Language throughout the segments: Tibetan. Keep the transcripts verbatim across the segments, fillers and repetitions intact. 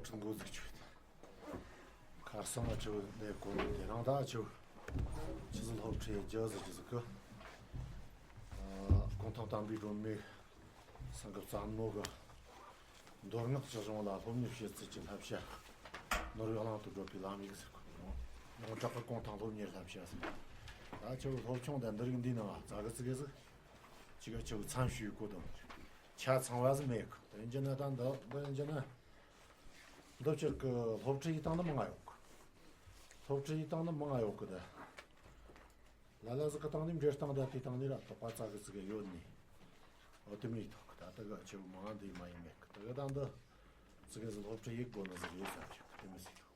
ཁྲི་འགོ་འཛུགས་ཆོད། ཁར་སང་ཨ་ཆུ་ནས་གོ་ནས་དེ་རང་ད་ཨ་ཆུ་ཆུ་ཟི་སློབ་ཁྲིད་རྒྱུ་ཟི་ཆུ་ཟི་གི་ཨ་གུང་ཐང་དམ་པའི་སྒྲོན་མེ་སང་གི་བཙན་མོ་གི་མདོ་སྔགས་ཀྱི་གཞུང་ལ་སློབ་གཉེར་བྱེད་ཚུལ་གྱི་བསླབ་བྱ་ནོར་བུའི་གླིང་དུ་བགྲོད་པའི་ལམ་ཡིག་ཟེར་གོ། ཡོངས་གྲགས་ཀྱི་གུང་ཐང་སློབ་གཉེར་བསླབ་བྱ་ཟེར། ད་ཨ་ཆུ་སློབ་ཆུང་དང་འདི་རིགས་འདིའི་ནང་ཙག་གི་ཙིག་གི་ཟི་ཅིག་ཨ་ཆུ་མཚམས་ཞུས་གོ་དང་ཆ་ཚང་བ་ཟི་མེད་གི། དེ་འཇི་ན་ད་འདི་འདི་འཇི་ན། འདི་ཕྱིར་གི་སློབ་ཁྲིད་ཡི་སྟེང་ནི་མང་ང་ཡོད་གི། སློབ་ཁྲིད་ཡི་སྟེང་ནི་མང་ང་ཡོད་གི་ད། ལ་ལ་ཟི་གི་སྟེང་ནི་འབྲེལ་སྟངས་ད་དེའི་སྟེང་ནི་ར་དོགས་པ་ཙག་གི་ཙིག་གི་ཡོད་ནི། འོ་དེ་མི་ཡི་ཐོག་གི་ད་ད་གི་ཆེ་བོ་མང་ང་འདི་མ་ཡིན་མེད་གི། ད་གི་ད་འདི་ཙིག་གི་ཟི་སློབ་ཁྲིད་ཡི་དགོས་ནི་ཟི་རེད་ཟེར་གི་དེ་མི་ཟི་ཐོག་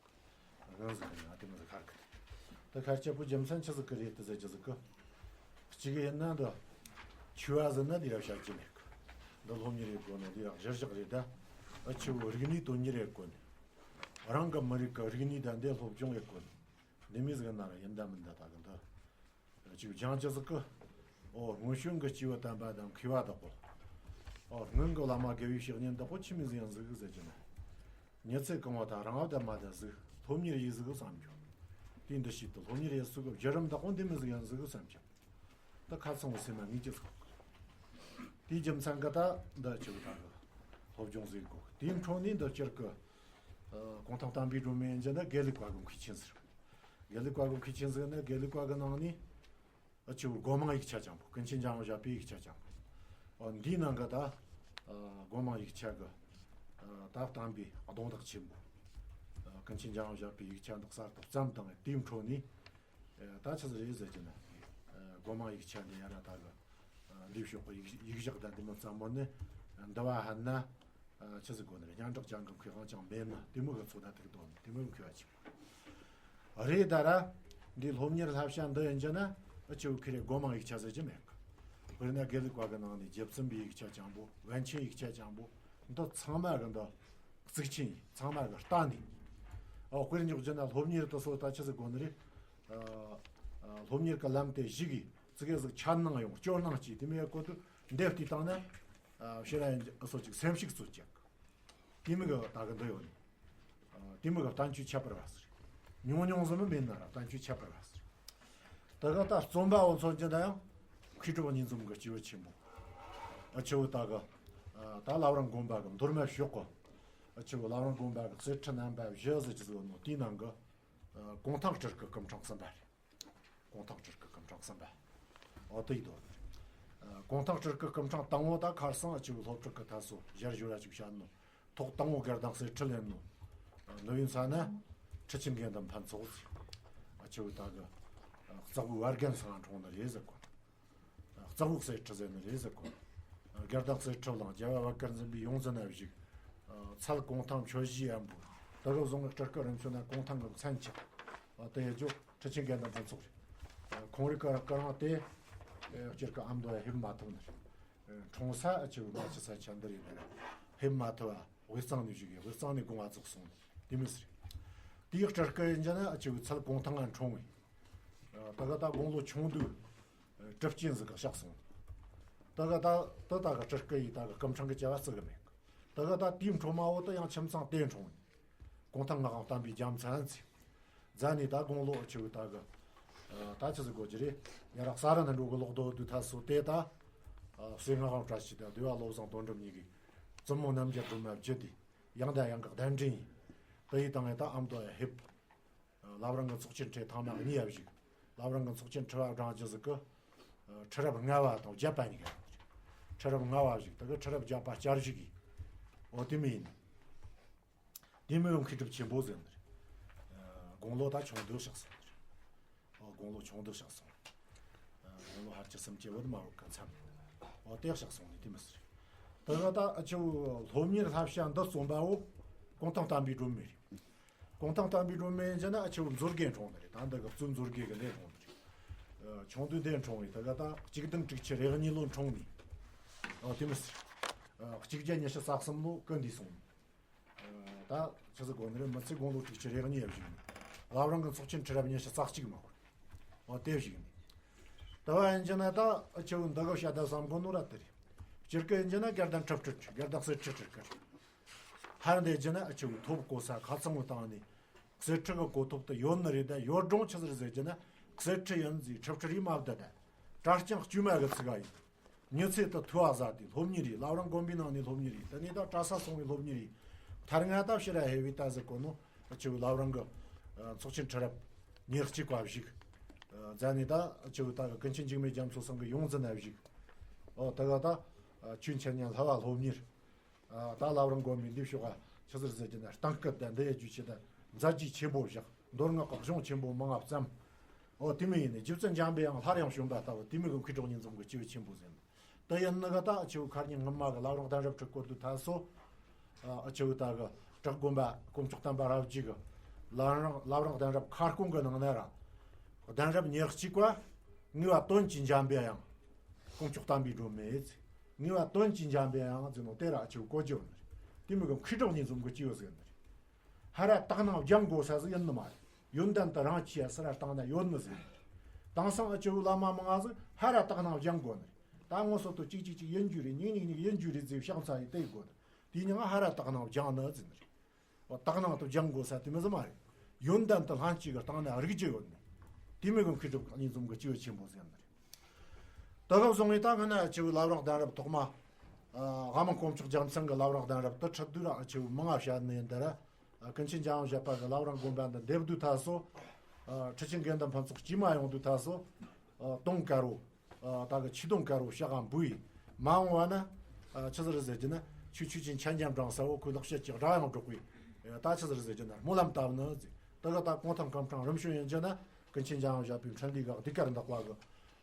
གི། ང་ཟི་གི་ང་དེ་མི་ཟི་ཁར་གི། ད་ཁ་ཆེ་པོ་རྒྱུ་མཚན་ཆི་ཟིག་གི་རེད་དེ་ཟེར་གྱི་ཟིག་གི། གཅིག་ཡིན་ན་འདི་ཆུ་བ་ཟིན་ན་འདི་ར་བཤད་ཀྱི་མེད་གི། འདི་སློབ་གཉེར་ཡེད་དགོས་ནི་འདི་ར་གཞིར་བཞག་རེད་ད། ཨ་ཆུ་བོ་རིག་གནས་དོན་གཉེར་ཡེད་དགོས་ནི། རང་གི་མི་རིགས་ཀྱི་རིག་གནས་དང་འདི་སློབ་སྦྱོང་ཡེད་དགོས་ནི། འདི་མི་ཟིག་ན་ར་ཡིན་ད་མིན་ད་ད་གི་འདི། ཆུ་སྦྱང་ཀྱི་ཟིག་གི། ཨོ་སྔོན་བྱོན་གྱི་སྐྱེས་བུ་དམ་པ་དང་མཁས་པ་དག་གོ། ཨོ་སྔོན་གྱི་བླ་མ་དགེ་བའི་བཤེས་གཉེན་དག་གོ་ཆི་མི་ཟིག་ཡང་ཟིག་གི་ཟེར་གྱི་ན། ཉི་ཚེ་གང་བ་དང་རང་བ་དང་མ་དང་གཟིགས་སློབ་གཉེར་ཡིག་གཟིགས་བསམ་རྒྱུ། དེའི་འདུ་ཤེས་དུ་སློབ་གཉེར་ཡིག་གཟིགས་བརྒྱུད་རིམ་དག་གོ་འདི་མི་གཟིགས་ཡང་གཟིགས་བསམ་རྒྱུ། ད་ཁ་ཚང་བ་སེམས་མ་ངེས་ཀྱི་སོགས། དེའི་རྒྱུ་མཚན་གི་ད་འདི་ཆེ་བུ་དག་གི་སློབ་སྦྱོང་གཟིགས་དགོ། དེའི་འཕྲོ་ནས་འདི་སྤྱིར་གི་གུང་ཐང་དམ་པའི་སྒྲོན་མེ་ཡིན་གྱི་ན་དགེ་ལུགས་པ་གི་མཁས་ཆེན་ཟེར། དགེ་ལུགས་པ་གི་མཁས་ཆེན་ཟེར་ན་དགེ་ལུགས་པ་གི་ནང་ནས། ཨ་ཆུ་སྒོ་མང་ཡིག་ཆ་ཅང་པོ་ཀུན་མཁྱེན་འཇམ་དབྱངས་བཞད་པའི་ཡིག་ཆ་ཅང་པོ། འདིའི་ནང་གི་ད་སྒོ་མང་ཡིག་ཆ་གི་ད་བསྟན་པའི་གདེང་ཐག་ཆེན་པོ། ཀུན་མཁྱེན་འཇམ་དབྱངས་བཞད་པའི་ཡིག་ཆ་འདི་གསར་དུ་བརྩམས་དང་དེའི་འཕྲོ་ནས་ད་ཆི་ཟིག་རེད་ཟེར་གྱི་ན། སྒོ་མང་ཡིག་ཆ་འདི་ཡ་ར་ད་གི་འདིའི་ཕྱོགས་གི་ཡིག་ཡིག་གཞག་དང་འདི་མི་ཙམ་མོ་ནི་འདི་བ་ཧན་ན། ཆི་ཟིག་དགོས་ནི་རེད། སྙན་གྲགས་ཅན་གྱི་མཁས་དབང་ཅང་མེད་ན་དེ་མོ་གི་ཚོད་ལྟ་ཐུག་དོ་ནི་དེ་མོ་མཁས་པ་ཆེན་པོ་རེད། ད་ར་འདི་སློབ་གཉེར་བསླབ་བྱ་འདི་ཡིན་གྱི་ན་ཨ་ཆུ་ཁི་རེ་སྒོ་མང་ཡིག་ཆ་ཟེར་གྱི་མེད་གི། དཔེར་ན་དགེ་ལུགས་པ་གི་ནང་ནས་རྗེ་བཙུན་པའི་ཡིག་ཆ་ཅང་པོ་པཎ་ཆེན་ཡིག་ཆ་ཅང་པོ་འདི་ཚང་མ་གི་འདི་གཙིགས་ཆེན་ཡིན། ཚང་མ་གི་ལྟ་ནི། ཨོ་དཔེར་འཇོག་གྱི་ན་སློབ་གཉེར་དུ་སོ་ད་ཆི་ཟིག་དགོས་ནི་རེད། སློབ་གཉེར་གི་ལམ་དེ་གཞི་གི་ཙི་གེ་ཟིག་ཆ་སྣང་ཡོང་སྐྱོ་སྣང་སྐྱེས་དེ་མོ་ཡ་གོ་དུ་འདེབས་དུས་བཏང་ན། ཕྱིར་ར་ཡིན་སོ་ཅིག་སེམས་ཤུགས་ཚུད་ཅིག་དེ་མི་གི་ད་གི་འདི་ཡོད་ནི། དེ་མི་གི་བསྟན་བཅོས་ཁྱད་པར་བ་ཟེར། ཉུང་ཉུང་ཟིག་མི་མེད་ན་ར་བསྟན་བཅོས་ཁྱད་པར་བ་ཟེར། ད་གི་ད་རྩོམ་པ་བོ་མཚོན་གྱི་ན་ཡང་མཁས་གྲུབ་གཉིས་འཛོམས་གི་སྐྱེས་བུ་ཆེན་པོ། ཨ་ཆུ་བོ་ད་གི་ད་བླ་བྲང་དགོན་པ་གི་མདོ་སྨད་ཕྱོགས་གི་ཨ་ཆུ་བོ་བླ་བྲང་དགོན་པ་གི་གསེར་ཁྲི་རྣམ་པ་བཞི་ཟེར་གྱི་ཟིག་ཡོད་ནོ་དེའི་ནང་གི་གུང་ཐང་སྤྲུལ་སྐུ་སྐུ་ཕྲེང་གསུམ་པ་རེད། གུང་ཐང་སྤྲུལ་སྐུ་སྐུ་ཕྲེང་གསུམ་པ། འོ་དེ་ཡི་དོན་རེད། གུང་ཐང་སྤྲུལ་སྐུ་སྐུ་ཕྲེང་དང་པོ་ད་ཁར་སང་ཨ་ཆུ་བོ་སློབ་ཕྲུག་གི་ཐད་སོ་ཞལ་བཞུགས་ར་ཅིག་བྱ་ནོ། ཐོག་དང་པོ་དགེ་ལྡན་གསེར་ཁྲི་ལེན་ནོ། ནུ་བའི་ས་ན་ཁྲི་ཆེན་དགེ་འདུན་ཕུན་ཚོགས་ཟེར། ཨ་ཆུ་བོ་ད་གི་རྩ་བོ་བར་རྒན་ཚང་འཁྲུངས་ནི་རེད་ཟེར་གོ། རྩ་བོ་གསེར་ཁྲི་ཟེར་ནི་རེད་ཟེར་གོ། དགེ་ལྡན་གསེར་ཁྲི་གླིང་རྒྱལ་བ་བར་དཀར་འཛིན་པའི་ཡོངས་འཛིན་ན་བཞུགས། ཚལ་གུང་ཐང་མཆོད་གཞིའི་ཡམ་བུ། ད་གི་བཟུང་གི་སྤྲུལ་སྐུ་རིམ་བྱོན་ན་གུང་ཐང་གི་མཚན་ཆེ། དེ་ཡི་ཇོ་ཁྲི་ཆེན་དགེ་འདུན་ཕུན་ཚོགས་རེད། ཁོང་རིགས་ཀ་ཀ་རང་དེ་སྤྱིར་གི་ཨ་མདོ་ཡ་ཧེབ་མ་ཐུབ་ནི་རེད། འཁྲུངས་ས་ཨ་ཆུ་བོ་མ་ཆུ་ས་ཆ་འདི་རེད་ནི་རེད། ཧེབ་མ་ཐུབ་བ་དབུས་གཙང་ནས་བཞུགས་ཡོད། དབུས་གཙང་ནས་དགོངས་པ་རྫོགས་སོང་ནི་དེ་མི་ཟེར། དེའི་སྤྲུལ་སྐུ་ཡིན་གྱི་ན་ཨ་ཆུ་བོ་ཚལ་གུང་ཐང་ང་འཁྲུངས་བས། ད་ག་ད་དགུང་ལོ་ཆུང་དུས་གྲུབ་རྐྱེན་ཟིག་ག་གཤེགས་སོང་། ད་ག་ད་ད་ད་ག་སྤྲུལ་སྐུ་ཡི་ད་ག་སྐུ་ཕྲེང་གི་བྱ་བ་བརྩི་གི་མེད་གི། ད་ག་ད་དེའི་འཕྲོ་མ་བོ་ད་ཡང་ཁྱིམ་ཚང་དེ་འཁྲུངས་ནས། གུང་ཐང་ངག་དབང་བསྟན་པའི་རྒྱལ་མཚན་ཚེ། རྫ་ནས་ད་དགུང་ལོ་ཨ་ཆུ་བོ་ད་གི། ད་ཆི་ཟིག་གོ་གི་རེད། ཡ་ར་གསར་ར་ནི་འགྲོ་གི་ལོག་རྡོ་དུས་ཐ་སོ་དེ་ད། སྲས་ངག་དབང་བཀྲ་ཤིས་དང་འདུས་པ་བློ་བཟང་དོན་གྲུབ་གཉིས་ཀྱིས་བཙུན་མོ་རྣམ་རྒྱལ་སྒྲོལ་མ་བརྒྱུད་དེ་ཡང་དང་ཡང་གི་གདན་འདྲེན་ཡིན། དེ་ཡི་དང་ངས་ད་ཨ་མདོ་ཡ་ཧེབ། བླ་བྲང་གི་ཚོགས་ཆེན་ཁྲི་ཐེངས་མ་གཉིས་ཡ་བཞུགས། བླ་བྲང་གི་ཚོགས་ཆེན་ཁྲི་བ་བགྲང་རྒྱུ་ཟིག་གི། ཁྲི་རབས་ལྔ་བ་དང་བརྒྱད་པ་གཉིས་ཀ་ཡོད། ཁྲི་རབས་ལྔ་བ་བཞུགས་ད་གི་ཁྲི་རབས་བརྒྱད་པ་བསྐྱར་བཞུགས་ཡིན། འོ་དེ་མི་ཡིན། དེ་མི་ཡང་མཁས་གྲུབ་ཆེན་པོ་ཟེར་ནི་རེད། དགུང་ལོ་ད་ཆུང་དུས་གཤེགས་སོང་ནི་རེད། དགུང་ལོ་ཆུང་དུས་གཤེགས་སོང་། དགུང་ལོ་ཧར་གྱི་སུམ་ཅུ་བུད་མ་བུད་ག་མཚམས། འོ་དེ་གཤེགས་སོང་ནི་དེ་མི་ཟེར། ད་ག་ད་ཨ་ཆུ་སློབ་གཉེར་བསླབ་བྱ་འདི་རྩོམ་པ་བོ་གུང་ཐང་བསྟན་པའི་སྒྲོན་མེ་རེད། གུང་ཐང་བསྟན་པའི་སྒྲོན་མེ་ཡིན་ན་ཨ་ཆུ་མཛོད་དགེ་འཁྲུངས་ནི་རེད། ད་འདི་གི་གཙོས་མཛོད་དགེ་གི་ལས་འཁྲུངས་ནི་རེད། ཆུང་དུས་འདི་འཁྲུངས་བས་ད་ག་ད་གཅིག་བདུན་དྲུག་ཅུ་རེ་གཉིས་ལོ་འཁྲུངས་ནི། འོ་དེ་མི་ཟེར། གཅིག་བརྒྱ་ཉི་ཤུ་རྩ་གསུམ་ལོ་སྐུ་འདས་སོང་ནི། ད་ཆི་ཟིག་གོ་ནི་རེད། མི་ཚེ་དགུང་ལོ་དྲུག་ཅུ་རེ་གཉིས་ཡ་བཞུགས་ནས། བླ་བྲང་གི་ཚོགས་ཆེན་ཁྲི་རབས་ཉི་ཤུ་རྩ་གཅིག་མ་བོར། འོ་དེ་བཞུགས་ནས། ད་བ་ཡིན་གྱི་ན་ད་ཨ་ཆུ་འདི་ག་བཤད་ད་བསམ་གོ་ནོ་ར་དེ་རེད། སྤྱིར་གི་ཡིན་གྱི་ན་དགེ་ལྡན་ཁྲི་སྤྲུལ་དགེ་ལྡན་གསེར་ཁྲི་སྤྲུལ་སྐུ་རེད། ཧར་འདེད་རྒྱུ་ན་ཨ་ཆེ་བོའི་ཐོབ་གོ་ས་ཁ་ཚང་བོ་བཏང་ནས་གསེར་ཁྲི་གི་གོ་ཐོབ་དུ་ཡོད་ནི་རེད། ད་ཡོད་རུང་ཆི་ཟིག་རེད་ཟེར་རྒྱུ་ན་གསེར་ཁྲི་ཡིན་ཟིག་ཁྲི་ཁྲི་རེད་མ་བསྡད་ད། གྲྭ་རྐྱང་དཀྱུས་མ་གི་ཚིག་ག་ཡིན། མྱི་ཚེ་དུ་ཐུ་བ་ཟ་དེ་སློབ་གཉེར་རེད། བླ་བྲང་དགོན་པའི་ནང་ནས་སློབ་གཉེར་རེད། དེ་ནས་ད་གྲྭ་ས་སོང་བའི་སློབ་གཉེར་རེད། ཐར་ང་ད་ཕྱིར་ར་ཧེ་བའི་ད་ཟེར་གོ་ནོ་ཨ་ཆེ་བོའི་བླ་བྲང་གི་ཚོགས་ཆེན་ཁྲི་རབས་ཉེར་གཅིག་པ་བཞུགས། རྫ་ནས་ད་ཨ་ཆེ་བོའི་ད་གི་ཀུན་མཁྱེན་འཇིགས་མེད་རྒྱ་མཚོ་ཚང་གི་ཡོངས་འཛིན་ན་བཞུགས། ཨོ་དེ་ག་ད་ཆོས་འཆད་ཉན་བསླབ་པ་སློབ་གཉེར། ད་བླ་བྲང་དགོན་པའི་འདི་ཕྱོགས་ཆི་ཟེར་ཟེར་གྱི་ན་གཏིང་སྐུད་དང་འདི་ཡ་རྒྱུ་ཆེ་དང་མཛད་རྗེས་ཆེན་པོ་བཞག་མདོ་སྔགས་ཀྱི་གཞུང་ཆེན་པོ་མང་ང་བརྩམས། ཨོ་དེ་མོ་ཡིན་ནི་རྗེ་བཙུན་འཇམ་པའི་དབྱངས་སླར་ཡང་བྱོན་པ་ལྟ་བུ་དེ་མོ་གི་མཁས་གྲུབ་གཉིས་འཛོམས་ཀྱི་སྐྱེས་བུ་ཆེན་པོ་ཟེར་ནི། དེ་ཡིན་ནི་ག་ད་ཨ་ཆེ་བོ་ཁ་ཉིན་སྔོན་མ་གི་བླ་བྲང་གདན་རབས་ཁྲི་སྐོར་དུ་ད་སོ། ཨ་ཆེ་བོ་ད་གི་བྲག་དགོན་པ་དཀོན་མཆོག་བསྟན་པ་རབ་རྒྱས་གི་བླ་བྲང་བླ་བྲང་གདན་རབས་ཁ་སྐོང་གི་ནང་ན་ར། གདན་རབས་ཉེར་གཅིག་པ་ངེས་པ་དོན་གྱི་འཇམ་པའི་དབྱངས། དཀོན་མཆོག་དམ་པའི་སྒྲོན་མེ་ཟེར། ངེས་པ་དོན་གྱི་འཇམ་པའི་དབྱངས་ཟེར་ནོ་དེ་ར་ཨ་ཆེ་བོ་གོ་རྒྱུ་ཡོད་ནི་རེད། དེ་མོ་གི་མཁས་གྲུབ་གཉིས་འཛོམས་གི་སྐྱེས་བུ་ཟེར་ནི་རེད། ཧར་ར་དག་སྣང་སྦྱང་དགོས་ས་ཟིག་ཡིན་ནི་མ་རེད། ཡོན་ཏན་དུ་རང་ཆས་ས་ར་བཏང་ན་ཡོད་ནི་ཟིག་ཡིན་ནི་རེད། དེང་སང་ཨ་ཆེ་བོའི་བླ་མ་མང་ང་ཟིག་ཧར་ར་དག་སྣང་སྦྱང་དགོས་ནི་རེད། ད་ངོ་སོ་དོ་གཅིག་གཅིག་གཅིག་ཡིན་རྒྱུ་རེད། ཉིག་ཉིག་ཉིག་ཡིན་རྒྱུ་རེད་ཟེར་ཤག་ཚ་ཡི་དེ་དགོས་ནི། དེ་ཉིན་ཧར་ར་དག་སྣང་སྦྱང་ནི་ཟེར་ནི་རེད། དག་སྣང་དུ་སྦྱང་དགོས་ས་དེ་མོ་ཟིག་མ་རེད། ཡོན་ཏན་དུ་ལྷན་སྐྱེས་ཀྱི་སྟེང་ན་རིག་རྒྱུ་ཡོད་ནི། དེ་མོ་གི་མཁས་གྲུབ་གཉིས་འཛོམས་གི་སྐྱེས་བུ་ཆེན་པོ་ཟེར་ནི་རེད། དེ་ག་བཟུང་ངས་ད་སྔ་ན་ཨ་ཆེ་བོའི་བླ་བྲང་གདན་རབས་ཐོག་མ། ཨ་དམངས་དཀོན་མཆོག་རྒྱལ་མཚན་གི་བླ་བྲང་གདན་རབས་དུ་ཁྲི་བདུན་ར་ཨ་ཆེ་བོའི་མང་ང་བཤད་ནི་ཡིན་ད་ར། ཨ་ཀུན་མཁྱེན་འཇམ་དབྱངས་བཞད་པ་གི་བླ་བྲང་དགོན་པ་འདི་འདེབས་དུས་ད་སོ། ཨ་ཁྲི་ཆེན་དགེ་འདུན་ཕུན་ཚོགས་དཀྱུས་མ་ཡོང་དུས་ད་སོ། ཨ་དུང་དཀར་བོ། ཨ་ད་གི་ཆོས་དུང་དཀར་བོ་ཕྱག་ག་འབུལ་ཡི། མ་འོངས་པ་ན། ཨ་ཆི་ཟིག་རེད་ཟེར་རྒྱུ་ན་ཆོས་ཆོས་ཅན་འཆད་ཉན་བྲང་ས་བོ་ཁོའི་ལེགས་བཤད་ཀྱི་སྒྲ་ཡང་སྒྲོག་གི། ཨ་ད་ཆི་ཟིག་རེད་ཟེར་རྒྱུ་ན་སྨོན་ལམ་བཏབ་ནི་ཟིག་དེ་ག་ད་གུང་ཐང་སྐུ་འཕྲེང་རིམ་བྱོན་ཡིན་རྒྱུ་ན་ཀུན་མཁྱེན་འཇམ་དབྱངས་བཞད་པའི་འཕྲིན་ལས་ག་ཟློས་གར་འདེགས་པ་གི།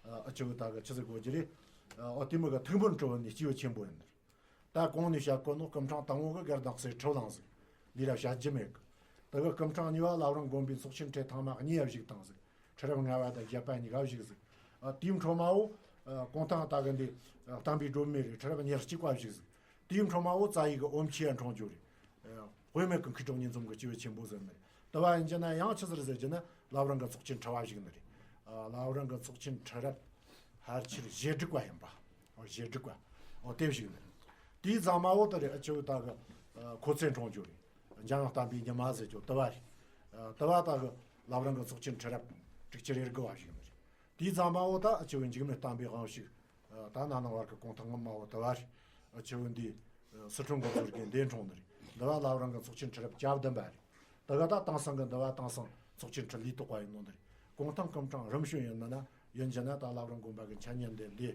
ཨ་ཨ་ཆེ་བོ་ད་གི་ཆི་ཟིག་གོ་རྒྱུ་རེད། ཨ་དེ་མོ་གི་ཐུགས་འབོད་སྤྲོ་བོ་ནི་སྐྱེས་བུ་ཆེན་པོ་ཡིན་ནི། ད་གོང་ནས་བཤད་གོ་ནོ་སྐུ་འཕྲེང་དང་བོ་གི་སྒེར་དང་སའི་ཁྲི་བླངས་ཟིག་འདི་ར་བཤད་རྒྱུ་མེད་གི། དེ་གི་སྐུ་འཕྲེང་གཉིས་པ་བླ་བྲང་དགོན་པའི་ཚོགས་ཆེན་ཁྲི་ཐེངས་མ་གཉིས་ཡ་བཞུགས་བཏང་ཟིག་ཁྲི་རབས་ལྔ་པ་དང་བརྒྱད་པ་གཉིས་ཀ་བཞུགས་ཟིག་ཨ་དེའི་འཕྲོ་མ་བོ། ཨ་གུང་ཐང་ད་གི་འདི། ཨ་བསྟན་པའི་སྒྲོན་མེ་རེད། ཁྲི་རབས་ཉེར་གཅིག་པ་བཞུགས་ཟིག་དེའི་འཕྲོ་མ་བོ་རྩ་ཡི་གི་ཨོམ་ཆི་ཡ་འཁྲུངས་རྒྱུ་རེད། ཨ་དཔེ་མེད་གི་མཁས་གྲུབ་གཉིས་འཛོམས་གི་སྐྱེས་བུ་ཆེན་པོ་ཟེར་ནི་རེད། དེ་བ་ཡིན་རྒྱུ་ན་ཡང་ཆི་ཟིག་རེད་ཟེར་རྒྱུ་ན་བླ་བྲང་གི་ཚོགས་ཆེན་ཁྲི་བ་བཞུགས་ནི་རེད། ཨ་བླ་བྲང་གི་ཚོགས་ཆེན་ཁྲི་རབས་ཕལ་ཆེར་བཞེ་དྲུག་པ་ཡིན་པ། ཨོ་བཞེ་དྲུག་པ། ཨོ་དེ་བཞུགས་ནི་རེད། དེའི་ཚང་མ་བོ་དེ་རེད། ཨ་ཆེ་བོ་ད་གི་ཨ་ཁོ་ཚེ་འཁྲུངས་རྒྱུ་རེད། འཇམ་དབྱངས་བསྟན་པའི་ཉི་མ་ཟེར་རྒྱུ་དེ་བ་རེད། ཨ་དེ་བ་ད་གི་བླ་བྲང་གི་ཚོགས་ཆེན་ཁྲི་རབས་དྲུག་ཅུ་རེ་དགུ་བ་བཞུགས་ནི་རེད། དེའི་ཚང་མ་བོ་ད་ཨ་ཆེ་བོ་འཇིགས་མེད་བསྟན་པའི་དབང་ཕྱུག་ཨ་ད་ན་ནིང་བར་གི་གུང་ཐང་སྔོན་མ་བོ་དེ་བ་རེད། ཨ་ཆེ་བོ་འདི་ཨ་སི་ཁྲོན་གོ་ཚོར་གི་འདས་འཁྲུངས་ནི་རེད། འདི་བ་བླ་བྲང་གི་ཚོགས་ཆེན་ཁྲི་རབས་བཅུ་བདུན་པ་རེད། དེ་ག་ད་དེང་སང་གི་འདི་བ་དེང་སང་ཚོགས་ཆེན་ཁྲི་ལས་ཐོག་པ་ཡིན་ནོ་ནི་རེད། གུང་ཐང་སྐུ་འཕྲེང་རིམ་བྱོན་ཡིན་ནི་ན་ཡིན་རྒྱུ་ན་ད་བླ་བྲང་དགོན་པ་གི་འཆད་ཉན་འདི་འདི།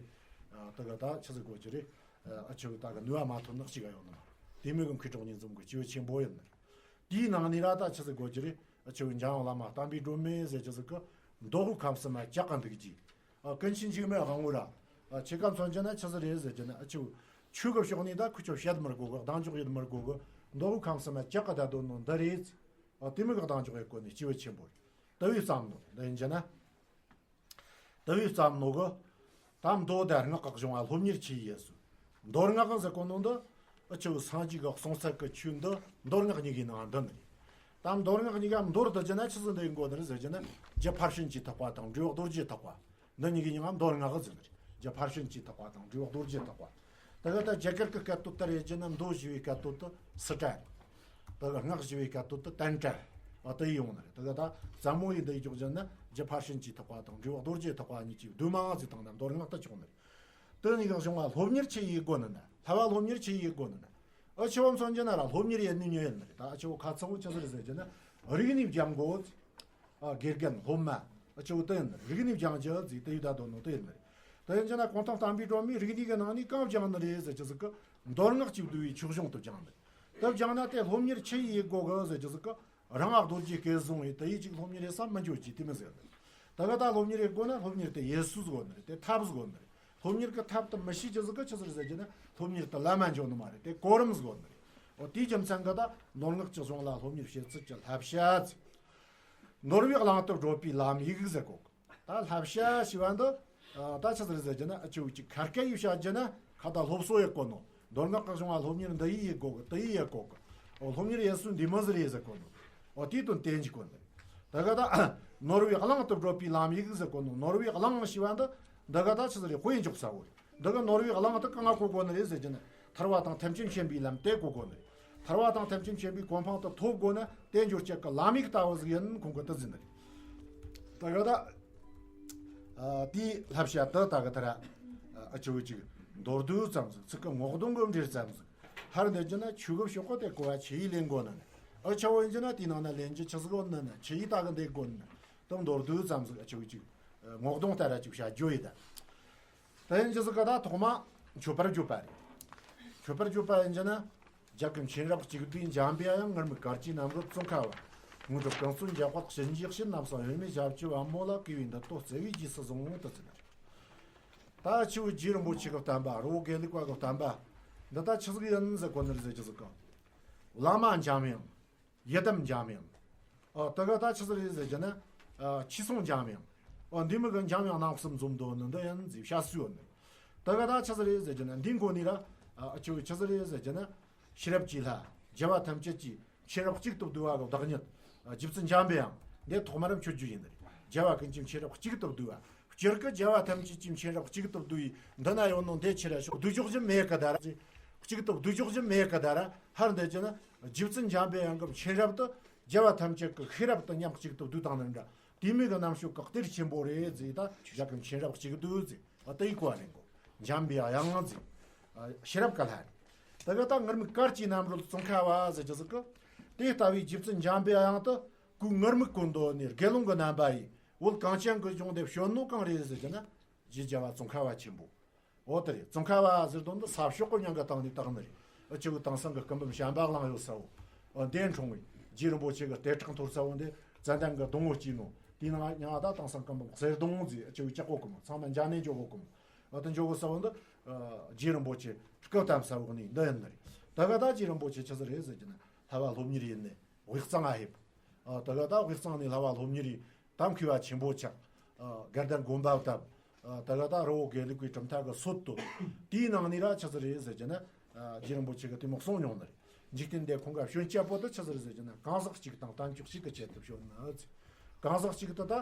ཨ་དེ་ག་ད་ཆི་ཟིག་གོ་རྒྱུ་རེད། ཨ་ཨ་ཆེ་བོ་ད་གི་ནུས་པ་མ་ཐོན་ནི་གཅིག་ག་ཡོད་ནི་མ་རེད། དེ་མོ་གི་མཁས་གྲུབ་གཉིས་འཛོམས་གི་སྐྱེས་བུ་ཆེན་པོ་ཡིན་ནི་རེད། དེའི་ནང་ནས་ར་ད་ཆི་ཟིག་གོ་རྒྱུ་རེད། ཨ་ཆེ་བོ་འཇམ་དབྱངས་བླ་མ་བསྟན་པའི་སྒྲོན་མེ་ཟེར་རྒྱུ་ཟིག་གི་མདོ་དབུས་ཁམས་གསུམ་མ་ཇག་གི་འདུག་རྒྱུ། ཨ་ཀུན་མཁྱེན་འཇིགས་མེད་དབང་པོ་ར། ཨ་ཆེ་ཀ་མཚོན་རྒྱུ་ན་ཆི་ཟིག་རེད་ཟེར་རྒྱུ་ན་ཨ་ཆེ་བོ་ཆོས་གི་ཕྱོགས་ནས་ད་ཁུ་ཆོ་བཤད་མི་དགོས་གི་གདེང་འཇོག་ཡེད་མི་དགོས་གི་མདོ་དབུས་ཁམས་གསུམ་མ་ཇག་གི་ད་དོན་ནོ་འདི་རེད། ཨ་དེ་མོ་གི་གདེང་འཇོག་ཡེད་གོ་ནི་སྐྱེས་བུ་ཆེན་པོ་རེད། དེ་བས་བརྩམས་ནོ་འདི་ཡིན་རྒྱུ་ན། དེ་བས་བརྩམས་ནོ་གི། ད་མདོ་དང་སྔགས་ཀྱི་གཞུང་ང་སློབ་གཉེར་ཆི་ཡེད་ཟེར། མདོ་སྔགས་ཟེར་གོ་ནོ་འདི། ཨ་ཆེ་བོ་སངས་རྒྱས་ཀྱི་གསུང་ཚད་ཀྱི་ཆོས་འདི་མདོ་སྔགས་གཉིས་ཀའི་ནང་འདུ་ནི་རེད། ད་མདོ་སྔགས་གཉིས་ཀ་མདོར་བསྡུ་རྒྱུ་ན་ཆི་ཟིག་འདུ་ཡེད་གོ་ནི་རེད་ཟེར་རྒྱུ་ན་རྒྱུ་ཕར་ཕྱིན་གྱིས་ཐེག་པ་དང་འབྲས་བུ་རྡོ་རྗེ་ཐེག་པ། འདི་གཉིས་ཀའི་མིང་ང་མདོ་སྔགས་ཟེར་ནི་རེད། རྒྱུ་ཕར་ཕྱིན་གྱིས་ཐེག་པ་དང་འབྲས་བུ་རྡོ་རྗེ་ཐེག་པ། དེ་ག་ད་རྒྱ་གར་གྱི་སྐད་དོད་ལྟར་ཡེད་རྒྱུ་ན་མདོ་ཞེས་པའི་སྐད་དོད་དེ་སི་ཏྲ་རེད། དེ་ག་སྔགས་ཞེས་པའི་སྐད་དོད་དེ་ཏན་ཏྲ་རེད། ཨ་དེ་ཡོང་ནི་རེད། དེ་ག་ད་ཟབ་མོ་ཡེ་འདི་ཡེད་འཇོག་རྒྱུ་ན་རྒྱུ་ཕར་ཕྱིན་གྱིས་ཐེག་པ་དང་འབྲས་བུ་རྡོ་རྗེ་ཐེག་པ་གཉིས་ཀྱི་བསྡུས་མ་ང་ཟིག་བཏང་ན་མདོ་སྔགས་དེ་ཆོག་ནི་རེད། དེ་གཉིས་ཀྱི་གཞུང་ང་སློབ་གཉེར་ཆི་ཡེད་དགོ་ནི་ན། བསླབ་པ་སློབ་གཉེར་ཆི་ཡེད་དགོ་ནི་ན། ཨ་ཆེ་བོ་མཚོན་རྒྱུ་ན་ར་སློབ་གཉེར་ཡེད་ནི་མྱི་ཡིན་ནི་རེད། ད་ཨ་ཆེ་བོ་ཁ་ཚང་བོ་ཆི་ཟིག་རེད་ཟེར་རྒྱུ་ན་རིག་གནས་སྦྱང་དགོ། ཨ་དགེ་རྒན་སློབ་མ། ཨ་ཆེ་བོ་དེ་ཡིན་ནི་རིག་གནས་སྦྱང་རྒྱུ་ཟིག་དེ་ཡེད་ད་དོན་ནོ་དེ་ཡིན་ནི་རེད། དེ་ཡིན་རྒྱུ་ན་གུང་ཐང་བསྟན་པའི་སྒྲོན་མེའི་རིག་གནས་ཀྱི་ནང་ནས་གང་སྦྱང་ནི་རེད་ཟེར་རྒྱུ་ཟིག་གི་མདོ་སྔགས་ཀྱིས་བསྡུས་པའི་ཆོས་གཞུང་དེ་སྦྱང་ནི་རེད། དེ་སྦྱང་ན་དེ་སློབ་གཉེར་ཆི་ཡེད་དགོ་གི་ཟེར་རྒྱུ་ཟིག་གི་རང་ང་རྡོ་རྗེ་སྐད་བཟུང་ཡེ་དེ་ཡེད་ཅིག་སློབ་གཉེར་ཡེད་ས་མི་འགྱོ་རྒྱུ་དེ་མོ་ཟིག་ཡིན་ནི་རེད། ད་ག་ད་སློབ་གཉེར་ཡེད་དགོ་ན་སློབ་གཉེར་དེ་ཡེད་སྲོལ་ཟིག་ཡོད་ནི་རེད། དེ་ཐབས་ཟིག་ཡོད་ནི་རེད། སློབ་གཉེར་གི་ཐབས་དེ་མི་ཤེས་རྒྱུ་ཟིག་གི་ཆི་ཟིག་རེད་ཟེར་རྒྱུ་ན་སློབ་གཉེར་དེ་ལམ་མ་འགྱོ་ནི་མ་རེད། དེ་གོ་རིམ་ཟིག་ཡོད་ནི་རེད། འོ་དེའི་རྒྱུ་མཚན་གི་ད་མདོ་སྔགས་ཀྱི་གཞུང་ལ་སློབ་གཉེར་བྱེད་ཚུལ་གྱི་བསླབ་བྱ་ཟིག་ནོར་བུའི་གླིང་དུ་བགྲོད་པའི་ལམ་ཡིག་ཟེར་གོ། ད་བསླབ་བྱ་ཞེས་པ་འདི། ད་ཆི་ཟིག་རེད་ཟེར་རྒྱུ་ན་ཨ་ཆེ་བོ་ཅིག་ཁ་སྐད་ཡེ་བཤད་རྒྱུ་ན་ཁ་ད་སློབ་གསོ་ཡེད་གོ་ནོ། མདོ་སྔགས་ཀྱི་གཞུང་ང་སློབ་གཉེར་འདི་ཡེད་ཡེད་གོ་གི་དེ་ཡེད་ཡེད་གོ་གི། འོ་སློབ་གཉེར་ཡེད་སྲོལ་འདི་མོ་ཟིག་རེད་ཟེར་གོ་ནོ། འོ་དེའི་དོན་བསྟན་གྱི་གོ་ནི། ད་ག་ད་ནོར་བུའི་གླིང་དུ་བགྲོད་པའི་ལམ་ཡིག་ཟེར་གོ་ནོ། ནོར་བུའི་གླིང་ཞེས་པ་འདི་འདི་ག་ད་ཆི་ཟིག་རེད། དཔེ་འཇོག་ས་བོ་རེད། འདི་ག་ནོར་བུའི་གླིང་དེ་གང་ང་གོ་གོ་ནི་རེད་ཟེར་རྒྱུ་ན་ཐར་པ་དང་ཐམས་ཅད་མཁྱེན་པའི་ལམ་དེ་གོ་གོ་ནི་རེད། ཐར་བ་དང་ཐམས་ཅད་མཁྱེན་པའི་གོ་འཕང་དུ་ཐོབ་དགོས་ན་དེ་འབྱོར་བྱེད་ཀྱི་ལམ་ཡིག་ལྟ་བུ་ཟིག་ཡིན། ཁོང་གི་དེ་ཟིན་ནི་རེད། ད་ག་ད་ཨ་དེའི་བསླབ་བྱ་དེ་ད་ག་ད་ར་ཨ་ཆུ་བོ་གཅིག་མདོར་བསྡུས་ཙམ་ཟིག་ཚིག་གི་ངོ་གདོང་གི་འབྲེལ་ཙམ་ཟིག་ཧར་འདི་རྒྱུ་ན་ཆོས་གི་ཕྱོགས་གི་དེ་གོ་བ་ཆི་ཡིས་ལེན་དགོས་ན་ནི། ཨ་ཆ་བོ་ཡིན་རྒྱུ་ན་དེའི་ནང་ན་ལེན་རྒྱུ་ཆི་ཟིག་ཡོད་ན་ནི། ཆི་ཡིས་ད་གི་འདེད་དགོས་ན་ནི། དེ་མདོར་བསྡུས་ཙམ་ཟིག་ཨ་ཆུ་བོ་གཅིག་ངོ་གདོང་ལྟར་ར་གཅིག་བྱ་རྒྱུ་ཡིན་ད། དེ་ཡིན་རྒྱུ་ཟིག་ག་ད་ཐོག་མ་མཆོད་པར་བརྗོད་པ་རེད། མཆོད་པར་བརྗོད་པ་ཡིན་རྒྱུ་ན། རྒྱལ་ཁམས་མཁྱེན་རབ་གཅིག་བསྡུས་འཇམ་པའི་དབྱངས། ངུར་སྨྲིག་གར་གྱི་རྣམ་རོལ་ཙོང་ཁ་བ། དངོས་གྲུབ་ཀུན་སྩོལ་འཇམ་དཔལ་གཤིན་རྗེའི་གཤེད། ནམ་སྲང་གཡོན་མའི་ཞབས་ཀྱི་པད་མོ་ལ། བསྐུལ་བའི་མདུད་དོ་བརྩེ་བས་རྗེས་སུ་བཟུང་། དེ་ཟེར་ནི་རེད། ད་ཆུ་བོ་རྗེ་རིན་པོ་ཆེ་གི་བསྟན་པ། རི་བོ་དགེ་ལུགས་པ་གི་བསྟན་པ་འདི་ད་ཆི་ཟིག་ཡིན་ཟེར་གོ་ནི་རེད་ཟེར་རྒྱུ་ཟིག་ག་བླ་མ་འཇམ་དབྱངས། ཡི་དམ་འཇམ་དབྱངས། ཨོ་དེ་ག་ད་ཆི་ཟིག་རེད་ཟེར་རྒྱུ་ན། ཨ་ཆོས་སྲུང་འཇམ་དབྱངས། ཨོ་འདི་མི་གི་འཇམ་དབྱངས་རྣམ་གསུམ་འཛོམས་འདུག་ནི་འདི་ཡིན་ཟེར་བཤད་སྲོལ་ཡོད་ནི། དེ་ག་ད་ཆི་ཟིག་རེད་ཟེར་རྒྱུ་ན་འདི་མགོ་ནས་ར། ཨ་ཆུ་ཆི་ཟིག་རེད་ཟེར་རྒྱུ་ན། ཤེས་རབ་ཀྱི་ལྷ། རྒྱལ་བ་ཐམས་ཅད་ཀྱི་མཁྱེན་རབ་གཅིག་ཏུ་བསྡུས་པ་གི་བདག་ཉིད། རྗེ་བཙུན་འཇམ་པའི་དབྱངས་འདི་ཐོག་མར་མཆོད་རྒྱུ་ཡིན་ནི་རེད། རྒྱལ་བ་ཀུན་གྱི་མཁྱེན་རབ་གཅིག་ཏུ་བསྡུས་པ། སྤྱིར་གྱི་རྒྱལ་བ་ཐམས་ཅད་ཀྱི་མཁྱེན་རབ་གཅིག་ཏུ་བསྡུས་ཡི་འདི་ན་ཡོད་ནོ་འདི་ཆི་ར་ཤོག་བསྡུ་འཇོག་རྒྱུ་མེད་གི་ད་ར། གཅིག་ཏུ་བསྡུ་འཇོག་རྒྱུ་མེད་གི་ད་ར། ཧར་འདི་རྒྱུ་ན་རྗེ་བཙུན་འཇམ་པའི་དབྱངས་ཀྱི་མཁྱེན་རབ་དེ་རྒྱལ་བ་ཐམས་ཅད་ཀྱི་ཤེས་རབ་དང་མཉམ་གཅིག་ཏུ་བསྡུས་བཏང་ནི་འདྲ། དེ་མོ་གི་རྣམ་དཔྱོད་ཀྱི་གཏེར་ཆེན་པོ་རེད་ཟེར། ད་རྒྱལ་ཁམས་མཁྱེན་རབ་གཅིག་བསྡུས་ཟེར། ཨ་དེ་ཡི་གོ་བ་ལེན་དགོས། འཇམ་པའི་དབྱངས་ཟེར། ཨ་ཤེས་རབ་ཀྱི་ལྷ་རེད། དེ་ག་ད་ངུར་སྨྲིག་གར་གྱི་རྣམ་རོལ་ཙོང་ཁ་བ་ཟེར་རྒྱུ་ཟིག་གི། དེ་ལྟ་བུའི་རྗེ་བཙུན་འཇམ་པའི་དབྱངས་དེ་སྐུ་ངུར་སྨྲིག་གི་མདོ་ནས་དགེ་སློང་གི་རྣམ་པ་ཡིས་བོད་གངས་ཅན་གྱི་ལྗོངས་འདིར་བྱོན་ནོ་གང་རེད་ཟེར་རྒྱུ་ན། རྗེ་རྒྱལ་བ་ཙོང་ཁ་བ་ཆེན་པོ། འོ་དེ་རེད། ཙོང་ཁ་བ་ཟེར་དོན་དེ་ས་ཕྱོགས་ཀྱི་མྱིང་གི་སྟེང་ནས་བཏགས་ནི་རེད། ཨ་ཆུ་བོ་དེང་སང་གི་སྐུ་འབུམ་བྱམས་པ་གླིང་ཡོད་ས་བོ། ཨ་འདི་འཁྲུངས་པའི་རྗེ་རིན་པོ་ཆེ་གི་ལྟེ་ཁྲག་འཐོར་ས་བོ་འདི་ཙན་དན་གྱི་སྡོང་བོ་སྐྱེས་ནོ། དེའི་ནང་མྱིང་ད་དེང་སང་སྐུ་འབུམ་གསེར་སྡོང་ཟེར། ཨ་ཆུ་བོ་ལྕགས་པོ་གི་མོ་ཚང་མ་འཇའ་ནས་འཇོག་གོ་གི་མོ། ཨ་དེ་འཇོག་གོ་ས་བོ་འདི་ཨ་རྗེ་རིན་པོ་ཆེ་སྐུ་བལྟམས་ས་བོ་ནི་འདི་ཡིན་ནི་རེད། ད་ག་ད་རྗེ་རིན་པོ་ཆེ་ཆི་ཟིག་རེད་ཟེར་རྒྱུ་ན་བསླབ་པ་སློབ་གཉེར་ཡིན་ནི། དབུས་གཙང་ང་ཕེབས། ཨ་ད་ག་ད་དབུས་གཙང་ནས་བསླབ་པ་སློབ་གཉེར་ཡིན། ད་མཁས་པ་ཆེན་པོ་ཆགས། ཨ་དགའ་ལྡན་དགོན་པ་བཏབ། ཨ་ད་ག་ད་རི་བོ་དགེ་ལུགས་པའི་གྲུབ་མཐའ་གི་སྲོལ་གཏོད། དེའི་ནང་ནས་ར་ཆི་ཟིག་རེད་ཟེར་རྒྱུ་ན། ཨ་རྗེ་རིན་པོ་ཆེ་གིས་དེ་མོ་གསུངས་མྱོང་ནི་རེད། འཇིག་རྟེན་འདིར་ཁོང་ག་བྱོན་སྐྱབས་པོ་དེ་ཆི་ཟིག་རེད་ཟེར་རྒྱུ་ན། གང་ཟག་གཅིག་དང་དམ་ཆོས་གཅིག་གི་ཆེད་དུ་བྱོན་ནི་ཟེར། གང་ཟག་གཅིག་དེ་ད་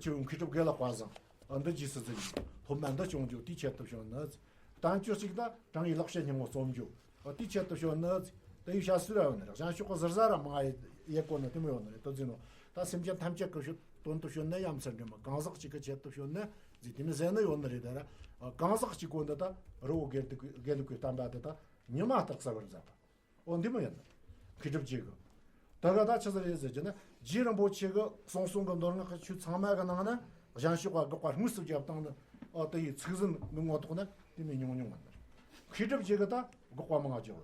ཆི་བོ་མཁས་གྲུབ་དགེ་ལེགས་དཔལ་བཟང་། ཨ་འདི་རྗེས་སུ་འཛིན་རྒྱུ། སློབ་མ་འདི་སྐྱོང་རྒྱུ་དེའི་ཆེད་དུ་བྱོན་ནི་ཟེར། དམ་ཆོས་གཅིག་དང་དྲང་ངེས་ལེགས་བཤད་སྙིང་པོ་རྩོམ་རྒྱུ། ཨ་དེའི་ཆེད་དུ་བྱོན་ནི་ཟེར། དེ་ཡི་བཤད་སྲོལ་ར་ཡོད་ནི་རེད། གཞན་ཕྱོགས་ཀྱི་ཟུར་ཟ་ར་མང་ཡེ་ཡེ་གོ་ནི་དེ་མོ་ཡོད་ནི་རེད། དེ་ཟེར་ནོ། ད་སེམས་ཅན་ཐམས་ཅད་ཀྱི་དོན་དུ་བྱོན་ནི་ཡ་མཚན་འདྲ་མོ། གང་ཟག་གཅིག་གི་ཆེད་དུ་བྱོན་ནི་ཟེར་དེ་མོ་ཟེར་ནི་ཡོད་ནི་རེད། ད་ར་གང་ཟག་གཅིག་གོ་འདི་ད་རི་བོ་དགེ་ལུགས་དགེ་ལུགས་པའི་བསྟན་པ་དེ་ད་ཉི་མ་ལྟར་གསལ་བར་མཛད་པ། འོ་འདི་མོ་ཡིན་ནི། མཁས་གྲུབ་རྗེ་གི། ད་ག་ད་ཆི་ཟིག་རེད་ཟེར་རྒྱུ་ན། རྗེ་རིན་པོ་ཆེ་གི་གསུང་གསུང་གི་མདོ་སྔགས་ཀྱི་ཆོས་ཚང་མ་གི་ནང་ན་གཞན་ཕྱོགས་པ་དགག་པ་དངོས་སུ་བརྒྱབ་བཏང་ནི། ཨོ་དེ་ཡི་ཚིག་ཟིན་གི་ངོ་ཐོག་ན་དེ་མོ་ཉུང་ཉུང་ཡིན་ནི། མཁས་གྲུབ་རྗེ་གི་ད་དགག་པ་མང་བ་བརྒྱབ།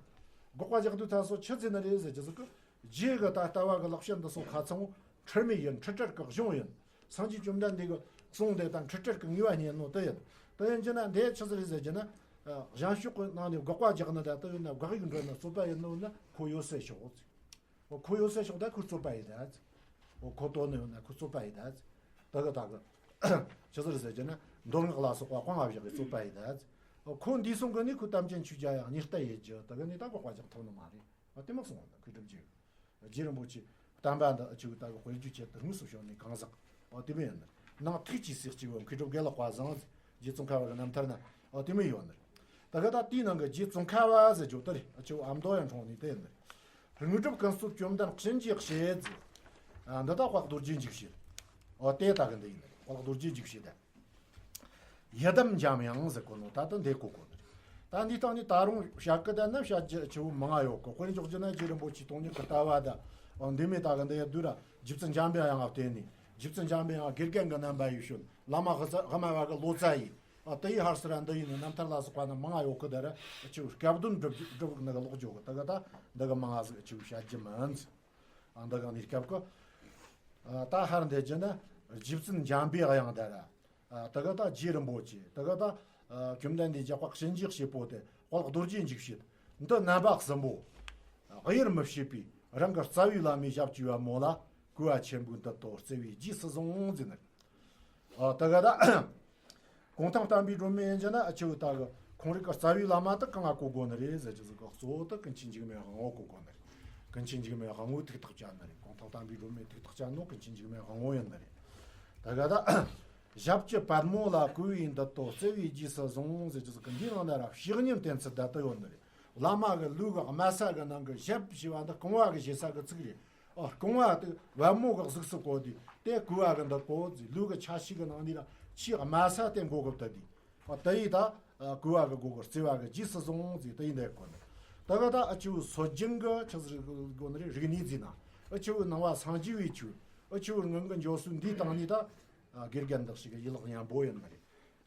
དགག་པ་རྒྱག་དུས་ད་སོ་ཆི་ཟེར་ནི་རེད་ཟེར་རྒྱུ་ཟིག་གི། རྗེ་གི་ད་ལྟ་བ་གི་ལེགས་བཤད་འདི་སོ་ཁ་ཚང་བོ་ཁྲེལ་མེད་ཡིན། ཁྲི་ཁྲར་གི་གཞུང་ཡིན། སངས་རྒྱས་བཅོམ་ལྡན་འདས་ཀྱི་གསུང་དེ་དང་ཁྲི་ཁྲར་གྱི་ངེས་པ་རྙེད་ནོ་དེ་ཡིན། དེ་ཡིན་རྒྱུ་ན་འདི་ཆི་ཟིག་རེད་ཟེར་རྒྱུ་ན། ཨ་གཞན་ཕྱོགས་ཀྱི་ནང་ནས་དགག་པ་རྒྱག་ནི་ད་ལྟ་ཡིན་ན། དགག་ཡིག་འགྲོ་ན་རྩོད་པ་ཡིན་ནོ་ན་ཁོ་ཡོད་སའི་ཕྱོགས། འོ་ཁོ་ཡོད་སའི་ཕྱོགས་ད་ཁོ་རྩོད་པ་ཡིན་ད། འོ་ཁོ་དོན་ནི་ཡོད་ན་ཁོ་རྩོད་པ་ཡིན་ད། ད་གི་ད་གི་ཆི་ཟིག་རེད་ཟེར་རྒྱུ་ན་མདོ་སྔགས་ལ་སོགས་པ་སྤང་བ་བཞག་གི་རྩོད་པ་ཡིན་ད། འོ་ཁོ་འདི་གསུང་གི་ནི་ཁོ་དམ་ཅན་ཆོས་རྒྱལ་ཡང་ཉེས་ལྟ་ཡེད་རྒྱུ་ད་གི་ནི་ད་དགག་པ་རྒྱག་ཐུབ་ནི་མ་རེད། འོ་དེ་མོ་གསུངས་པ་ད་མཁས་གྲུབ་རྗེ། རྗེ་རིན་པོ་ཆེ་བསྟན་པ་འདི་ཨ་ཆུ་ད་གི་དཔེར་བརྗོད་ཆེད་དུ་དངོས་སུ་བྱུང་ནས་གང་ཟག་འོ་དེ་མོ་ཡིན་ནི། ནང་ཐུགས་ཀྱི་སྲས་གཅིག་བོ་མཁས་གྲུབ་དགེ་ལེགས་དཔལ་བཟང་། རྗེ་ཙོང་ཁ་བ་གི་རྣམ་ཐར་ན་འོ་དེ་མོ་ཡོད་ནི། ད་གི་ད་དེའི་ནང་གི་རྗེ་ཙོང་ཁ་བ་ཟེར་རྒྱུ་དེ་རེད། ཨ་ཆུ་ཨ་མདོ་ཡང་འཁྲུངས་ནི་དེ་ཡིན་ནི། དངོས་གྲུབ་ཀུན་སྩོལ་བཅོམ་ལྡན་གཤིན་རྗེའི་གཤེད་ཟེར། ཨ་འདི་ད་དཔལ་རྡོ་རྗེ་འཇིགས་བྱེད། འོ་དེ་ད་གི་འདི་ཡིན་ནི། དཔལ་རྡོ་རྗེ་འཇིགས་བྱེད་དེ། ཡི་དམ་འཇམ་དབྱངས་ཟེར་གོ་ནོ་ད་ལྟ་འདི་གོ་དགོས་ནི་རེད། ད་འདི་སྟེང་ནས་ད་རུང་བཤད་གི་ད་ན་བཤད་རྒྱུ་ཆེ་བོ་མང་ང་ཡོད་གི། དཔེར་འཇོག་རྒྱུ་ན་རྗེ་རིན་པོ་ཆེ་སྟོང་ཉིད་ཀྱི་ལྟ་བ་ད། འོ་འདི་མོ་ད་གི་འདི་ཡ་བསྡུས་ར་རྗེ་བཙུན་འཇམ་པའི་དབྱངས་ལ་བརྟེན་ནས། རྗེ་བཙུན་འཇམ་པའི་དབྱངས་དགེ་རྒན་གྱི་རྣམ་པ་ཡིས་བྱོན། བླ་མ་ཧ་ཙ་ཧ་མ་བ་གི་ལོ་ཙཱ་ཡིས། ཨ་དེ་ཡི་ཧར་སི་ར་འདི་ཡིན་ནི་རྣམ་ཐར་ལ་སོགས་པ་ནི་མང་ང་ཡོད་གི། ད་ར་ཆེ་བོ་སྐྱབས་འདོན་སྒྲུབ་སྒྲུབ་ནི་གི་ལོག་འཇོག་གི། ད་གི་ད་འདི་གི་མང་ང་ཟིག་ཆེ་བོ་བཤད་རྒྱུ་མིན། ཨ་འདི་ག་ནས་སྐབས་ཀྱི། ཨ་ད་ཧར་འདི་རྒྱུ་ན་རྗེ་བཙུན་འཇམ་པའི་དབྱངས་དེ་ར། ཨ་ད་ག་ད་རྗེ་རིན་པོ་ཆེ། ད་ག་ད་ཨ་བཅོམ་ལྡན་འདས་རྒྱལ་བ་གཤིན་རྗེའི་གཤེད་པོ་དེ་དཔལ་རྡོ་རྗེ་འཇིགས་བྱེད། འདི་རྣམ་པ་གསུམ་པོ། ཨ་དབྱེར་མི་ཕྱེད་པའི་རང་གི་རྩ་བའི་བླ་མའི་ཞབས་ཀྱི་པད་མོ་ལ། བསྐུལ་བ་ཆེན་པོའི་མདུད་དོ་བརྩེ་བས་རྗེས་སུ་བཟུང་ཟེར་ནི། ཨ་ད་ག་ད། གུང་ཐང་བསྟན་པའི་སྒྲོན་མེ་ཡིན་རྒྱུ་ན་ཨ་ཆུ་ད་གི་ཁོང་རང་གི་རྩ་བའི་བླ་མ་དེ་གང་ང་གོ་དགོས་ནི་རེད་ཟེར་རྒྱུ་ཟིག་གི། གཙོ་བོ་དེ་ཀུན་མཁྱེན་འཇིགས་མེད་དབང་པོ་གོ་དགོས་ནི་རེད། ཀུན་མཁྱེན་འཇིགས་མེད་དབང་པོས་ཐུགས་ཐག་བཅད་ནི་རེད། གུང་ཐང་བསྟན་པའི་སྒྲོན་མེས་ཐུགས་ཐག་བཅད་ནོ་ཀུན་མཁྱེན་འཇིགས་མེད་དབང་པོ་ཡིན་ནི་རེད། ད་ག་ད། ཞབས་ཀྱི་པད་མོ་ལ། བསྐུལ་བའི་མདུད་དོ་བརྩེ་བས་རྗེས་སུ་བཟུང་ཟེར་རྒྱུ་ཟིག་གི་འདིའི་ནང་ན་ར་བཤེས་གཉེན་བསྟེན་ཚུལ་ད་ལྟ་ཡོད་ནི་རེད། བླ་མ་གི་ལུགས་ཀྱི་དམའ་ས་གི་ནང་གི་ཞབས་ཞུ་བ་འདི་རྐང་བ་གི་ཞེ་ས་གི་ཚིག་རེད། ཨ། རྐང་བ་དེ་བ་མོ་གི་གཟུགས་སུ་བཀོད་དེ་དེ་གུས་པ་གི་འདི་བཀོད་ཟེར། ལུགས་ཀྱི་ཆ་ཤས་གི་ནང་ནས་ལ་ཆེས་དམའ་ས་དེ་མགོ་གི་བཏུད་དེ། ཨ། དེ་ཡིས་ད་གུས་པ་གི་སྒོ་གི་བརྩེ་བ་གི་རྗེས་སུ་བཟུང་ཟེར། དེ་ཡིན་དེ་གོ་ནི། ད་ག་ད་ཨ་ཆུ་སྲོལ་རྒྱུན་གི་ཆི་ཟིག་གོ་ནི་རེད། རིག་གནས་ཟེར་ན། ཨ་ཆུ་ནང་བ་སངས་རྒྱས་པའི་ཆོས། ཨ་ཆུ་ངང་གི་འབྱོར་སོན་འདིའི་སྟེང་ནས་ད་དགེ་རྒན་འདི་ཞིག་གི་ཡིད་ལག་ཉམས་པོ་ཡིན་ནི་རེད།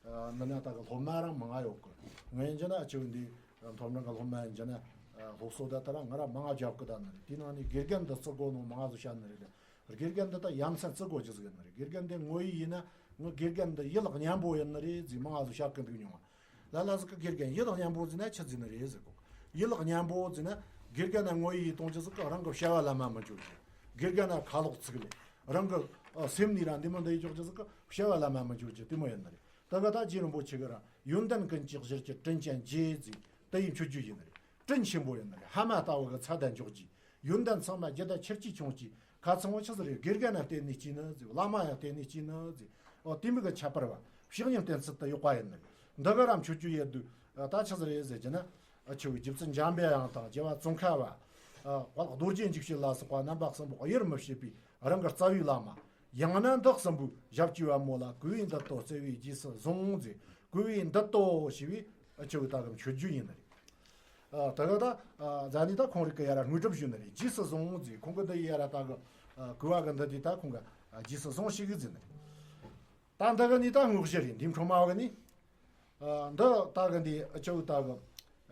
ཨ། འདི་ན་ད་གི་སློབ་མ་རང་མང་ང་ཡོད་གི། ངས་ཡིན་གྱི་ན་ཨ་ཆུ་འདི་མཐོ་འབྲིང་གི་སློབ་མ་ཡིན་གྱི་ན། ཨ། སློབ་གསོ་ད་ད་རང་ང་རང་མང་ང་རྒྱབ་གི་ད་ནི་རེད། དེའི་ནང་ནས་དགེ་རྒན་འདི་བརྩི་དགོ་ནོ་མང་ང་ཟིག་བཤད་ནི་རེད། དགེ་རྒན་འདི་ད་ཡ་མཚན་བརྩི་དགོ་རྒྱུ་ཟིག་ཡིན་ནི་རེད། དགེ་རྒན་འདི་ངོ་ཡི་ཡིན་ན་ངི་དགེ་རྒན་འདི་ཡིད་ལག་ཉམས་པོ་ཡིན་ནི་རེད་ཟེར་མང་ང་ཟིག་བཤད་གི་འདུག་མྱོང་བ། ལ་ལ་ཟིག་གི་དགེ་རྒན་ཡིད་ལག་ཉམས་པོ་ཟེར་ན་ཆི་ཟེར་ནི་རེད་ཟེར་གོ། ཡིད་ལག་ཉམས་པོ་ཟེར་ན་དགེ་རྒན་ན་ངོ་ཡི་གཏོང་རྒྱུ་ཟིག་གི་རང་གི་བྱ་བ་ལམ་མ་མི་འཇུག་རྒྱུ། དགེ་རྒན་ན་ཁ་ལོག་ཚིག་ལས་རང་གི། ཨ། སེམས་ནས་ར་འདི་མོ་འདི་ཡི་འཇོག་རྒྱུ་ཟིག་གི་བྱ་བ་ལམ་མ་མི་འཇུག་རྒྱུ་དེ་མོ་ཡིན་ནི་རེད། ད་ག་ད་རྗེ་རིན་པོ་ཆེ་གི་ར་ཡོན་ཏན་ཀུན་གྱི་གཞིར་གྱུར་དྲིན་ཅན་རྗེ་ཟེར་དེ་ཡི་མཆོད་བརྗོད་ཡིན་ནི་རེད། དྲིན་ཆེན་པོ་ཡིན་ནི་རེད། ཕ་མ་ལྟ་བུ་གི་ཚད་ལྡན་འཇོག་རྒྱུ། ཡོན་ཏན་ཚང་མ་རྒྱུད་དང་ཆེར་སྐྱེས་ཆུང་སྐྱེས་ཁ་ཚང་བོ་ཆི་ཟིག་རེད། དགེ་རྒན་ན་བརྟེན་ནས་སྐྱེས་ནི་ཟེར། བླ་མ་ཡང་བརྟེན་ནས་སྐྱེས་ནི་ཟེར། ཨོ། དེ་མོ་གི་ཁྱད་པར་བ་ཕྱག་གཉིས་བསྟེན་ཚུལ་དུ་ཡོད་པ་ཡིན་ནི། འདི་ག་ར་མཆོད་བརྗོད་ཡེད་དུས་ད་ཆི་ཟིག་རེད་ཟེར་གྱི་ན། ཨ། ཆུ་བོའི་རྗེ་བཙུན་འཇམ་པའི་དབྱངས་དང་རྒྱལ་བ་ཙོང་ཁ་པ། ཨ། དཔལ་རྡོ་རྗེ་འཇིགས་བྱེད་ལ་སོགས་པ་རྣམ་པ་གསུམ་པོ་དབྱེར་མི་ཕྱེད་པའི་རང་གི་རྩ་བའི་བླ་མ། ཡང་ན་འདི་གསུམ་པོའི་ཞབས་ཀྱི་བ་མོ་ལ་གུས་པས་འདི་ལྟོ་བརྩེ་བའི་རྗེས་སུ་བཟུང་ཟེར། གུས་པས་འདི་ལྟོ་ཞེས་པའི་ཨ་ཆུ་བོའི་ད་གི་མཆོད་བརྗོད་ཡིན་ནི་རེད། ཨ། ད་ག་ད། ཨ། ཛ་ནི་ད་ཁོང་རིག་གི་ཡ་ར་དངོས་གྲུབ་ཞུ་ནི་རེད། རྗེས་སུ་བཟུང་ཟེར། ཁོང་གི་འདི་ཡི་ཡ་ར་ད་གི། ཨ། གུས་པ་གི་འདི་དེ་ད་ཁོང་གི། ཨ། རྗེས་སུ་བཟུང་ཞིག་གི་ཟེར་ནི་རེད། ད་འདི་གི་ནི་ད་དངོས་གཞི་རེད། འདི་འཕྲོ་མ་བ་གི་ནི། ཨ། འདི་ད་གི་འདི་ཨ་ཆུ་ད་གི།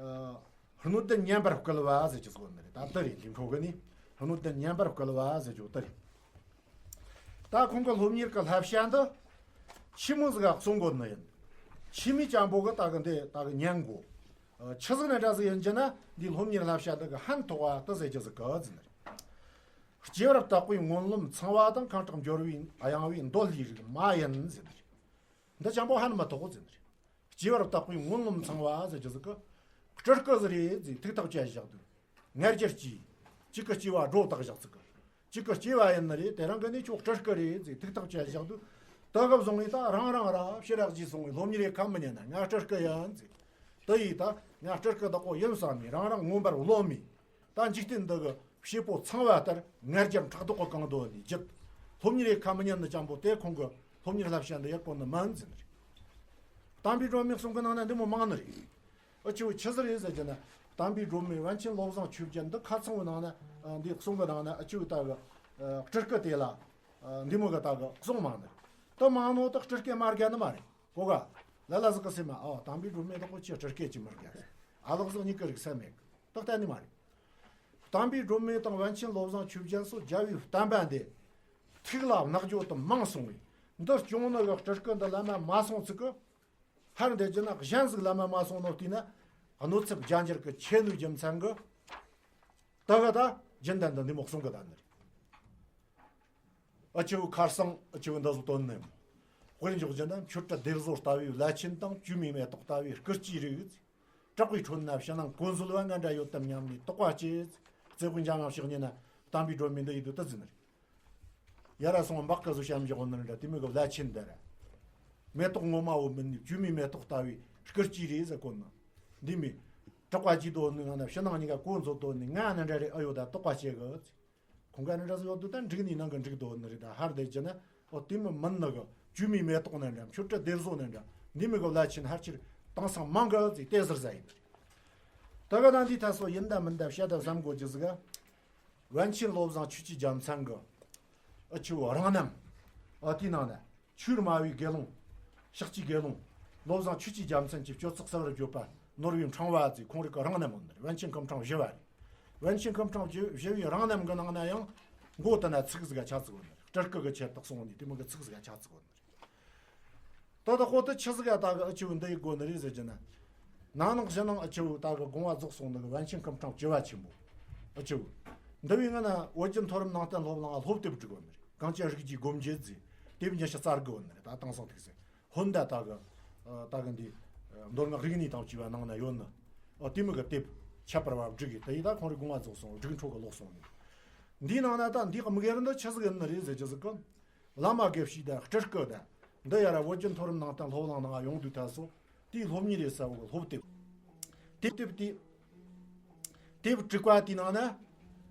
ཨ། སྣོད་ལྡན་མཉམ་པར་བསྐུལ་བ་ཟེར་གྱི་སྐོར་ནི་རེད། ད་འདི་རེད། འདི་འཕྲོ་གི་ནི་སྣོད་ལྡན་མཉམ་པར་བསྐུལ་བ་ཟེར་གྱི་འདི་རེད། ད་ཁོང་གི་སློབ་གཉེར་གི་བསླབ་བྱ་འདི་ཆི་མོ་ཟིག་ག་གསུང་དགོས་ནི་ཡིན། ཆི་མོ་ཅན་པོ་གི་ད་གི་འདི་ད་གི་ཉན་དགོ། ཨ། ཆི་ཟིག་ནི་འདྲ་ཟིག་ཡིན་གྱི་ན་འདི་སློབ་གཉེར་བསླབ་བྱ་འདི་གི་ཕན་ཐོགས་པ་དེ་ཟེར་གྱི་ཟིག་གི་ཟེར་ནི་རེད། སྐྱེ་བར་བརྟག་པའི་སྨོན་ལམ་ཚང་བ་དང་། ཁེངས་དྲེགས་སྦྱོར་བའི་གཡེང་བས་འདོད་ལྷའི་རིགས་མ་ཡིན་ཟེར་ནི་རེད། འདི་ཅན་པོ་ཕན་མི་ཐོགས་ཟེར་ནི་རེད། སྐྱེ་བར་བརྟག་པའི་སྨོན་ལམ་ཚང་བ་ཟེར་གྱི་ཟིག་གི། སྤྲུལ་སྐུ་ཟིག་རེད་ཟེར་ཐུགས་ཐག་བཅད་བཞག་དུས། ང་རྒྱལ་གྱིས། གཅིག་གི་སྐྱེ་བ་སྒྲོ་བཏགས་བཞག་ཚིག་གི། གཅིག་གི་སྐྱེ་བ་ཡིན་ནི་རེད། དེ་རང་གི་ནི་ཁྱོད་སྤྲུལ་སྐུ་རེད་ཟེར་ཐུགས་ཐག་བཅད་བཞག་དུས། དེ་གི་བཟུང་ངས་ད་རང་རང་ར་ཕྱི་རག་རྗེས་སོང་བའི་སློབ་གཉེར་ཡེ་ཁ་མི་ཉན་ན་ང་སྤྲུལ་སྐུ་ཡིན་ཟེར། དེ་ཡིས་ད་ང་སྤྲུལ་སྐུ་བདག་པོ་ཡིན་བསམ་ནས་རང་རང་མངོན་པར་རློམ་མི། ད་འཇིག་རྟེན་འདི་གི་བྱེད་པོ་ཚང་བ་ལྟར་ང་རྒྱལ་ཕྲག་དོག་གི་གང་འདོད་ནས་བརྒྱུད། སློབ་གཉེར་ཡེ་ཁ་མི་ཉན་ནི་ཅན་པོ་དེ་ཁོང་གི་སློབ་གཉེར་བསླབ་བྱ་འདི་ཡག་པོ་ནི་མིན་ཟེར་ནི་རེད། དམ་པའི་སྒྲོན་མེ་གསུང་གི་ནང་ན་འདི་མོ་མང་ནི་རེད། ཨ་ཆུ་ཆི་ཟིག་རེད་ཟེར་གྱི་ན། དམ་པའི་སྒྲོན་མེ་པཎ་ཆེན་བློ་བཟང་ཆོས་རྒྱན་འདི་ཁ་ཚང་བའི་ནང་ན། ཨ། འདི་གསུང་གི་ནང་ན་ཨ་ཆུ་ད་གི། ཨ། སྤྲུལ་སྐུ་དེ་ལ། ཨ། འདི་མོ་གི་ད་གི་གསུང་མང་ནི། ད་མང་ནོ་ད་སྤྲུལ་སྐུ་མ་དགའ་ནི་མ་རེད་གོ་ག། ལ་ལ་ཟིག་གི་སེམས་མ། ཨ། དམ་པའི་སྒྲོན་མེ་དག་པོ་ཆི་སྤྲུལ་སྐུ་ཅིག་མི་དགའ་ཟེར། ཨ་ལགས་ཟིག་གཉིས་ཀ་རིག་ས་མེད་གི། ད་གཏན་ནི་མ་རེད། དམ་པའི་སྒྲོན་མེ་དང་པཎ་ཆེན་བློ་བཟང་ཆོས་རྒྱན་སོགས་རྒྱལ་བའི་བསྟན་པ་འདི་ཐུགས་ལ་བརྣག་རྒྱུ་དུ་མང་སོང་བས། འདི་སྐྱོང་ནི་གི་སྤྲུལ་སྐུ་འདི་ལམ་མ་མ་སོང་ཚིག་གི། ཧར་འདི་རྒྱུ་ན་གཞན་ཟིག་ལམ་མ་མ་སོང་ནོ་བལྟས་ན། གནོད་ཚབས་རྒྱ་འགྱུར་གི་ཆེ་ནོའི་རྒྱུ་མཚན་གི། ད་ག་ད་རྒྱུན་ལྡན་དུ་འདི་མོ་གསུང་གི་ད་ནི་རེད། ཨ་ཆུ་ཁར་སང་ཨ་ཆུ་འདི་ཟིག་དོན་ནི། དཔེར་འཇོག་རྒྱུ་ན་མཆོད་སྤྲིན་སྡེབ་བཟོ་ལྟ་བུའི་བླ་ཆེན་དང་། བཅོས་མའི་མེ་ཏོག་ལྟ་བུའི་སྐུ་སྐྱེས་རིགས། དྲེགས་པའི་ཁྲོད་ན་ཕྱི་ནང་གོ་འཛོལ་བ་ང་འདྲ་ཡོད་དམ་སྙམ་ནས་དོགས་པ་སྐྱེས། རྩེ་དགུའི་འཇམ་དབྱངས་ཕྱག་བརྙན་ན་དམ་པའི་སྒྲོན་མེ་འདི་ཡི་དུ་དུ་ཟིན་རེད། ཡ་ར་སོང་འབག་གི་བཟོ་བྱ་འཇོག་ནི་འདྲ་དེ་མོ་གི་བླ་ཆེན་འདི་ར། མེ་ཏོག་ངོ་མ་བོ་མིན་ནི་བཅོས་མའི་མེ་ཏོག་ལྟ་བུའི་སྐུ་སྐྱེས་རེད་ཟེར་གོ་ནི། འདི་མོ་དྲེགས་པ་གྱིས་དོ་ནི་ང་ན་ཕྱི་ནང་གཉིས་ཀ་གོ་འཛོལ་དོ་ནི་ང་ནི་འདྲ་རེ་ཨ་ཡོད་ད་དོགས་པ་སྐྱེ་གི། ཁོང་ག་ནི་འདྲ་ཟིག་ཡོད་དུ་ད་འགྲིག་ནི་ནང་གི་འགྲིག་དོ་ནི་རེད། ད་ཧར་དེ་རྒྱུ་ན་ཨོ་དེ་མོ་མིན་ནི་གི། བཅོས་མའི་མེ་ཏོག་ནི་འདྲ། མཆོད་སྤྲིན་སྡེབ་བཟོ་ནི་འདྲ། འདི་མོ་གི་བླ་ཆེན་ཧར་ཆེར་དེང་སང་མང་གི་ཟིག་དེ་ཟུར་ཟ་ཡིན། ད་ག་ད་འདི་ད་སོ་ཡིན་ད་མིན་ད་བཤད་ད་བསམ་དགོས་རྒྱུ་ཟིག་ག། པཎ་ཆེན་བློ་བཟང་ཆོས་ཀྱི་རྒྱལ་མཚན་གི། ཨ་ཆུ་རང་རྣམ། ཨ་དེའི་ནང་ན། ཆོས་སྨྲ་བའི་དགེ་སློང་། ཕྱག་བྲིས་དགེ་སློང་། བློ་བཟང་ཆོས་ཀྱི་རྒྱལ་མཚན་གྱི་སྤྱོད་ཚུལ་གསལ་བར་བརྗོད་པ་ནོར་བུའི་ཕྲེང་བ་ཟེར་ཁོང་རིག་གི་རང་རྣམ་ཡིན་ནི་རེད། པཎ་ཆེན་སྐུ་ཕྲེང་བཞི་བ་རེད། པཎ་ཆེན་སྐུ་ཕྲེང་བཞི་བཞི་བའི་རང་རྣམ་གི་ནང་ན་ཡང་མགོ་དེ་ན་ཚིག་ཟིག་ག་ཆ་ཚིག་ཡོད་ནི་རེད། སྤྲུལ་སྐུ་གི་ཆེད་དུ་གསུངས་ནས་དེ་མོ་གི་ཚིག་ཟིག་ག་ཆ་ཚིག་ཡོད་ནི་རེད། ད་ལྟ་ཁོ་ད་ཆི་ཟིག་ག་ད་གི་ཨ་ཆུ་འདི་ཡི་དགོས་ནི་རེད་ཟེར་གྱི་ན། ནང་ནང་གཞི་ནང་ཨ་ཆུ་ད་གི་དགོངས་པ་རྫོགས་སོང་ནི་གི་པཎ་ཆེན་སྐུ་ཕྲེང་བཅུ་བ་ཆེན་པོ། ཨ་ཆུ། འདི་བའི་ང་ན་བོད་བརྒྱུད་མཐོ་རིམ་ནང་བསྟན་སློབ་གླིང་ང་སློབ་དེབ་བསྒྲིགས་ཡོད་ནི་རེད། གངས་ཅན་རིག་བརྒྱའི་སྒོ་འབྱེད་ཟེར། དེབ་ཉི་ཤུ་རྩ་དགུ་ཡོད་ནི་རེད། ད་དེང་སང་ཐུག་ཟེར། ཧོན་ད་ད་གི། ཨ། ད་གི་འདི། ཨ། མདོ་སྔགས་རིག་གནས་དང་བཅས་པ་ནང་ན་ཡོད་ནི། ཨ། དེ་མོ་གི་དེབ་ཁྱད་པར་བ་བསྒྲིགས་ཡོད། དེ་ཡི་ད་ཁོང་རི་དགོངས་པ་རྫོགས་སོང་། སྒྲིག་འཕྲོ་གི་ལོག་སོང་ནི། འདིའི་ནང་ན་ད་འདི་གི་དམིགས་ཡུལ་འདི་ཆི་ཟིག་ཡིན་ནི་རེད་ཟེར་རྒྱུ་ཟིག་གི། བླ་མ་དགེ་བཤེས་དང་སྤྲུལ་སྐུ་དང་། འདི་ཡ་ར་བོད་བརྒྱུད་མཐོ་རིམ་ནང་བསྟན་སློབ་གླིང་ནང་ཡོང་དུས་ད་སོ། དེའི་སློབ་གཉེར་ཡེ་ས་བོ་གི་སློབ་དེབ། དེ་དེབ་དེ། དེབ་དྲུག་པ་དེའི་ནང་ན་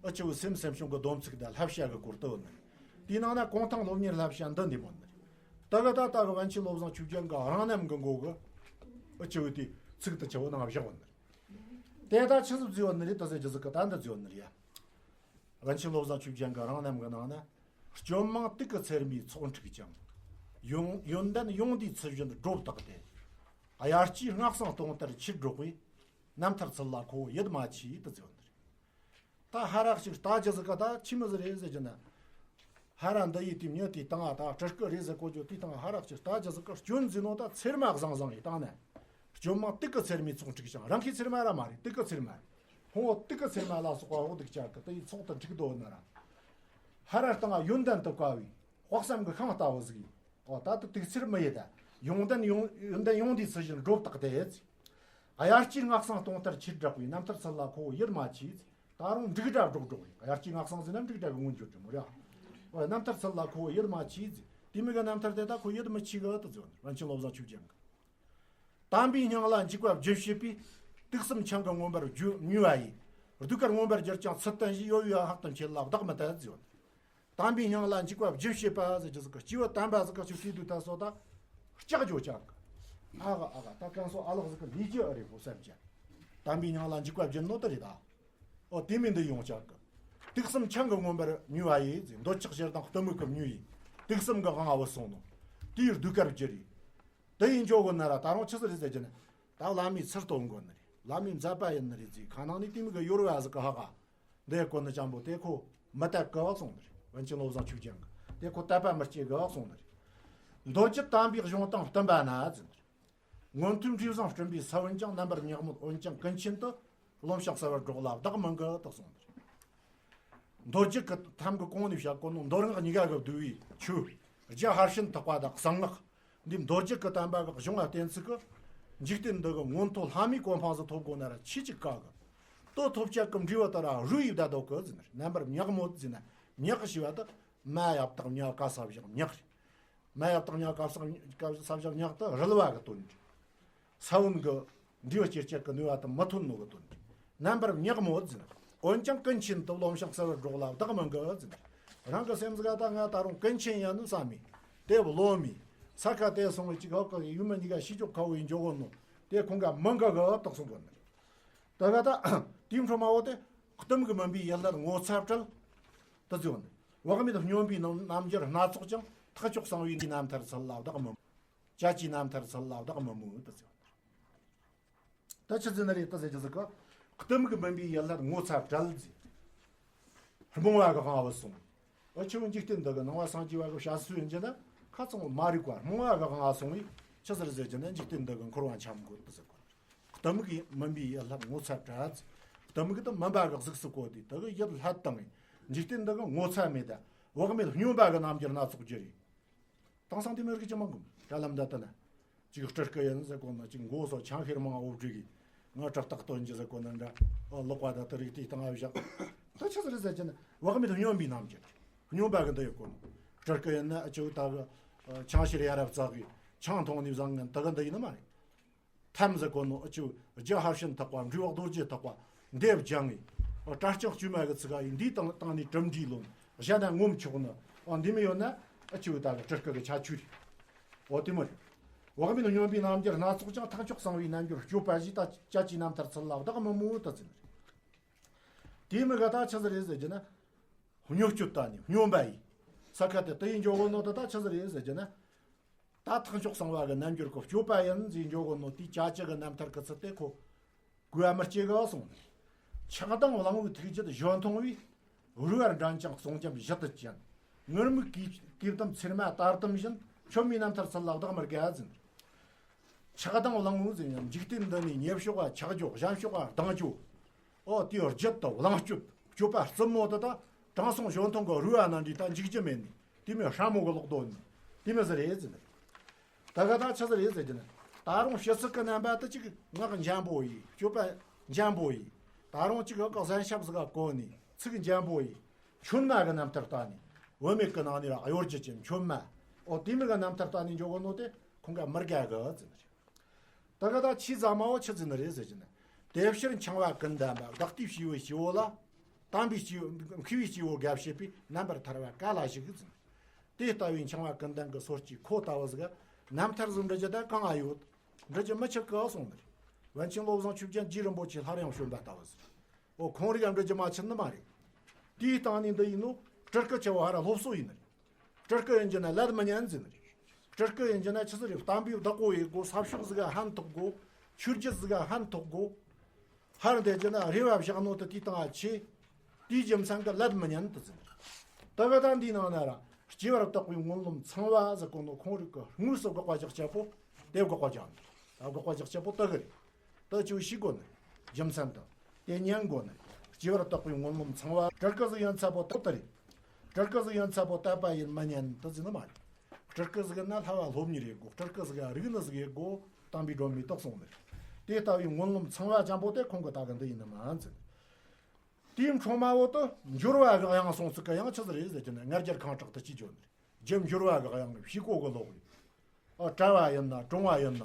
ཨ་ཅི་བོ་སེམས་སེམས་བྱུང་གི་སྡོམ་ཚིག་དང་བསླབ་བྱ་གི་སྐོར་དུ་ཡོད་ནི། དེའི་ནང་ན་གུང་ཐང་སློབ་གཉེར་བསླབ་བྱ་འདི་འདི་མོ་ནི། ད་གི་ད་ལྟ་གི་པཎ་ཆེན་བློ་བཟང་ཆོས་རྒྱན་གི་རང་རྣམ་གི་མགོ་གི་ཨ་ཅི་བོ་དེ་ཚིག་དེ་ཆེ་བོ་ནང་བཞག་ཡོད་ནི། དེ་ད་ཆི་ཟིག་བཟོས་ཡོད་ནི་རེད། ད་ཟེར་རྒྱུ་ཟིག་གི་ད་འདི་བཟོས་ཡོད་ནི་རེད་ཡ། པཎ་ཆེན་བློ་བཟང་ཆོས་རྒྱན་གྱི་རང་རྣམ་གྱི་ནང་ན། སྐྱོན་མང་དུག་གི་ཚེར་མའི་ཚོགས་འཁྲིགས་ཀྱང་། ཡོན་ཡོན་ཏན་ཡོངས་འདུས་ཚུལ་བཞིན་སྒྲོ་བཏགས་ཏེ། དབྱར་སྐྱེས་སྔགས་བསང་གཏོང་ལྟར་ཁྱེར་སྒྲོག་པའི། རྣམ་ཐར་ཚུལ་ལ་ཁོ་བོ་ཡིད་མ་ཆེས་དུ་བརྩི་བ་ནི་རེད། ད་ཧ་རག་ཅིག་ལྟ་རྒྱུ་ཟིག་ག་ད་ཆི་མོ་ཟིག་རེད་ཟེར་རྒྱུ་ན། ཧ་ར་འདི་ཡི་དེ་མྱི་དེའི་སྟེང་ང་ད་སྤྲུལ་སྐུ་རེད་ཟེར་གོ་རྒྱུ་དེའི་སྟེང་ང་ཧ་རག་ཅིག་ལྟ་རྒྱུ་ཟིག་ག་སྐྱོན་འཛིན་ནོ་ད་ཚེར་མ་བཟང་བཟང་ཡི་སྟེང་ན། སྐྱོན་མང་དུག་གི་ཚེར་མའི་ཚོགས་འཁྲིགས་ཀྱང་། རང་གི་ཚེར་མ་ར་མ་རེད། དུག་གི་ཚེར་མ་རེད། ཕུང་པོ་དུག་གི་ཚེར་མ་ལ་སོགས་པ་འོག་དུག་ཅག་གི་དེ་ཡི་ཚོགས་དུ་འཁྲིགས་འདོད་ན་ར། ཧ་ར་སྟེང་ང་ཡོན་ཏན་དུ་དཀའ་བའི་དཔག་བསམ་གྱི་ཤིང་ལྟ་བུ་ཟིག་ཡིན། འོ་ད་དུ་དུག་ཚེར་མི་ཡི་ད་ཡོན་ཏན་ཡོན་ཡོན་ཏན་ཡོངས་འདུས་ཚུལ་བཞིན་སྒྲོ་བཏགས་ཏེ། དབྱར་སྐྱེས་སྔགས་བསང་གཏོང་ལྟར་ཁྱེར་སྒྲོག་པའི། རྣམ་ཐར་ཚུལ་ལ་ཁོ་བོ་ཡིད་མ་ཆེས། ད་རུང་འབྲུག་སྒྲ་སྒྲོག་སྒྲོག་ཡིན། དབྱར་སྐྱེས་སྔགས་བསང་ཟེར་ན་འབྲུག་སྒྲ་གི་མངོན་བརྗོད་རེད་མོ་ར། འོ་རྣམ་ཐར་ཚུལ་ལ་ཁོ་བོ་ཡིད་མ་ཆེས། དེ་མིན་གྱི་རྣམ་ཐར་དེ་ད་ཁོ་ཡིད་མི་ཆེས་གི་དུ་བརྩི་བ་ནི་རེད། པཎ་ཆེན་བློ་བཟང་ཆོས་རྒྱན་གྱི། དམ་པའི་སྙིང་ལ་འཇུག་པ་རྒྱུན་བྱེད་པའི། དུག་གསུམ་ཆང་གི་མངོན་པར་བརྗོད་མྱོས་པ་ཡི། ཟློས་གར་མངོན་པར་གྱུར་ཀྱང་ཚུལ་བསྟན་བཞིན། གཡོ་བའི་ཕག་ཏུ་འཁྱིལ་ལ་བདག་མི་དད་ཟེར་བ་ནི། དམ་པའི་སྙིང་ལ་འཇུག་པ་རྒྱུན་བྱེད་པ་ཟེར་རྒྱུ་ཟིག་གི། སྐྱེས་བུ་དམ་པ་ཟིག་གི་ཆོས་སྲིད་དུ་ད་སོ་ད་ལྕགས་ཀྱོ་ཅག་གི། ཨ་ག་ཨ་ག་ད་གང་སོ་ཨ་ལགས་ཟིག་གི་ལས་ཀྱི་ཨ་རེ་ཧོ་བསམ་ཀྱང་། དམ་པའི་སྙིང་ལ་འཇུག་པ་རྒྱུན་ནོ་དེ་རེད་ད། ཨོ་དེ་མིན་འདི་ཡོང་ཅག་གི། དུག་གསུམ་ཆང་གི་མངོན་པར་མྱོས་པ་ཡི་ཟེར། འདོད་ཆགས་ཞེ་སྡང་གཏི་མུག་གི་མྱོས་ཡི། དུག་གསུམ་གྱི་དབང་བུད་སོང་ནོ། དེ་ཡི་ཟློས་གར་བགྱི་རེ། དེ་ཡི་འཇོག་གོ་ན་ར་ད་རུང་ཆི་ཟིག་རེད་ཟེར་གྱི་ན། ད་བླ་མའི་ཚུལ་སྟོན་གོ་ནི་རེད། བླ་མའི་མཛད་པ་ཡིན་ནི་རེད་ཟེར། ཁ་ནང་ནས་དེ་མིན་གྱི་ཡོ་རོབ་པ་ཟིག་གི་ཧ་ག་འདི་གོ་ནི་ཅང་པོ་དེ་ཁོ་མི་དད་གི་བ་གསུངས་ནི་རེད། པཎ་ཆེན་བློ་བཟང་ཆོས་རྒྱན་གྱི། དེ་ཁོ་དད་པ་མི་སྐྱེ་གི་བ་གསུངས་ནི་རེད། མདོ་རྒྱུད་དམ་པའི་གཞུང་དང་བསྟུན་པ་ན་ཟེར་ནི་རེད། མངོན་མཐོའི་འབྲས་བཟང་སྤྲིན་པའི་ས་བོན་ཀྱང་། རྣམ་པར་ཉག་མོད་འོན་ཀྱང་ཀུན་མཁྱེན་དུ། རློམ་ཞིང་གསལ་བར་སྒྲོག་ལ་བདག་མི་འགལ་དུ་གསུངས་ནི་རེད། མདོ་རྒྱུད་ཀྱི་ཐམ་གྱི་གོང་ནས་བཤད་གོ་ནོ་མདོ་སྔགས་གཉིས་ཀ་གི་བསྡུས་པའི་ཆོས། རྒྱུ་ཕར་ཕྱིན་ཐེག་པ་དང་གསང་སྔགས། འདི་མདོ་རྒྱུད་ཀྱི་བསྟན་པ་གི་གཞུང་ལ་བརྟེན་ཚུལ་གྱི། འཇིག་རྟེན་འདི་གི་མངོན་མཐོ་ལྷ་མིའི་གོ་འཕང་ཟིག་ཐོབ་དགོས་ན་ར་ཆེས་ཅིག་དཀའ་གི། དོ་ཐོབ་བྱེད་ཀྱི་འབྲས་བུ་དེ་ར་རུལ་ཡིབ་ད་དོ་གི་ཟེར་ནི། རྣམ་པར་ཉག་མོད་ཟེར་ན་ཉག་ཞེས་པ་དེ་མ་ཡབ་དང་ཉག་ག་ས་བཞག་ཉག་རེད། མ་ཡབ་དང་ཉག་ག་ས་ག་ས་བཞག་ཉག་དེ་རུལ་བ་གི་དོན་རེད། ས་བོན་གྱི་འབྲས་བུ་སྐྱེད་བྱེད་ཀྱི་ནུས་པ་དེ་མི་ཐོན་ནོ་གི་དོན་རེད། རྣམ་པར་ཉག་མོད་ཟེར། འོན་ཀྱང་ཀུན་མཁྱེན་དུ། རློམ་ཞིང་གསལ་བར་སྒྲོག་ལ་བདག་མི་འགལ་ཟེར། རང་གི་སེམས་ཟིག་ད་ང་ད་རུང་ཀུན་མཁྱེན་ཡིན་ནི་བསམ་མི། དེ་བློ་མི། ས་ཁ་དེ་སོང་བའི་ཅིག་ཧོ་གི་ཡུལ་མི་གཉིས་ཀ་ཤེས་ཆོག་ཁ་བོ་ཡིན་འཇོག་གོ་ནོ། དེ་ཁོང་ག་མི་འགལ་གི་བབ་དག་སོང་གོ་ནི། ད་ག་ད་དེའི་འཕྲོ་མ་བོ་དེ་གཏི་མུག་མུན་པའི་ཡུལ་ལྷ་ངོ་ཚ་བྲལ། དུ་བརྩི་བ་ནི། བག་མེད་སྨྱོན་པའི་རྣམ་རྣམ་འགྱུར་སྣ་ཚོགས་ཀྱང་། ཐེག་མཆོག་གསང་བའི་འདིའི་རྣམ་ཐར་ཚུལ་ལ་བདག་མི། བཅད་རྒྱའི་རྣམ་ཐར་ཚུལ་ལ་བདག་མི་མོས་དུ་བརྩི་བ་ནི། ད་ཆི་ཟེར་ནི་རེད་ད་ཟེར་རྒྱུ་ཟིག་གི། གཏི་མུག་མུན་པའི་ཡུལ་ལྷ་ངོ་ཚ་བྲལ་ཟེར། རྨོངས་པ་གི་དབང་བུད་སོང་། འུ་ཆོ་འཇིག་རྟེན་འདི་གི་སྣང་བ་སངས་རྒྱས་པ་གི་བྱ་སྲོལ་ཡིན་གྱི་ན་ཁ་ཚང་མ་རིག་པ་རྨོངས་པ་གི་དབང་བུད་སོང་བས་ཆི་ཟེར་ཟེར་གྱི་ན། འཇིག་རྟེན་འདི་གི་འཁོར་བ་འཁྱམས་དགོས་དུ་ཟེར་གོ། གཏི་མུག་གི་མུན་པའི་ཡུལ་ལྷ་ངོ་ཚ་བྲལ་ཟེར། གཏི་མུག་གི་དེ་མུན་པ་གི་གཟུགས་སུ་བཀོད་དེ་དེ་གི་ཡུལ་ལྷ་དང་འཇིག་རྟེན་འདི་གི་ངོ་ཚ་མེད་ད། བག་མེད་སྨྱོན་པ་གི་རྣམ་འགྱུར་སྣ་ཚོགས་བརྗོད་རེད། དེང་སང་དེ་མོ་རིགས་ཅི་མང་གི་མོ། དྲ་ལམ་ད་ལྟ་ན། ཅིག་སྤྲུལ་སྐུ་ཡིན་ཟེར་གོ་ནོ། ཅིག་མགོ་སོ་ཆང་ཤེར་མང་འོབ་བྲིས་གི། ང་གྲགས་རྟགས་སྟོན་གྱི་ཟེར་གོ་ནོ་འདྲ། ཨོ་ལོག་པ་ད་དེ་རིགས་དེའི་སྟེང་ང་བཞག་ད་ཆི་ཟིག་རེད་ཟེར་གྱི་ན་བག་མེད་སྨྱོན་པའི་རྣམ་འགྱུར། སྨྱོན་པ་གི་འདི་ཡོད་གོ་ནོ། སྤྲུལ་སྐུ་ཡིན་ན་ཨ་ཅོ་ད་གི་ཆང་ཤེར་ཡ་རབས་བཙག་གི་ཆང་འཐུང་ནི་བཟང་ངན་ད་གི་འདི་ཡིན་ནི་མ་རེད། ཐམས་ཟེར་གོ་ནོ་ཨ་ཅོ་རྒྱུ་ཕར་ཕྱིན་ཐེག་པ། འབྲས་བུ་རྡོ་རྗེ་ཐེག་པ། འདེབས་སྦྱང་ངེ་། ཨ་གྲྭ་རྐྱང་བཅོས་མ་གི་ཚིག་ག་ཡིན། འདིའི་སྟེང་སྟེང་ནས་གྲུབ་འབྲས་ལོན། གཞན་དང་ངོམ་ཆོག་ནི། ཨ་འདི་མི་ཡོད་ན་ཨ་ཅོ་ད་གི་སྤྲུལ་སྐུ་གི་ཁྱད་ཆོས་རེད། འོ་དེ་མོ་རེད། བག་མེད་སྨྱོན་པའི་རྣམ་འགྱུར་སྣ་ཚོགས་ཀྱང་། ཐེག་མཆོག་གསང་བའི་རྣམ་འགྱུར་སྤྱོད་པ་བཞིས། ད་བཅད་རྒྱའི་རྣམ་ཐར་ཚུལ་ལ་བདག་མི་མོས་དུ་བརྩི་ནི་རེད། དེ་མི་ག་ད་ཆི་ཟིག་རེད་ཟེར་གྱི་ན། སྨྱོ་སྤྱོད་ད་ནི་སྨྱོན་པ་ཡིས། ས་ཁ་དེ་དེ་ཡིན་འཇོག་གོ་ནོ་ད་ད་ཆི་ཟིག་རེད་ཟེར་གྱི་ན། ད་ཐེག་མཆོག་གསང་བ་གི་རྣམ་འགྱུར་གི་སྤྱོད་པ་ཡིན་ཟེར་འཇོག་གོ་ནོ་དེའི་བཅད་རྒྱ་གི་རྣམ་ཐར་གི་ཚུལ་དེ་ཁོ་གོ་བ་མི་སྐྱེ་གི་གསུངས་ནས། ཆགས་སྡང་གླང་པོའི་ཐུགས་རྒྱུད་གཞོན་མཐོང་བས། རུལ་བ་འགྲན་ཅིང་གསུང་རྒྱམ་གཞི་དུ་བཅིངས། ངུར་སྨྲིག་གིས་གིས་བསྡམས་ཚེར་མ་དར་དུམ་བཞིན། མཆོད་མེའི་རྣམ་ཐར་ཚུལ་ལ་བདག་མི་དགའ་ཟེར། ཆགས་སྡང་གླང་པོ་ཟེར་ཡང་འཇིག་རྟེན་འདི་ནས་ཉེས་གཤོག་པ་ཆགས་རྒྱུ། གཞན་གཤོག་པ་སྡང་རྒྱུ། ཨོ་དེའི་རྒྱུད་དུ་གླེང་སྤྱོད་སྤྱོད་པ་རྩུབ་མོ་དེ་དག་དྲང་སྲོང་གཞོན་མཐོང་གི་རུལ་བ་ནང་འདྲི་ད་འཇིགས་རྒྱུ་མེད་ནི། དེ་མོ་སྲ་མོ་གི་ལོག་རྡོ་ནི། དེ་མོ་ཟིག་རེད་ཟེར་ནི། ད་ག་ད་ཆི་ཟིག་རེད་ཟེར་གྱི་ན། ད་རུང་ཕྱི་ཚུལ་གྱི་རྣམ་པ་དེ་ཅིག་ངག་འཇམ་པོ་ཡིས། སྤྱོད་པ་འཇམ་པོ་ཡིས། ད་རུང་ཅིག་གི་གཟན་ཞབས་ཟིག་ག་གོན་ནི། ཚིག་འཇམ་པོ་ཡིས། མཆོད་མེ་གི་རྣམ་ཐར་བལྟས་ནི། བུད་མེད་ཀྱི་ནང་ནས་ར་གཡོ་སྒྱུ་ཅན་མཆོད་མེ། ཨོ་དེ་མོ་གི་རྣམ་ཐར་བལྟས་ནི་འཇོག་གོ་ནོ་དེ་ཁོང་ག་མི་དགའ་གི་ཟེར་ནི་རེད། ད་ག་ད་ཆི་ཟིག་མ་བོ་ཆི་ཟེར་ནི་རེད་ཟེར་གྱི་ན། དེ་ཕྱིར་འཆིང་བ་ཀུན་ལྡན་པ། བདག་ལྟའི་སྐྱེ་བོའི་སྐྱེ་བོ་ལ། དམ་པའི་སྐྱེ་བོ་མཁས་པའི་སྐྱེ་བོ་དགའ་བྱེད་པའི། རྣམ་པར་ཐར་པ་ག་ལ་ཞིག་ཟེར། དེ་ལྟ་བུའི་འཆིང་བ་ཀུན་ལྡན་གྱི་སོ་སྐྱེ་ཁོ་ལྟ་བུ་ཟིག་རྣམ་ཐར་ཟིག་འབྲི་རྒྱུ་ད་གང་ང་ཡོད། འབྲི་རྒྱུ་མི་ཆད་གི་གསུངས་ནི་རེད། པཎ་ཆེན་བློ་བཟང་ཆོས་རྒྱན་རྗེ་རིན་པོ་ཆེ་སླར་ཡང་བྱོན་པ་ལྟ་བུ་ཟིག་འོ་ཁོང་རིགས་འབྲི་རྒྱུ་མ་ཆད་ནི་མ་རེད། དེའི་སྟེང་ནས་འདི་ཡིན་ནོ། སྤྲུལ་སྐུ་ཆེ་བ་ཧ་ར་སློབ་གསོ་ཡིན་ནི་རེད། སྤྲུལ་སྐུ་ཡིན་རྒྱུ་ན་ལད་མི་ཉན་ཟེར་ནི་རེད། སྤྲུལ་སྐུ་ཡིན་རྒྱུ་ན་ཆི་ཟིག་རེད། གཏམ་དཔེ་བདག་པོ་ཡེད་དགོ། ས་ཕྱོགས་ཟིག་ག་ཕན་ཐོགས་དགོ། ཆོས་བརྒྱུད་ཟིག་ག་ཕན་ཐོགས་དགོ། ཧར་འདེད་རྒྱུ་ན་རེ་བ་བཞག་ནོ་དེ་དེའི་སྟེང་ང་ཆེ། དེའི་རྒྱུ་མཚན་གི་ལད་མི་ཉན་དུ་ཟེར་ནི་རེད། ད་ག་ད་འདིའི་ནང་ན་ར་སྐྱེ་བར་བཏགས་པའི་སྨོན་ལམ་ཚངས་པ་ཟེར་གོ་ནོ་ཁོང་རིགས་གི་དངོས་སུ་དགག་པ་རྒྱག་བྱེད་པོ་དེ་དགག་པ་རྒྱག་ནི་རེད། ད་དགག་པ་རྒྱག་བྱེད་པོ་དེ་གི་རེད། དེ་ཆོས་ཤེས་དགོ་ནི་རེད། རྒྱུ་མཚན་དང་དེ་ཉན་དགོ་ནི་རེད། སྐྱེ་བར་བཏགས་པའི་སྨོན་ལམ་ཚངས་པ། སྤྲུལ་སྐུ་ཟིག་ཡིན་ཚད་པོ་དག་ཏུ་རེད། སྤྲུལ་སྐུ་ཟིག་ཡིན་ཚད་པོ་དད་པ་ཡིན་མི་ཉན་དུ་ཟེར་ནི་མ་རེད། སྤྲུལ་སྐུ་ཟིག་ཡིན་ན་བསླབ་པ་སློབ་གཉེར་ཡེད་དགོ། སྤྲུལ་སྐུ་ཟིག་ཡ་རིག་ནི་ཟིག་ཡེད་དགོ། དམ་པའི་སྒྲོན་མེ་དག་གསུངས་ནི་རེད། དེ་ལྟ་བུའི་སྨོན་ལམ་ཚངས་པ་ཅན་པོ་དེ་ཁོང་གི་ད་གི་འདི་ཡིན་ནི་མ་ཟེར། དེའི་འཕྲོ་མ་བོ་དུ་འབྱོར་བ་གི་གཡང་སོང་ཚིག་གི་ཡང་ཆི་ཟིག་རེད་ཟེར་གྱི་ན། ང་རྒྱལ་ཁེངས་དྲེགས་དུ་ཅི་བརྗོད་ནི་རེད། རྒྱུ་འབྱོར་བ་གི་གཡང་ཕྱུག་པོ་གི་ལོག་རེད། ཨ་གྲྭ་བ་ཡིན་ན་གྲོང་བ་ཡིན་ན་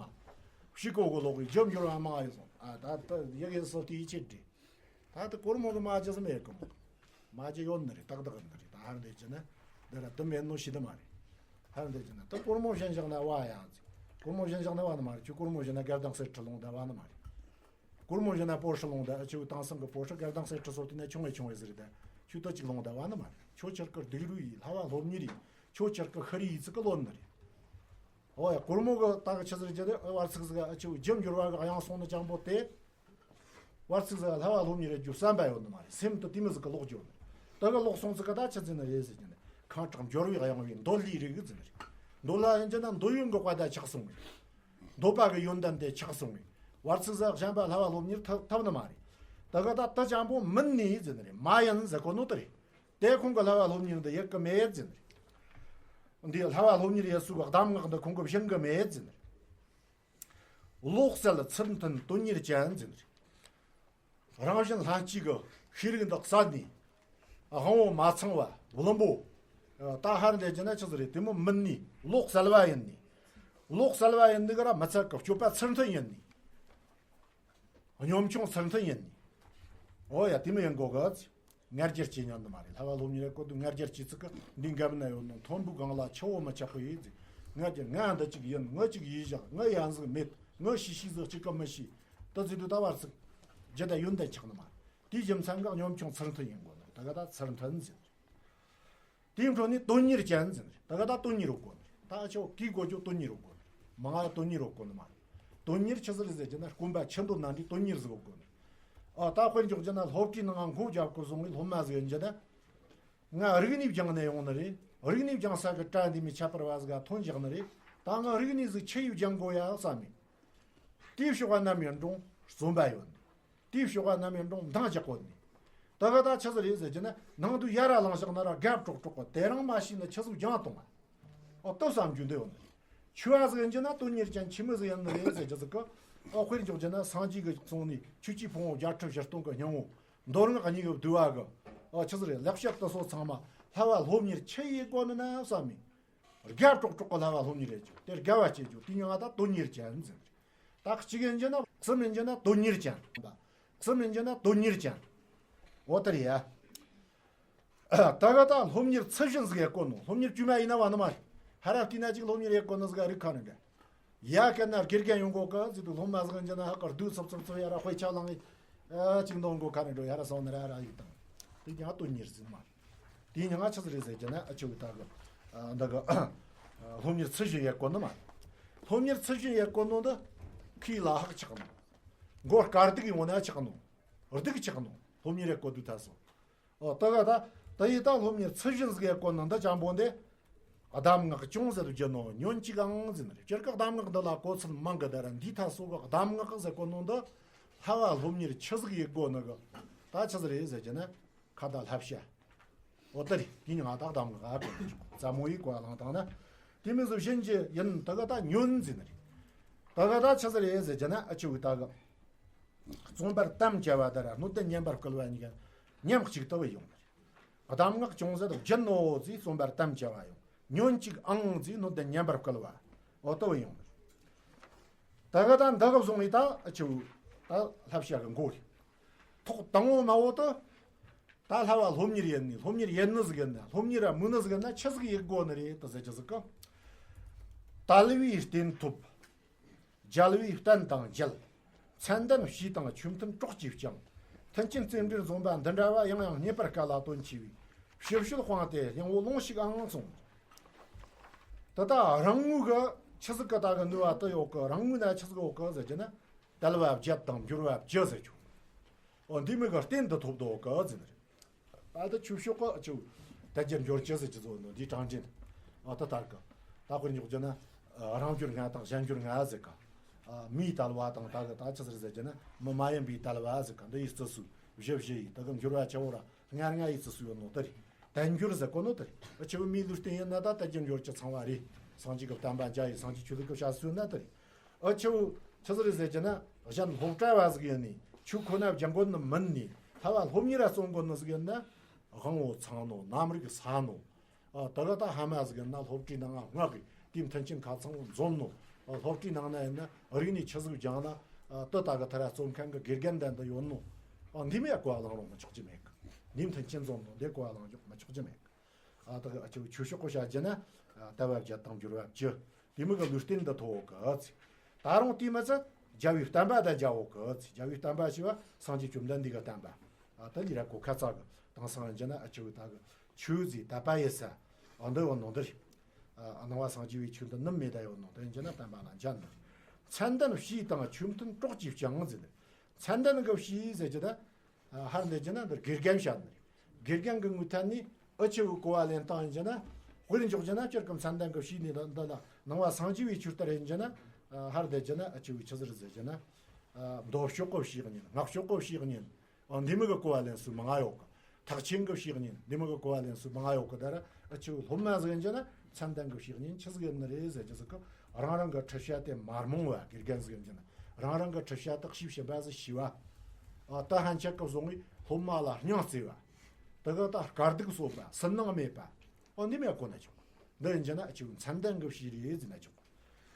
ཕྱུག་པོ་གི་ལོག་རེད། རྒྱུ་འབྱོར་བ་མང་ཡོད་སོང་། ཨ་ད་ད་ཡི་གེ་སོ་དེའི་ཆེད་དྲི། ད་ད་སྒོར་མོ་གི་མ་ཇི་ཟིག་མེད་གི་མོ། མ་ཇི་ཡོད་ནི་རེད། ཏག་ཏག་ནི་རེད། ད་ཧར་འདེད་ཀྱི་ན་འདི་ར་དུ་མེད་ནོ་ཤི་དུ་མ་རེད། ཧར་འདེད་ཀྱི་ན་ད་སྒོར་མོ་བཞིན་བཞག་ན་བ་ཡང་ཟིག་སྒོར་མོ་བཞིན་བཞག་ན་བ་ནི་མ་རེད། ཁྱོད་སྒོར་མོ་བཞིན་ན་སྒར་དང་གསེར་ཁྲི་ལོང་ད་བ་ནི་མ་རེད། སྒོར་མོ་བཞིན་ན་པོ་ཧྲི་ལོང་ད། ཨ་ཆེའུ་དེང་སང་གི་པོ་ཧྲི་སྒར་དང་གསེར་ཁྲི་སོགས་དེ་ན་ཆུང་བས་ཆུང་བས་ཟིག་རེད། ད་ཁྱོད་ད་ཅིག་ལོང་ད་བ་ནི་མ་རེད། ཁྱོད་ཁྱེར་ཀི་སྡུག་རུས་ཡིས་བསླབ་པ་སློབ་གཉེར་ཡིས་ཁྱོད་ཁྱེར་ཀི་ཤི་རུས་ཡིས་ཚིག་གི་ལོན་ནི་རེད། ཨོ་ཡ་སྒོར་མོ་གི་ད་གི་ཆི་ཟིག་རེད་ཀྱི་རེད། བར་ཚིག་ཟིག་ཨ་ཆེའུ་རྒྱུ་འབྱོར་བ་གི་གཡང་སོང་ནི་ཅང་པོ་དེ། བར་ཚིག་ཟིག་བསླབ་པ་སློབ་གཉེར་རྒྱུ་བསམ་པ་ཡོད་ནི་མ་རེད། སེམས་དུ་དེ་མི་ཟིག་གི་ལོག་འགྱོ་ནི་རེད། ད་གི་ལོག་སོང་ཚིག་གི་ད་ཆི་ཟིག་ནི་རེད་ཟེར་གྱི་ནི། ཁེངས་དྲེགས་འབྱོར་བའི་གཡང་བའི་འདོད་ལྷའི་རིགས་ཟིག་ནི་རེད། འདོད་ལྷ་ཡིན་གྱི་ན་འདོད་ཡོན་གི་བཀའ་ད་ཆགས་སོང་བས། འདོད་པ་གི་ཡོན་ཏན་དེ་ཆགས་སོང་བས། བར་ཚིག་ཟིག་གཞན་པ་བསླབ་པ་སློབ་གཉེར་ཐབས་ཐབས་ནི་མ་རེད། ད་གི་ད་དེ་ཅང་པོ་མིན་ནི་ཟེར་ནི་རེད། མ་ཡིན་ཟེར་གོ་ནོ་དེ་རེད། དེ་ཁོང་གི་བསླབ་པ་སློབ་གཉེར་འདི་ཡེད་གི་མེད་ཟེར་ནི་རེད། འདི་བསླབ་པ་སློབ་གཉེར་ཡེད་སྲོལ་གི་གདམས་ངག་འདི་ཁོང་གི་བྱིན་གི་མེད་ཟེར་ནི་རེད། ལོག་སལ་ཚུལ་མཐུན་དོན་གཉེར་ཅན་ཟེར་ནི་རེད། རང་བཞིན་ལྷན་སྐྱེས་ཀྱི་ཤེས་རིག་འདི་གསལ་ནས་དབང་པོ་མ་ཚང་བ་བླུན་པོ། ད་ཧར་འདེད་ཀྱི་ན་ཆི་ཟིག་རེད། དེ་མོ་མིན་ནི་ལོག་སལ་བ་ཡིན་ནི། ལོག་སལ་བ་ཡིན་ནི་གི་ར་མི་ཚད་གི་སྤྱོད་པ་ཚུལ་མཐུན་ཡིན་ནི། གཉོམ་ཆུང་ཚུལ་མཐུན་ཡིན་ནི། འོ་ཡ་དེ་མོ་ཡིན་དགོ་གི། ང་རྒྱལ་ཅན་ཉན་ནི་མ་རེད། བསླབ་པ་སློབ་གཉེར་ཡེད་གོ་དུས་ང་རྒྱལ་ཅན་ཚིག་གི་འདི་འགབ་ན་ཡོད་ནོ། མཐོན་པོའི་སྒང་ལ་ཆུ་བོ་མི་ཆགས་པ་ཡིན་ཟིག་ང་རྒྱལ་ང་འདི་གཅིག་ཡིན། ང་གཅིག་ཡིན་བཞག་ང་ཡང་ཟིག་མེད། ང་ཤི་ཤི་ཟིག་གཅིག་གི་མི་ཤི། ད་ཟིག་དུས་ད་བར་ཚིག་རྒྱུ་ད་ཡོན་ཏན་ཆགས་ནི་མ་རེད། དེའི་རྒྱུ་མཚན་གི་གཉོམ་ཆུང་ཚུལ་མཐུན་ཡིན་དགོ་ནི། ད་ག་ད་ཚུལ་མཐུན་ཟེར། དེའི་འཕྲོ་ནས་དོན་གཉེར་ཅན་ཟེར། ད་ག་ད་དོན་གཉེར་ཡོད་དགོ་ནི། ད་ཨ་ཆོ་གིས་གོ་རྒྱུ་དོན་གཉེར་ཡོད་དགོ་ནི། མང་ང་དོན་གཉེར་ཡོད་དགོ་ནི་མ་རེད། དོན་གཉེར་ཆི་ཟིག་རེད་ཟེར་གྱི་ན་དཀོན་པ་ཆུ་འདོད་ན་འདྲའི་དོན་གཉེར་ཟིག་ཡོད་དགོ་ནི། ཨ་ད་དཔེར་འཇོག་རྒྱུ་ན་སློབ་གྲྭའི་ནང་ང་མགོ་རྒྱབ་གི་བཟུང་བའི་སློབ་མ་ཟིག་ཡིན་རྒྱུ་ན། ང་རིག་གནས་སྦྱངས་ནས་ཡོང་ནི་རེད། རིག་གནས་སྦྱངས་ས་གི་གྲྭ་འདི་མོའི་ཁྱད་པར་བ་ཟིག་ག་ཐོན་བཞག་ནི་རེད། ད་ང་རིག་གནས་ཟིག་ཆི་ཡིས་སྦྱང་དགོ་ཡ་བསམ་མེད། དེའི་ཕྱོགས་ག་ནམ་ཡིན་རུང་རྩོམ་པ་ཡོད་ནི། དེའི་ཕྱོགས་ག་ནམ་ཡིན་རུང་འདང་རྒྱག་གོ་ནི། ད་ག་ད་ཆི་ཟིག་རེད་ཟེར་གྱི་ན་ནང་དུ་ཡར་ར་ལངས་བཞག་ན་ར་རྒད་ཀྲོག་ཀྲོག་གི། དེ་རིང་མ་ཤེས་ན་ཆི་ཟིག་སྦྱང་གཏོང་ང་། ཨོ་ལྟོས་བསམ་རྒྱུ་འདི་ཡོད་ནི་རེད། ཆོས་པ་ཟིག་ཡིན་གྱི་ན་དོན་གཉེར་ཅན་ཆི་མོ་ཟིག་ཡིན་ནི་རེད་ཟེར་གྱི་ཟིག་གི། ཨོ་དཔེར་འཇོག་གྱི་ན་སངས་རྒྱས་ཀྱི་གསུང་ནས་ཆོས་ཀྱི་ཕུང་པོ་བརྒྱད་ཁྲི་བཞི་སྟོང་གི་སྙིང་པོ། མདོ་སྔགས་གཉིས་ཀྱི་བསྡུས་པ་གི། ཨོ་ཆི་ཟིག་རེད། ལེགས་བཤད་དེ་ཚོ་ཚང་མ་བསླབ་པ་སློབ་གཉེར་ཆི་ཡེད་དགོ་ནི་ན་བསམ་མེད། རྒད་ཀྲོག་ཀྲོག་གི་བསླབ་པ་སློབ་གཉེར་ཡེད་རྒྱུ་དེ་དགའ་བ་སྐྱེ་རྒྱུ་དེ་མྱིང་ང་ད་དོན་གཉེར་ཅན་ཟེར། ད་གཅིག་ཡིན་གྱི་ན་གསུམ་ཡིན་གྱི་ན་དོན་གཉེར་ཅན། གསུམ་ཡིན་གྱི་ན་དོན་གཉེར་ཅན། འོ་དེ་རེད་ཡ། ད་ག་ད་སློབ་གཉེར་ཚུལ་བཞིན་ཟིག་ཡེད་དགོ་ནོ། སློབ་གཉེར་དཀྱུས་མ་ཡིན་ན་བ་ནི་མ་རེད། ཧ་ར་བལྟས་ན་ཅིག་སློབ་གཉེར་ཡེད་དགོ་ནི་ཟིག་རིགས་ཁ་ནི་འདྲ། ཡ་གན་ན་དགེ་རྒན་ཡོང་གོ་གི་ཟིག་དུས་སློབ་མ་ཟིག་ཡིན་གྱི་ན་ཧ་ཀར་སྡུག་ཚབ་ཚབ་ཚབ་ཡ་ར་དཔེ་ཆ་ལང་ངེ་ཨ་ཅིག་འདོན་གོ་ཁ་ནི་འགྲོ་ཡ་ར་སོང་ནི་ར་ར་ཡིག་དང་། དེ་ཀྱང་དོན་གཉེར་ཟིག་མ་རེད། དེའི་མྱིང་ང་ཆི་ཟིག་རེད་ཟེར་གྱི་ན་ཨ་ཆི་བུ་ད་གི་འདི་གི་སློབ་གཉེར་ཚུལ་བཞིན་ཡེད་དགོ་ནི་མ་རེད། སློབ་གཉེར་ཚུལ་བཞིན་ཡེད་དགོ་ནོ་འདི་ཁོའི་ལ་ཕག་ཆགས་ནོ། མགོ་དཀའ་སྡུག་ཡོང་ན་ཆགས་ནོ། སྡུག་ཆགས་ནོ། སློབ་གཉེར་ཡེད་དགོ་དུས་ད་སོ། ཨོ་ད་ག་ད་ད་ཡི་ད་སློབ་གཉེར་ཚུལ་བཞིན་ཟིག་ཡེད་དགོ་ནི་འདི་ཅང་པོ་འདི། གདམས་ངག་ཅུང་ཟད་བརྒྱུད་ནོ་ཉོན་ཅིག་ཨང་ཟེར་ནི་རེད། སྤྱིར་གི་གདམས་ངག་འདི་ལ་གོ་ཚུལ་མང་གི། ད་ར་འདི་ད་སོ་གི་གདམས་ངག་ཟེར་གོ་ནོ་འདི་བསླབ་པ་སློབ་གཉེར་ཆི་ཟིག་ཡེད་དགོ་ནི་གི། ད་ཆི་ཟིག་རེད་ཟེར་གྱི་ན། ཁ་ད་བསླབ་བྱ། འོ་དེ་རེད། དེ་ནི་ང་ད་གདམས་ངག་ག་གོ་ནི་ཆོག་རྩ་མོ་ཡི་གོ་ལང་དང་ན། དེ་མི་ཟོ་བྱིན་གྱི་ཡིན། ད་ག་ད་ཉོན་ཟེར་ནི་རེད། ད་ག་ད་ཆི་ཟིག་རེད་ཟེར་གྱི་ན་ཨ་ཆི་བུ་ད་གི། རྩོམ་པར་དམ་བཅའ་བ་ད་ར་སྣོད་ལྡན་ཉན་པར་བསྐུལ་བ་གཉིས་ཀ་མཉམ་གཅིག་ཏུ་བུད་ཡོང་ནི་རེད། གདམས་ངག་ཅུང་ཟད་བརྒྱུད་ནོ་ཟེར་རྩོམ་པར་དམ་བཅའ་བ་ཡང་། ཉོན་ཅིག་ཨང་ཟེར་སྣོད་ལྡན་ཉན་པར་བསྐུལ་བ། འོ་ལྟ་བུ་ཡོང་། ད་ག་ད་འདི་ག་བཟུང་བའི་ད་ཨ་ཆི་བུ། ད་བསླབ་བྱ་གི་མགོ་རེད། ཐོག་དང་པོ་མ་བོ་དུ། ད་བསླབ་པ་སློབ་གཉེར་ཡིན་ནི། སློབ་གཉེར་ཡིན་ནི་ཟིག་ཡིན་ན། སློབ་གཉེར་ར་མིན་ནི་ཟིག་ཡིན་ན། ཆི་ཟིག་ཡེད་དགོ་ནི་རེད་དུ་ཟེར་གྱི་ཟིག་གི། དལ་བས་བརྟན་ཐོབ། རྒྱལ་བས་བསྟན་དང་འཇལ། མཚན་ལྡན་བྱས་དང་ཆོས་མཐུན་གྲོགས་ཀྱིས་བསྐྱངས། མཐུན་རྐྱེན་རྩེ་འགྲན་འཛོམས་པ་འདི་འདྲ་བ། ཡང་ཡང་རྙེད་པར་དཀའ་ལ་དོན་ཆེ་བའི། ཕྱི་བཤོལ་དཔང་དེ་སྙིང་བོ་ལོང་ཞིག་ཨང་གསུངས། ད་ལྟ་རང་ངོས་གི་ཆི་ཟིག་གི་ད་གི་ནུས་པ་དུ་ཡོད་གི། རང་ངོས་ན་ཆི་ཟིག་ཡོད་གི་ཟེར་གྱི་ན། དལ་བ་བརྒྱད་དང་འབྱོར་བ་བཅུ་ཟེར་ཆོག། འོ་འདི་མོ་གི་རྟེན་འདི་ཐོབ་འདུག་གི་ཟེར་ནི་རེད། ད་ལྟ་ཆོས་ཕྱོགས་གི་ཆོས་དལ་འབྱོར་འབྱོར་བཅུ་ཟེར་གྱི་ཟོ་ནོ་འདི་གྲངས་ཅན། ཨ་ད་ལྟར་གི། ད་དཔེར་འཇོག་རྒྱུ་ན། ཨ་རང་འབྱོར་ལྔ་དང་གཞན་འབྱོར་ལྔ་ཟེར་ག། ཨ་མིའི་དལ་བ་དང་ད་གི་ད་ཆི་ཟེར་ཟེར་གྱི་ན། མི་མ་ཡིན་པའི་དལ་བ་ཟེར་ག། འདི་ཡི་རྩི་སུ་བཞི་བཞི་ཡི་ད་གི་འབྱོར་བ་ཆེ་བོ་ར་ལྔ་ལྔ་ཡི་རྩི་སུ་ཡོད་ནོ་དེ་རེད། དལ་འབྱོར་ཟེར་གོ་ནོ་དེ་རེད། ཨ་ཆེ་བོ་མིའི་ལུས་རྟེན་ཡིན་ན་ད་དལ་འབྱོར་འབྱོར་བཅུ་ཚང་བ་རེད། སངས་རྒྱས་ཀྱི་བསྟན་པ་འཇའ་ཡི་སངས་རྒྱས་ཆོས་ལུགས་ཀྱི་བྱ་སྲོལ་ན་དེ་རེད། ཨ་ཆེ་བོ་ཆི་ཟིག་རེད་ཟེར་གྱི་ན། གཞན་སློབ་གྲྭ་བ་ཟིག་ཡིན་ནི། ཆོས་ཁོ་ན་སྦྱང་གོ་ནི་མིན་ནི། ལྷ་བ་སློབ་གཉེར་ར་རྩོམ་གོ་ནི་ཟིག་ཡིན་ན། དབང་བོ་ཚང་ནོ། རྣམ་རིག་ས་ནོ། ཨ་ད་ག་ད་ཧ་མ་ཟིག་ཡིན་ན་སློབ་གྲྭའི་ནང་ང་ང་གི་དེའི་མཐུན་རྐྱེན་ཁ་ཚང་བོ་འཛོམས་ནོ། ཨ་སློབ་གྲྭའི་ནང་ན་ཡིན་ན་རིག་གནས་ཆི་ཟིག་སྦྱང་ན། ཨ་དེ་ད་ག་ཐ་ར་རྩོམ་མཁན་གི་དགེ་རྒན་དན་དུ་ཡོད་ནོ། ཨ་འདི་མོ་གོ་བ་བླངས་རུང་མི་ཆོག་གི་མེད་གི། འདིའི་མཐུན་རྐྱེན་འཛོམས་ནོ་འདི་གོ་བ་བླངས་རྒྱུ་མི་ཆོག་གི་མེད་གི། ཨ་ད་གི་ཨ་ཆེ་བོ་ཆོས་ཕྱོགས་གི་བྱ་རྒྱུ་ན། ཨ་དལ་བ་བརྒྱད་དང་འབྱོར་བ་བཅུ། དེ་མོ་གི་ལུས་རྟེན་འདི་ཐོབ་གི་ཟེར། ད་རུང་དེ་མི་ཚད་རྒྱལ་བའི་བསྟན་པ་དང་མཇལ་ཡོད་གི་ཟེར། རྒྱལ་བའི་བསྟན་པ་ཞེས་པ་སངས་རྒྱས་བཅོམ་ལྡན་འདས་ཀྱི་བསྟན་པ། ཨ་ད་ལི་ར་གོ་ཁ་ཚ་གི་དེང་སང་ཡིན་གྱི་ན། ཨ་ཆེ་བོ་ད་གི་ཆོས་ཟེར་དད་པ་ཡེད་ས། ཨ་འདི་བ་ནོ་འདི་རེད། ཨ་ནང་པ་སངས་རྒྱས་པའི་ཆོས་འདི་ནི་མེད་ད་ཡོད་ནོ་དེ་ཡིན་གྱི་ན་བསྟན་པ་ལ་འཇལ་འདི། མཚན་ལྡན་བྱས་དང་ཆོས་མཐུན་གྲོགས་ཀྱིས་བསྐྱངས་ཟེར་ནི། མཚན་ལྡན་གི་བྱས་ཟེར་གྱི་ན། ཨ་ཧར་འདི་གྱི་ན་འདིར་དགེ་རྒན་བྱ་ནི་རེད། དགེ་རྒན་གི་ངོས་ཐད་ནས་ཨ་ཆེ་བོའི་གོ་བ་ལེན་སྟངས་ཡིན་གྱི་ན། དཔེར་འཇོག་གྱི་ན་སྤྱིར་གི་མཚན་ལྡན་གི་བྱས་ནི་འདི་འདི་ལ་ནང་པ་སངས་རྒྱས་པའི་ཆོས་ལྟར་ཡིན་གྱི་ན། ཨ་ཧར་འདི་གྱི་ན་ཨ་ཆེ་བོའི་ཆི་ཟིག་རེད་ཟེར་གྱི་ན། ཨ་མདོ་ཕྱོགས་གི་བྱས་ཉན། སྔགས་ཕྱོགས་གི་བྱས་ཉན། ཨ་འདི་མོ་གི་གོ་བ་ལེན་སྲོལ་མང་ང་ཡོད་གི། ཐེག་ཆེན་གི་བྱས་ཉན། འདི་མོ་གི་གོ་བ་ལེན་སྲོལ་མང་ང་ཡོད་གི། ད་ར་ཨ་ཆེ་བོ་སློབ་མ་ཟིག་ཡིན་གྱི་ན་མཚན་ལྡན་གི་བྱས་ཉན་ཆི་ཟིག་ཡིན་ནི་རེད་ཟེར་གྱི་ཟིག་གི། རང་རང་གི་ཁྲིད་བྱ་དེ་མ་རྨོངས་པ། དགེ་རྒན་ཟིག་ཡིན་གྱི་ན་རང་རང་གི་ཁྲིད་བྱ་དག་ཤེས་བྱིན་པ་ཟིག་ཤེས་པ། ཨ་ད་ཕན་ཆད་གི་བཟུང་བའི་སློབ་མ་ལ་སྙིང་བརྩེ་བ། ད་ག་ད་དཀའ་སྡུག་གསོད་པ། སུན་སྣང་མེད་པ། ཨོ་འདི་མོ་གོ་ན་ཆོག། འདི་ཡིན་གྱི་ན་ཨ་ཆེ་བོ་མཚན་ལྡན་གི་བྱས་རེད་ཟེར་ན་ཆོག།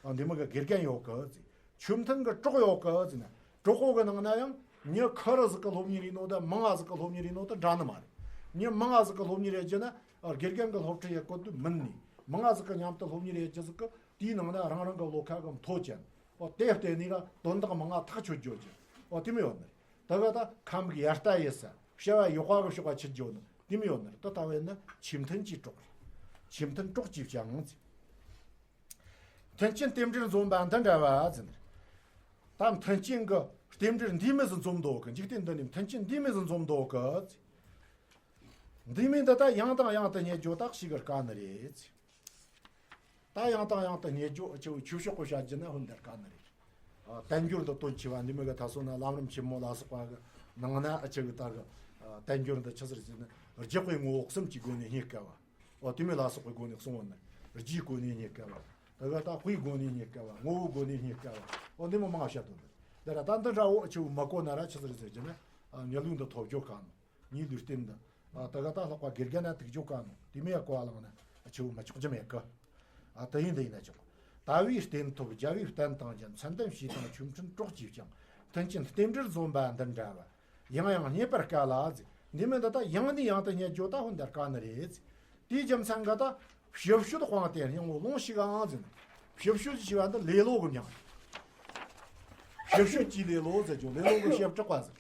ཨོ་འདི་མོ་གི་དགེ་རྒན་ཡོད་གི་ཟེར། ཆོས་མཐུན་གི་གྲོགས་ཡོད་གི་ཟེར་ན། གྲོགས་པོ་གི་ནང་ན་ཡང་མྱི་ཁེར་རེ་ཟིག་གི་སློབ་གཉེར་ཡིན་ནོ་དང་མང་ང་ཟིག་གི་སློབ་གཉེར་ཡིན་ནོ་དང་འདྲ་ནི་མ་རེད། མྱི་མང་ང་ཟིག་གི་སློབ་གཉེར་ཡེད་རྒྱུ་ན། ཨ་དགེ་རྒན་གི་སློབ་ཁྲིད་ཡེད་དགོས་དུས་མིན་ནི། མང་ང་ཟིག་གི་མཉམ་དུ་སློབ་གཉེར་ཡེད་རྒྱུ་ཟིག་གི་དེའི་ནང་ན་རང་རང་གི་བློ་ཁ་གི་མཐོ་ཅན། ཨོ་དེ་བརྟེན་ནས་ག་དོན་དག་མང་ང་ཐག་ཆོད་རྒྱུ་ཅན། ཨོ་དེ་མོ་ཡོད་ནི་རེད། ད་ག་ད་ཁམས་གི་ཡར་ལྟ་ཡེད་ས། བྱ་བ་ཡག་པ་གི་ཕྱོགས་ཀ་ཁྲིད་རྒྱུ་ནི་དེ་མོ་ཡོད་ནི་རེད། ད་ལྟ་བས་ན་ཆོས་མཐུན་གྱི་གྲོགས་རེད། ཆོས་མཐུན་གྲོགས་ཀྱིས་བསྐྱངས་ཟེར། མཐུན་རྐྱེན་རྟེན་འབྲེལ་འཛོམས་པ་འདི་འདྲ་བ་ཟེར། ད་མཐུན་རྐྱེན་གི་རྟེན་འབྲེལ་འདི་མོ་ཟིག་འཛོམས་འདུག་གི། འཇིག་རྟེན་འདི་ནས་མཐུན་རྐྱེན་འདི་མོ་ཟིག་འཛོམས་འདུག་གི་ཟེར། འདི་མོ་འདི་ད་ཡང་དང་ཡང་དུ་རྙེད་རྒྱུ་ད་ཞེ་གི་དཀའ་ནི་རེད་ཟེར། ད་ཡང་དང་ཡང་དུ་རྙེད་རྒྱུ་ཨ་ཆེ་བོ་ཆོས་ཕྱོགས་གི་བྱ་རྒྱུ་ན་འོ་འདི་དཀའ་ནི་རེད། ཨ་དལ་འབྱོར་འདི་དོན་ཆེ་བ། འདི་མོ་གི་ད་སོང་ན་ལམ་རིམ་ཆེན་མོ་ལ་སོགས་པ་གི་ནང་ན་ཨ་ཆེ་གི་ད་གི་ཨ་དལ་འབྱོར་འདི་ཆི་ཟིག་རེད་ཟེར་ན། རྒྱུ་དཔེ་ངོ་བོ་གསུམ་གྱི་སྒོ་ནས་རྙེད་དཀའ་བ། ཨོ་དེ་མོ་ལ་སོགས་པའི་སྒོ་ནས་གསུངས་པ་ནི། རྒྱུའི་སྒོ་ནས་རྙེད་དཀའ་བ། ད་ག་ད་དཔེའི་སྒོ་ནས་རྙེད་དཀའ་བ། ངོ་བོའི་སྒོ་ནས་རྙེད་དཀའ་བ། ཨོ་འདི་མོ་མང་བཤད་དོ་འདི། འདི་ར་ད་འདི་འདྲ་བོ་ཨ་ཆེ་བོ་མ་གོ་ན་ར་ཆི་ཟིག་རེད་ཟེར་གྱི་ན། ཨ་མྱི་ལུས་འདི་ཐོབ་རྒྱུ་དཀའ་ནོ། མྱིའི་ལུས་རྟེན་འདི། ཨ་ད་ག་ད་ལྷག་པ་དགེ་རྒན་ན་ཐུག་རྒྱུ་དཀའ་ནོ། དེ་མོ་ཡ་གོ་བ་བླངས་ན་ཨ་ཆེ་བོ་མི་ཆོག་རྒྱུ་མེད་གི། ཨ་དེ་ཡིན་དེ་ཡིན་ན་ཆོག། དལ་བས་བརྟན་ཐོབ། རྒྱལ་བས་བསྟན་དང་འཇལ། མཚན་ལྡན་བྱས་དང་ཆོས་མཐུན་གྲོགས་ཀྱིས་བསྐྱངས། མཐུན་རྐྱེན་རྟེན་འབྲེལ་འཛོམས་པ་འདི་འདྲ་བ། ཡང་ཡང་རྙེད་པར་དཀའ་ལ་ཟེར། འདི་མོ་འདི་ད་ཡང་ནས་ཡང་དུ་རྙེད་རྒྱུ་ད་འོ་འདི་དཀའ་ནི་རེད་ཟེར། དེའི་རྒྱུ་མཚན་ག་ད་ཕྱི་བཤོལ་དཔང་དེ་སྙིང་བོ་ལོང་ཞིག་ཨང་ཟེར་ན། ཕྱི་བཤོལ་ཞེས་པ་འདི་ལེ་ལོ་གི་མྱིང་རེད། ཕྱི་བཤོལ་གྱི་ལེ་ལོ་ཟེར་རྒྱུ། ལེ་ལོ་གི་ཞིབ་དྲག་པ་ཟེར།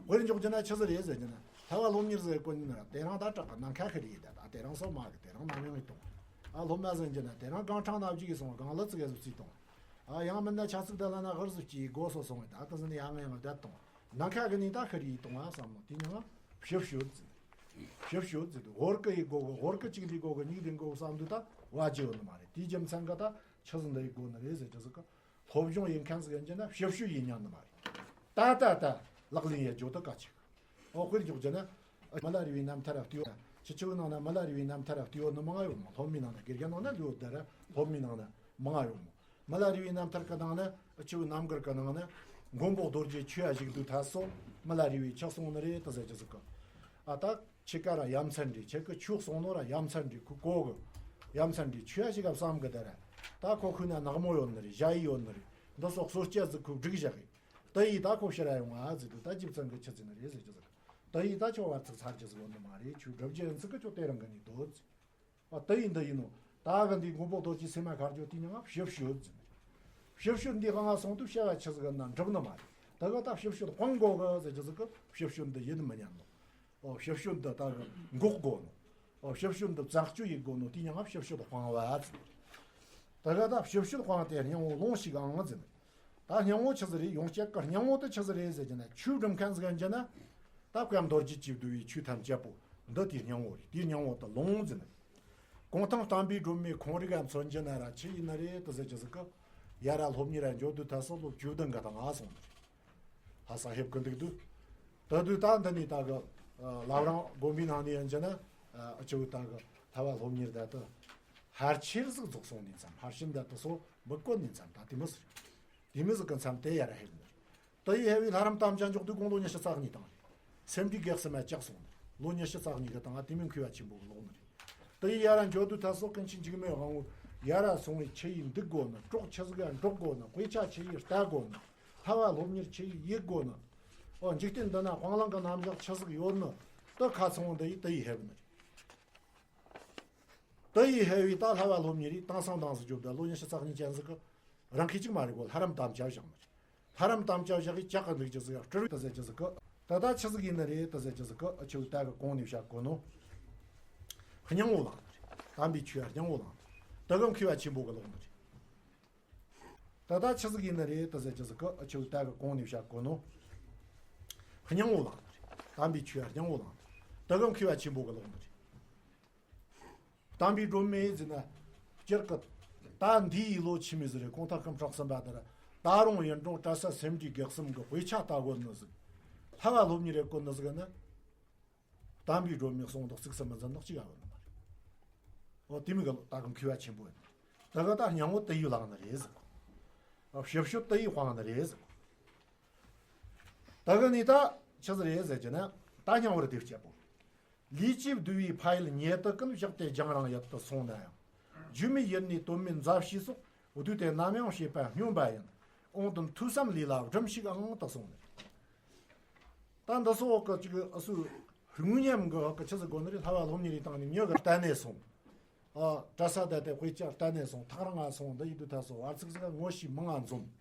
དཔེར་འཇོག་རྒྱུ་ན་ཆི་ཟིག་རེད་ཟེར་རྒྱུ་ན། ལྷ་བ་སློབ་གཉེར་ཟེར་གོ་ནི་ན་དེ་རིང་ད་དྲག་གི་ནམ་མཁའ་ཁི་རེད་ད། ད་དེ་རིང་སོ་མ་གི་དེ་རིང་ནམ་ཡང་ཡིན་གཏོང་། ཨ་སློབ་མ་ཟེར་རྒྱུ་ན་དེ་རིང་གང་ཁྲང་ནག་ཅིག་གིས་སོང་། གང་ལ་ཙིག་གེ་ཟིག་བརྩིས་གཏོང་། ཨ་ཡང་མིན་ན་ཆ་ཙིག་དེ་ལ་ན་ཧུར་ཟིག་གིས་སྒོ་སོ་སོང་བས་ད་ཀི་ཟིག་ནི་ཡང་ཡང་བསྡད་གཏོང་། ནམ་མཁའ་གི་ནི་ད་ཁི་རེད་གཏོང་ཨ་བསམ་མོ། དེ་ཉིན་ཕྱི་བཤོལ་ཟེར། ཕྱི་བཤོལ་ཟེར་དུས་ཧོར་གི་ཡི་སྒོ་གི་ཧོར་གི་གཅིག་ལས་སྒོ་གི་གཉིས་ལས་སྒོ་བསམ་དུས་ད་བ་ཅི་ཡོད་ནི་མ་རེད། དེའི་རྒྱུ་མཚན་གི་ད་ཆི་ཟིག་འདི་ཡི་སྒོ་ནི་རེད་ཟེར་རྒྱུ་ཟིག་གི། སློབ་སྦྱོང་ཡིན་མཁན་ཟིག་ཡིན་གྱི་ན་ཕྱི་བཤོལ་ཡིན་ཉན་ནི་མ་རེད། ད་ད་ད་ལག་ལེན་ཡེད་རྒྱུ་དེ་གལ་ཆེ་གི། འོ་དཔེར་འཇོག་རྒྱུ་ན། མི་ལ་རས་པའི་རྣམ་ཐར་བལྟས་ཡོད། ཁྱེད་ཆོའི་ནང་ན་མི་ལ་རས་པའི་རྣམ་ཐར་བལྟས་ཡོད་ནི་མང་ང་ཡོད་མོ། སློབ་མའི་ནང་ན། དགེ་རྒན་ནང་ན་ལོས་ད་ར་སློབ་མའི་ནང་ན་མང་ང་ཡོད་མོ། མི་ལ་རས་པའི་རྣམ་ཐར་གི་ནང་ན་ཁྱེད་ཆོའི་རྣམ་དཀར་གི་ནང་ན་མགོན་པོ་རྡོ་རྗེ་ཆོས་ཡ་བཞུགས་དུས་ཐ་སོ་མི་ལ་རས་པས་ཆི་གསུངས་ནི་རེད་དེ་ཟེར་རྒྱུ་ཟིག་གི། ཨ་ད། ཁྱེད་ཀ་ར་ཡ་མཚན་འདྲི། ཁྱེད་ཀྱི་ཆོས་གསུང་ནོ་ར་ཡ་མཚན་འདྲི། ཁོ་གོ་གི་ཡ་མཚན་འདྲི། ཆོས་ཞིག་ག་བསམ་གི་ད་ར། ད་ཁོ་ཁུ་ན་ནག་མོ་ཡོད་ནི་རེད། ཞ་ཡི་ཡོད་ནི་རེད། འདི་སོགས་སོ་སྐྱ་ཟིག་ཁུ་བསྒྲིགས་བཞག་གི། དེ་ཡིས་ད་ཁོ་ཕྱིར་ར་ཡོང་ང་ཟེར་དུས། ད་རྗེ་བཙུན་གྱིས་ཆི་ཟེར་ནི་རེད་ཟེར་རྒྱུ་ཟེར། དེ་ཡིས་ད་ཁྱོད་བར་ཚིག་ཚར་རྒྱུ་ཟིག་ཡོད་ནི་མ་རེད། ཁྱོད་སྒྲུབ་རྒྱུ་ཡིན་ཚིག་གི་ཁྱོད་དེ་རང་གི་ནས་སྡོད་ཟེར། ཨ། དེ་ཡིས་འདི་ཡིན་ནོ། ད་གི་འདི་མགོན་པོ་རྡོ་རྗེ་སེམས་མ་ཁར་རྒྱུ་དེའི་མྱིང་ང་ཕྱི་བཤོལ་ཟེར་ནི་རེད། ཕྱི་བཤོལ་འདི་གང་ང་སོང་དུས་བྱ་བ་ཆི་ཟིག་ན་འགྲུབ་ནི་མ་རེད། ད་གི་ད་ཕྱི་བཤོལ་སྤང་དགོ་གི་ཟེར་རྒྱུ་ཟིག་གི་ཕྱི་བཤོལ་འདི་ཡིན་མི་ཉན་ནོ། ཨོ། ཕྱི་བཤོལ་འདི་ད་གི་འགོག་དགོ་ནོ། ཨོ། ཕྱི་བཤོལ་འདི་བཙན་སྐྱོ་ཡེད་དགོ་ནོ། དེའི་མྱིང་ང་ཕྱི་བཤོལ་སྤང་བ་ཟེར། ད་གི་ད་ཕྱི་བཤོལ་སྤངས་ཏེ་སྙིང་པོ་ལོངས་ཤིག་ཨང་ཟེར་ནི། ད་སྙིང་པོ་ཆི་ཟིག་རེད། ཡོངས་དཔྱད་ཀྱི་སྙིང་པོ་དེ་ཆི་ཟིག་རེད་ཟེར་རྒྱུ་ན། ཆོས་སྒྲུབ་མཁན་ཟིག་ཡིན་རྒྱུ་ན། ད་བཀའ་རྡོ་རྗེ་གིས་བསྡུས་པའི་ཆོས་ཐམས་ཅད་པོ་འདི་དེའི་སྙིང་པོ་རེད། དེའི་སྙིང་པོ་དེ་ལོངས་ཟེར་ནི། གུང་ཐང་བསྟན་པའི་སྒྲོན་མེ་ཁོང་རིག་ག་མཚོན་རྒྱུ་ན་ར་ཆི་ཡིན་ནི་རེད་དེ་ཟེར་རྒྱུ་ཟིག་གི། ཡར་ར་སློབ་གཉེར་ར་འགྱོ་དུས་ད་སོ་སློབ་བཅུ་བདུན་གི་སྟེང་ང་སོང་ནི་རེད། ལྷ་ས་ཕེབས་གི་འདུག་དུས། ད་དུས་ད་འདི་ནས་ད་གི་བླ་བྲང་དགོན་པའི་ནང་ནས་ཡིན་རྒྱུ་ན། ཨ། ཨ་ཅོ་ད་གི་ལྷ་བ་སློབ་གཉེར་ད་དུ་ཕལ་ཆེར་ཟིག་རྫོགས་སོང་ནི་མཚམས། ཕར་ཕྱིན་ད་དུ་སོ་མི་དཀོན་ནི་མཚམས། ད་དེ་མོ་ཟིག་དེ་མོ་ཟིག་གི་མཚམས་དེ་ཡར་ར་ཕེབས་ནི་རེད། དེ་ཡི་ཕེབས་པའི་ལྷ་རམས་དམ་བཅའ་འཇོག་དུས་དགུང་ལོ་ཉི་ཤུ་རྩ་གཉིས་དང་རེད། སེམས་འགྲེལ་གེགས་སེལ་མ་བཅག་སོང་ནི་རེད། ལོ་ཉི་ཤུ་རྩ་གཉིས་གི་སྟེང་ང་དེ་མོ་མཁས་པ་ཆེན་པོ་གི་ལོག་ནི་རེད། དེ་ཡི་ཡར་ར་འགྱོ་དུས་ད་སོ་ཀུན་མཁྱེན་འཇིགས་མེད་དབང་པོ་ཡར་ར་སོང་བས་ཆི་ཡིས་འདུག་དགོ་ནི། གྲོགས་ཆི་ཟིག་ག་འགྲོགས་དགོ་ནི། དཔེ་ཆ་ཆི་ཡིས་ལྟ་དགོ་ནི། ལྷ་བ་སློབ་གཉེར་ཆི་ཡིས་ཡེད་དགོ་ནི། ཨོ། འཇིག་རྟེན་འདི་ན་སྤང་བླང་གི་རྣམ་གཞག་ཆི་ཟིག་ཡོད་ནི། དེ་ཁ་ཚང་བོ་འདི་ཡི་དེ་ཡི་ཕེབས་ནི་རེད། དེ་ཡི་ཕེབས་པའི་ད་ལྷ་བ་སློབ་གཉེར་རེ་དེང་སང་དང་ཟིག་རྒྱོབ་ད་ལོ་ཉི་ཤུ་རྩ་གཉིས་ཅན་ཟིག་གི་རང་ཁྱི་གཅིག་མ་རེད་གོ། ལྷ་རམས་དམ་བཅའ་བཞག་ནི་རེད། ལྷ་རམས་དམ་བཅའ་བཞག་གི་ལྕགས་གི་འདུག་རྒྱུ་ཟིག་སྤྲུལ་ད་ཟེར་རྒྱུ་ཟིག་གི། ད་ད་ཆི་ཟིག་ཡིན་ནི་རེད་ད་ཟེར་རྒྱུ་ཟིག་གི། ཨ་ཆོས་ད་གི་གོང་ནས་བཤད་གོ་ནོ། སྙིང་པོ་བླངས་ནི་རེད། དམ་པའི་ཆོས་ཡ་སྙིང་པོ་བླངས་ནི་རེད། ད་གི་མཁས་པ་ཆེན་པོ་གི་ལོག་ནི་རེད། ད་ད་ཆི་ཟིག་ཡིན་ནི་རེད་ད་ཟེར་རྒྱུ་ཟིག་གི། ཨ་ཆོས་ད་གི་གོང་ནས་བཤད་གོ་ནོ། སྙིང་པོ་བླངས་ནི་རེད། དམ་པའི་ཆོས་ཡ་སྙིང་པོ་བླངས་ནི་རེད། ད་གི་མཁས་པ་ཆེན་པོ་གི་ལོག་ནི་རེད། བསྟན་པའི་སྒྲོན་མེ་ཟེར་ན། སྤྱིར་གི་ད་འདིའི་ལོ་ཆི་མོ་ཟིག་རེད། གུང་ཐང་སྐུ་ཕྲེང་གསུམ་པ་དེར་ད་རུང་ཡུན་ཀྲོང་གྲྭ་ས་སེ་འབྲས་དགེ་གསུམ་གི་དཔེ་ཆ་ལྟ་གོ་ནི་ཟིག་ལྷ་བ་སློབ་གཉེར་ཡེད་གོ་ནི་ཟིག་ནི། བསྟན་པའི་སྒྲོན་མེ་གསུང་དང་གཙིགས་སུ་མི་འཛིན་དང་གཅིག་ཡ་ཡོད་ནི་མ་རེད། འོ་དེ་མོ་གི་ད་གི་མཁས་པ་ཆེན་པོ་ཡིན། ད་གི་ད་སྙིང་པོ་དེ་ཡིས་བླངས་ནི་རེད་ཟེར། ཨ་ཕྱི་བཤོལ་དེ་ཡིས་སྤངས་ནི་རེད་ཟེར། ད་གི་ནི་ད་ཆི་ཟིག་རེད་ཟེར་རྒྱུ་ན། ད་སྙིང་པོ་རེད་དེ་སྐྱེ་བོ། ལུས་ཀྱིས་བསྡུས་པའི་ཕ་ཡུལ་ཉེ་དུ་ཀུན། བཞག་སྟེ་རྒྱང་རིང་ཡུལ་དུ་སོང་ན་ཡང་། སྒྱུ་མའི་ཡུལ་ནས་དོན་མེད་མཛའ་བཤེས་སོགས། བསྡུས་ཏེ་ནམ་ཡང་བྱེད་པ་སྨྱོན་པ་ཡིན། འོང་དོན་ཐོས་བསམ་ལས་ལ་སྒྲིམས་ཤིག་ཨང་དུ་གསུངས་ནས། ད་འདི་སོགས་འོག་གི་ཅིག་ཨ་སུ་དངོས་ཉམས་ཀྱི་འོག་གི་ཆི་ཟིག་དགོས་ནི་རེད། ལྷ་བ་སློབ་གཉེར་རེ་བཏང་ནས་མྱི་གི་གཏན་ནས་སོང་། ཨ་གྲྭ་ས་བསྡད་དེ་དཔེ་ཆ་གཏན་ནས་སོང་། ཐག་རིང་ང་སོང་། འདི་ཡི་དུས་ད་སོ་བར་ཚིག་ཟིག་ངོ་ཤེས་མང་ང་འཛོམས།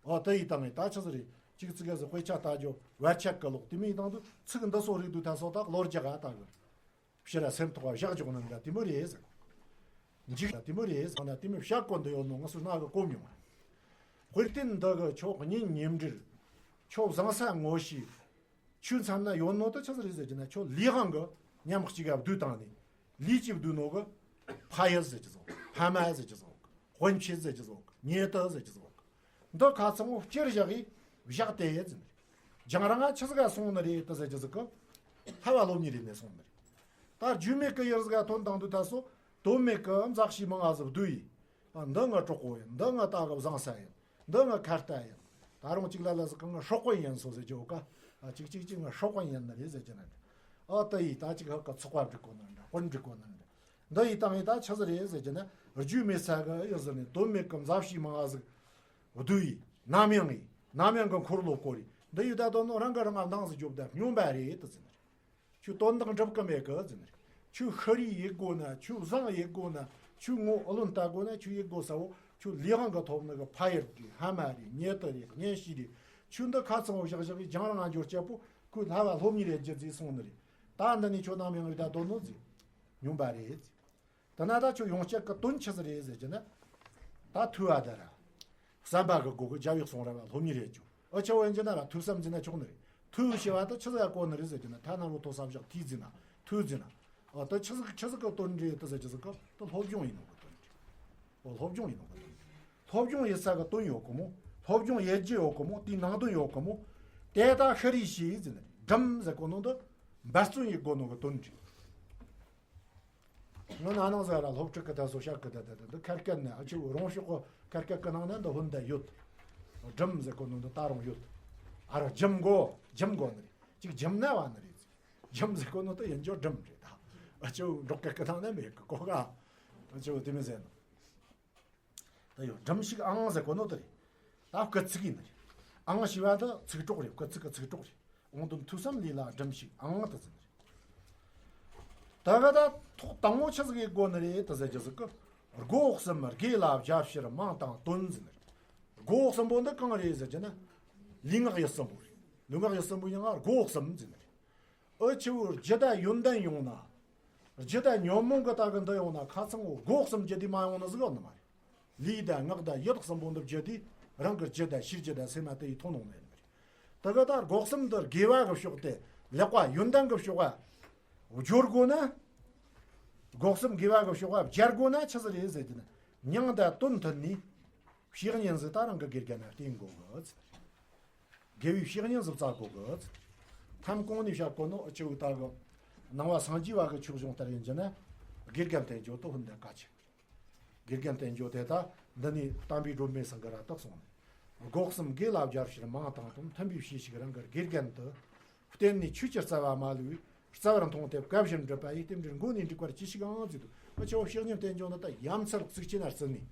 ཨོ་དེ་ཡི་དང་ངས་ད་ཆི་ཟིག་རེད། གཅིག་ཙི་གེ་ཟིག་དཔེ་ཆ་ལྟ་རྒྱུ་བར་ཆད་གི་ལོག་དེ་མོ་ཡི་དང་དུ་ཚིག་འདི་སོ་རིག་དུས་ད་སོ་ད་ལོ་རྒྱག་ག་ད་གི་ཕྱི་ར་སེམས་ཐོག་བཞག་འཇོག་ནི་འདྲ་དེ་མོ་རེད་ཟེར། འཇིག་དེ་མོ་རེད་ཟེར་ན་དེ་མོ་བཤད་གོ་འདི་ཡོད་ནོ་ང་སུ་ན་གི་གོ་མྱོང་། དཔེར་བརྟེན་འདི་གི་ཆོག་གཉེན་ཉེ་འབྲེལ། ཆོག་བཟང་ས་ངོ་ཤེས། ཆོས་མཚམས་ན་ཡོད་ནོ་དེ་ཆི་ཟིག་རེད་ཟེར་གྱི་ན། ཁྱོད་ལུས་དབང་གི་ཉམས་གཅིག་ག་བསྡུས་བཏང་ནས། ལུས་ཀྱིས་བསྡུས་ནོ་གི་ཕ་ཡུལ་ཟེར་གྱི་ཟོ། ཕ་མ་ཟེར་གྱི་ཟོ། དཔོན་ཆེན་ཟེར་གྱི་ཟོ། ཉེ་དུ་ཟེར་གྱི་ཟོ། འདི་ཁ་ཚང་བོ་སྤྱིར་བཞག་གིས་བཞག་སྟེ་ཡོད་ཟེར། རྒྱང་རིང་ང་ཆི་ཟིག་ག་སོང་ནི་རེད་དེ་ཟེར་གྱི་ཟིག་གི། ལྷ་བ་སློབ་གཉེར་རེ་ནས་སོང་ནི་རེད། ད་སྒྱུ་མའི་གི་ཡུལ་ཟིག་ག་ཐོན་དང་དུས་ད་སོ། དོན་མེད་གི་མཛའ་བཤེས་མང་ང་ཟིག་བསྡུས་ཡིས། ཨ་འདི་ངའི་གྲོགས་པོ་ཡིན། འདི་ངའི་ད་གི་བཟང་ས་ཡིན། འདི་ངའི་ཁ་གཏད་ཡིན། ད་རུང་གཅིག་ལ་ལ་ཟིག་གི་ངའི་སྲོག་དཔོན་ཡིན་སོ་ཟེར་རྒྱུ་ཡོད་ཀ། ཨ་གཅིག་གཅིག་གཅིག་ངའི་སྲོག་དཔོན་ཡིན་ནི་རེད་ཟེར་རྒྱུ་ན་འདྲ། ཨ་དེ་ཡིས་ད་གཅིག་ཧ་གི་ཚོགས་པ་སྒྲིག་གོ་ནི་འདྲ། དཔོན་སྒྲིག་གོ་ནི་འདྲ། འདི་ཡིས་ད་ངས་ད་ཆི་ཟིག་རེད་ཟེར་རྒྱུ་ན། སྒྱུ་མའི་ས་གི་ཡུལ་ཟིག་ནས་དོན་མེད་གི་མཛའ་བཤེས་མང་ང་ཟིག་བསྡུས་ཡིས། ནམ་ཡང་ངས་ནམ་ཡང་གི་འཁོར་ལོ་བསྐོར་ཡིས། འདི་ཡིས་ད་དོན་ནོ་རང་གི་རང་ང་འདང་ཟིག་རྒྱོབ་ད་སྨྱོན་པ་རེད་དེ་ཟེར་ནི་རེད། ཁྱོད་དོན་དག་འགྲུབ་གི་མེད་གི་ཟེར་ནི་རེད། ཁྱོད་ཤི་རེ་ཡེད་དགོ་ན། ཁྱོད་བཟང་ཡེད་དགོ་ན། ཁྱོད་ངོ་བོ་ལོན་ལྟ་དགོ་ན། ཁྱོད་ཡེད་དགོ་ས་བོ་ཁྱོད་ལུས་དབང་གི་ཐོབ་ནི་གི་ཕ་ཡུལ་རེད། ཕ་མ་རེད། ཉེ་དུ་རེད། གཉེན་བཤེས་རེད། ཁྱོད་འདི་ཁ་ཚང་བོ་བཞག་བཞག་གིས་རྒྱང་རིང་ང་འགྱོ་སྐྱེ་བོ་ཁོས་ལྷ་བ་སློབ་གཉེར་རེ་རྒྱུ་ཟིག་སོང་ནི་རེད། ད་འདི་ནས་ཁྱོད་ནམ་ཡང་ཡོད་ད་དོན་ནོ་ཟིག་སྨྱོན་པ་རེད། དེ་ན་ད་ཁྱོད་ཡོངས་གཅིག་གི་དོན་ཆི་ཟིག་རེད་ཟེར་རྒྱུ་ན། ད་ཐོས་པ་དེ་ར། བསམ་པ་གི་སྒོ་གི་རྒྱལ་བའི་གསུང་ར་བ་སློབ་གཉེར་རེ་རྒྱུ། ཨ་ཆི་བོ་ཡིན་རྒྱུ་ན་ར་ཐོས་བསམ་བྱས་ན་ཆོག་ནི་རེད། ཐོས་ཞེས་པ་དེ་ཆི་ཟིག་གོ་ནི་རེད་ཟེར་རྒྱུ་ན། ཐ་ན་རོ་ཐོ་ས་བཞག་ཐོས་ཟེར་ན། ཐོས་ཟེར་ན། ཨ་དེ་ཆི་ཟིག་ཆི་ཟིག་གི་དོན་རེད་དེ་ཟེར་རྒྱུ་ཟིག་གི། དེ་སློབ་སྦྱོང་ཡིན་ནོ་གི་དོན་རེད། ཨོ་སློབ་སྦྱོང་ཡིན་ནོ་གི་དོན་རེད། སློབ་སྦྱོང་ཡིན་ས་གི་དོན་ཡོད་གི་མོ། སློབ་སྦྱོང་ཡེད་རྒྱུ་ཡོད་གི་མོ། དེའི་ནང་དོན་ཡོད་གི་མོ། དེ་ད་ཤི་རེ་ཤི་ཟེར་ནི་རེད། སྒྲིམ་ཟེར་གོ་ནོ་འདི་འབད་བརྩོན་ཡེད་དགོ་ནོ་གི་དོན་རེད། ང་ན་ནང་ཟེར་ར་སློབ་ཕྲུག་གི་ད་སོ་ཤག་གི་ད་ད་ད་འདི་ཁ་སྐད་ནི། ཨ་ཆི་རོང་ཤོག་གི་ཁ་སྐད་གི་ནང་ན་འདི་ཧོན་ད་ཡོད། སྒྲིམ་ཟེར་གོ་ནོ་འདི་ད་རུང་ཡོད། ཨ་ར་སྒྱིམ་དགོ་སྒྱིམ་དགོ་ནི་རེད། ཅིག་སྒྱིམ་ན་བ་ནི་རེད། སྒྱིམ་ཟེར་གོ་ནོ་དེ་ཡིན་རྒྱུ་སྒྲིམ་རེད་ད། ཨ་ཆི་འབྲོག་སྐད་གི་ནང་ན་མེད་གི་གོ་ག། ཨ་ཆི་དེ་མི་ཟེར་ནོ། ད་ཡོད་སྒྲིམ་ཞིག་ཨང་ཟེར་གོ་ནོ་དེ་རེད། ད་སྐུལ་ཚིག་ཡིན་ནི་རེད། ཨང་ཞེས་པ་འདི་ཚིག་གྲོགས་རེད། སྐུལ་ཚིག་གི་ཚིག་གྲོགས་རེད། ཨོང་དུ་མཐུ་བསམ་ལས་ལ་སྒྲིམ་ཞིག་ཨང་དུ་ཟིན་རེད། ད་ག་ད་ཐོག་དང་པོ་ཆི་ཟིག་ཡེད་དགོ་ནི་རེད་དུ་ཟེར་རྒྱུ་ཟིག་གི། སྒོ་གསུམ་དགེ་ལ་སྦྱར་ཕྱིར་མིང་དང་དོན་ཟིན་རེད། སྒོ་གསུམ་པོ་འདི་གང་རེད་ཟེར་རྒྱུ་ན། ལུས་ངག་ཡིད་གསུམ་པོ་རེད། ལུས་ངག་ཡིད་གསུམ་པོ་ཡིན་ང་སྒོ་གསུམ་ཟིན་རེད། ཨུ་ཆུ་བོའི་རྒྱུ་དང་ཡོན་ཏན་ཡོང་ན། རྒྱུ་དང་ཉོན་མོངས་ཀྱི་ད་གི་འདི་ཡོང་ན་ཁ་ཚང་བོ་སྒོ་གསུམ་བརྒྱུད་དེ་མ་ཡོང་ནི་ཟིག་ཡོད་ནི་མ་རེད། ལུས་དང་ངག་དང་ཡིད་གསུམ་པོ་འདི་བརྒྱུད་དེ་རང་གི་རྒྱུ་དང་ཕྱིའི་རྒྱུ་དང་སེམས་མ་དེ་ཡི་ཐོན་ཡོང་ནི་ཡིན་པ་རེད། ད་གི་ད་སྒོ་གསུམ་འདི་དགེ་བ་གི་ཕྱོགས་དེ་ལེགས་པ་ཡོན་ཏན་གི་ཕྱོགས་ལ་སྦྱོར་དགོ་ན། སྒོ་གསུམ་དགེ་བ་གི་ཕྱོགས་ལ་སྦྱར་དགོ་ན་ཆི་ཟིག་རེད་ཟེར་རྒྱུ་ན། མིང་དང་དོན་མཐུན་ནས། བཤེས་གཉེན་ཟིག་ད་རང་གི་དགེ་རྒན་ན་བསྟེན་དགོ་གི། དགེ་བའི་བཤེས་གཉེན་ཟིག་བཙལ་དགོ་གི། ཐམ་གོང་ནས་བཤད་གོ་ནོ་ཨུ་ཆུ་བོ་ད་གི་ནང་པ་སངས་རྒྱས་པ་གི་ཆོས་གཞུང་ལྟར་ཡིན་རྒྱུ་ན། དགེ་རྒན་བསྟེན་རྒྱུ་དེ་ཧོན་དེ་གལ་ཆེ། དགེ་རྒན་བསྟེན་རྒྱུ་དེ་ད་འདི་ནས་དམ་པའི་སྒྲོན་མེ་ཚང་གི་ར་བཏགས་སོང་ནས། སྒོ་གསུམ་དགེ་ལ་སྦྱར་ཕྱིར་མིང་དང་དོན་མཐུན་པའི་བཤེས་ཤིག་རང་གི་དགེ་རྒན་དུ། བསྟེན་ནས་ཆོས་ཀྱི་རྩ་བ་མ་ལུས། རྩ་བར་མཐོང་སྟེ་བཀའ་བཞིན་སྒྲུབ་པ་ཡི། རྟེན་འབྲེལ་མགོ་ནས་འགྲིག་པར་གྱིས་ཤིག་ཨང་ཟེར་དུས། ཨུ་ཆུ་བོ་བཤེས་གཉེན་བསྟེན་རྒྱུ་ནི་ད་ཡ་མཚར་བརྩེགས་ཅན་ན་བརྩི་ནས།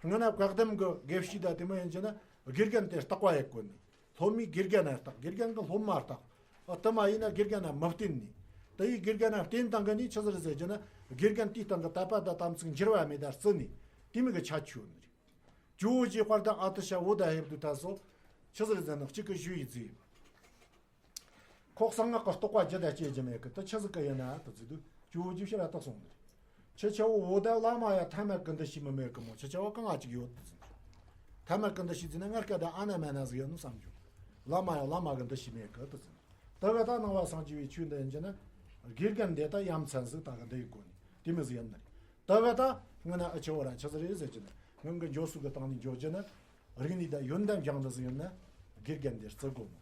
སྔ་ན་བཀའ་གདམས་ཀྱི་དགེ་བཤེས་དང་དེ་མོ་ཡིན་རྒྱུ་ན་དགེ་རྒན་དེ་བརྟག་པ་ཡེད་དགོ་ནི། སློབ་མས་དགེ་རྒན་ན་བརྟག། དགེ་རྒན་གྱིས་སློབ་མ་བརྟག། ཨ་དེ་མ་ཡིན་ན་དགེ་རྒན་ན་མི་བསྟེན་ནི། དེ་ཡི་དགེ་རྒན་ན་བསྟེན་སྟངས་ཀྱི་ནི་ཆི་ཟིག་རེད་ཟེར་རྒྱུ་ན། དགེ་རྒན་དེའི་སྟེང་གི་དད་པ་དང་དམ་ཚིག་འགྱུར་བ་མེད་ད་བརྩི་ནི། དེ་མོ་གི་ཁྱད་ཆོས་ནི་རེད། ཇོ་བོ་རྗེ་དཔལ་ལྡན་ཨ་ཏི་ཤ་བོ་དང་ཕེབས་དུས་ད་སོ། ཆི་ཟིག་རེད་ཟེར་ན་གཅིག་གི་ཞུ་ཡི་ཟེར། ཁོ་གསང་སྔགས་ཀྱི་རྟོགས་པ་རྒྱུད་ལ་སྐྱེ་རྒྱུ་མེད་གི། དེ་ཆི་ཟིག་གི་ཡིན་ན་དུ་ཟེར་དུས་ཇོ་བོ་རྗེ་ཕྱིར་ར་བཏགས་སོང་ནི་རེད། ཁྱེད་ཆ་བོ་བོ་དང་བླ་མ་ཡ་ཐ་མལ་གི་འདུ་ཤེས་མི་མེད་གི་མོ། ཁྱེད་ཆ་བོ་གང་ང་ཅིག་ཡོད་དུ་ཟེར། ཐ་མལ་གི་འདུ་ཤེས་ཟེར་ན་ངར་སྐད་དང་ཨ་ན་མ་ན་ཟིག་ཡོད་ནོ་བསམ་རྒྱུ། བླ་མ་ཡ་བླ་མ་གི་འདུ་ཤེས་མེད་གི་དུ་ཟེར། ད་ག་ད་ནང་པ་སངས་རྒྱས་པའི་ཆོས་འདི་ཡིན་རྒྱུ་ན། དགེ་རྒན་འདི་ད་ཡ་མཚན་ཟིག་ད་ག་འདི་ཡི་སྒོ་ནས་དེ་མོ་ཟིག་ཡིན་ནི་རེད། ད་ག་ད་སྔོན་ན་ཨུ་ཆུ་བོ་ར་ཆི་ཟིག་རེད་ཟེར་རྒྱུ་ན། སྔོན་གི་འགྱོ་སུ་གི་སྟེང་ནས་འགྱོ་རྒྱུ་ན། རིག་གནས་དང་ཡོན་ཏན་སྦྱང་འདི་ཟིག་ཡིན་ན། དགེ་རྒན་འདི་བརྩི་དགོ་ནོ།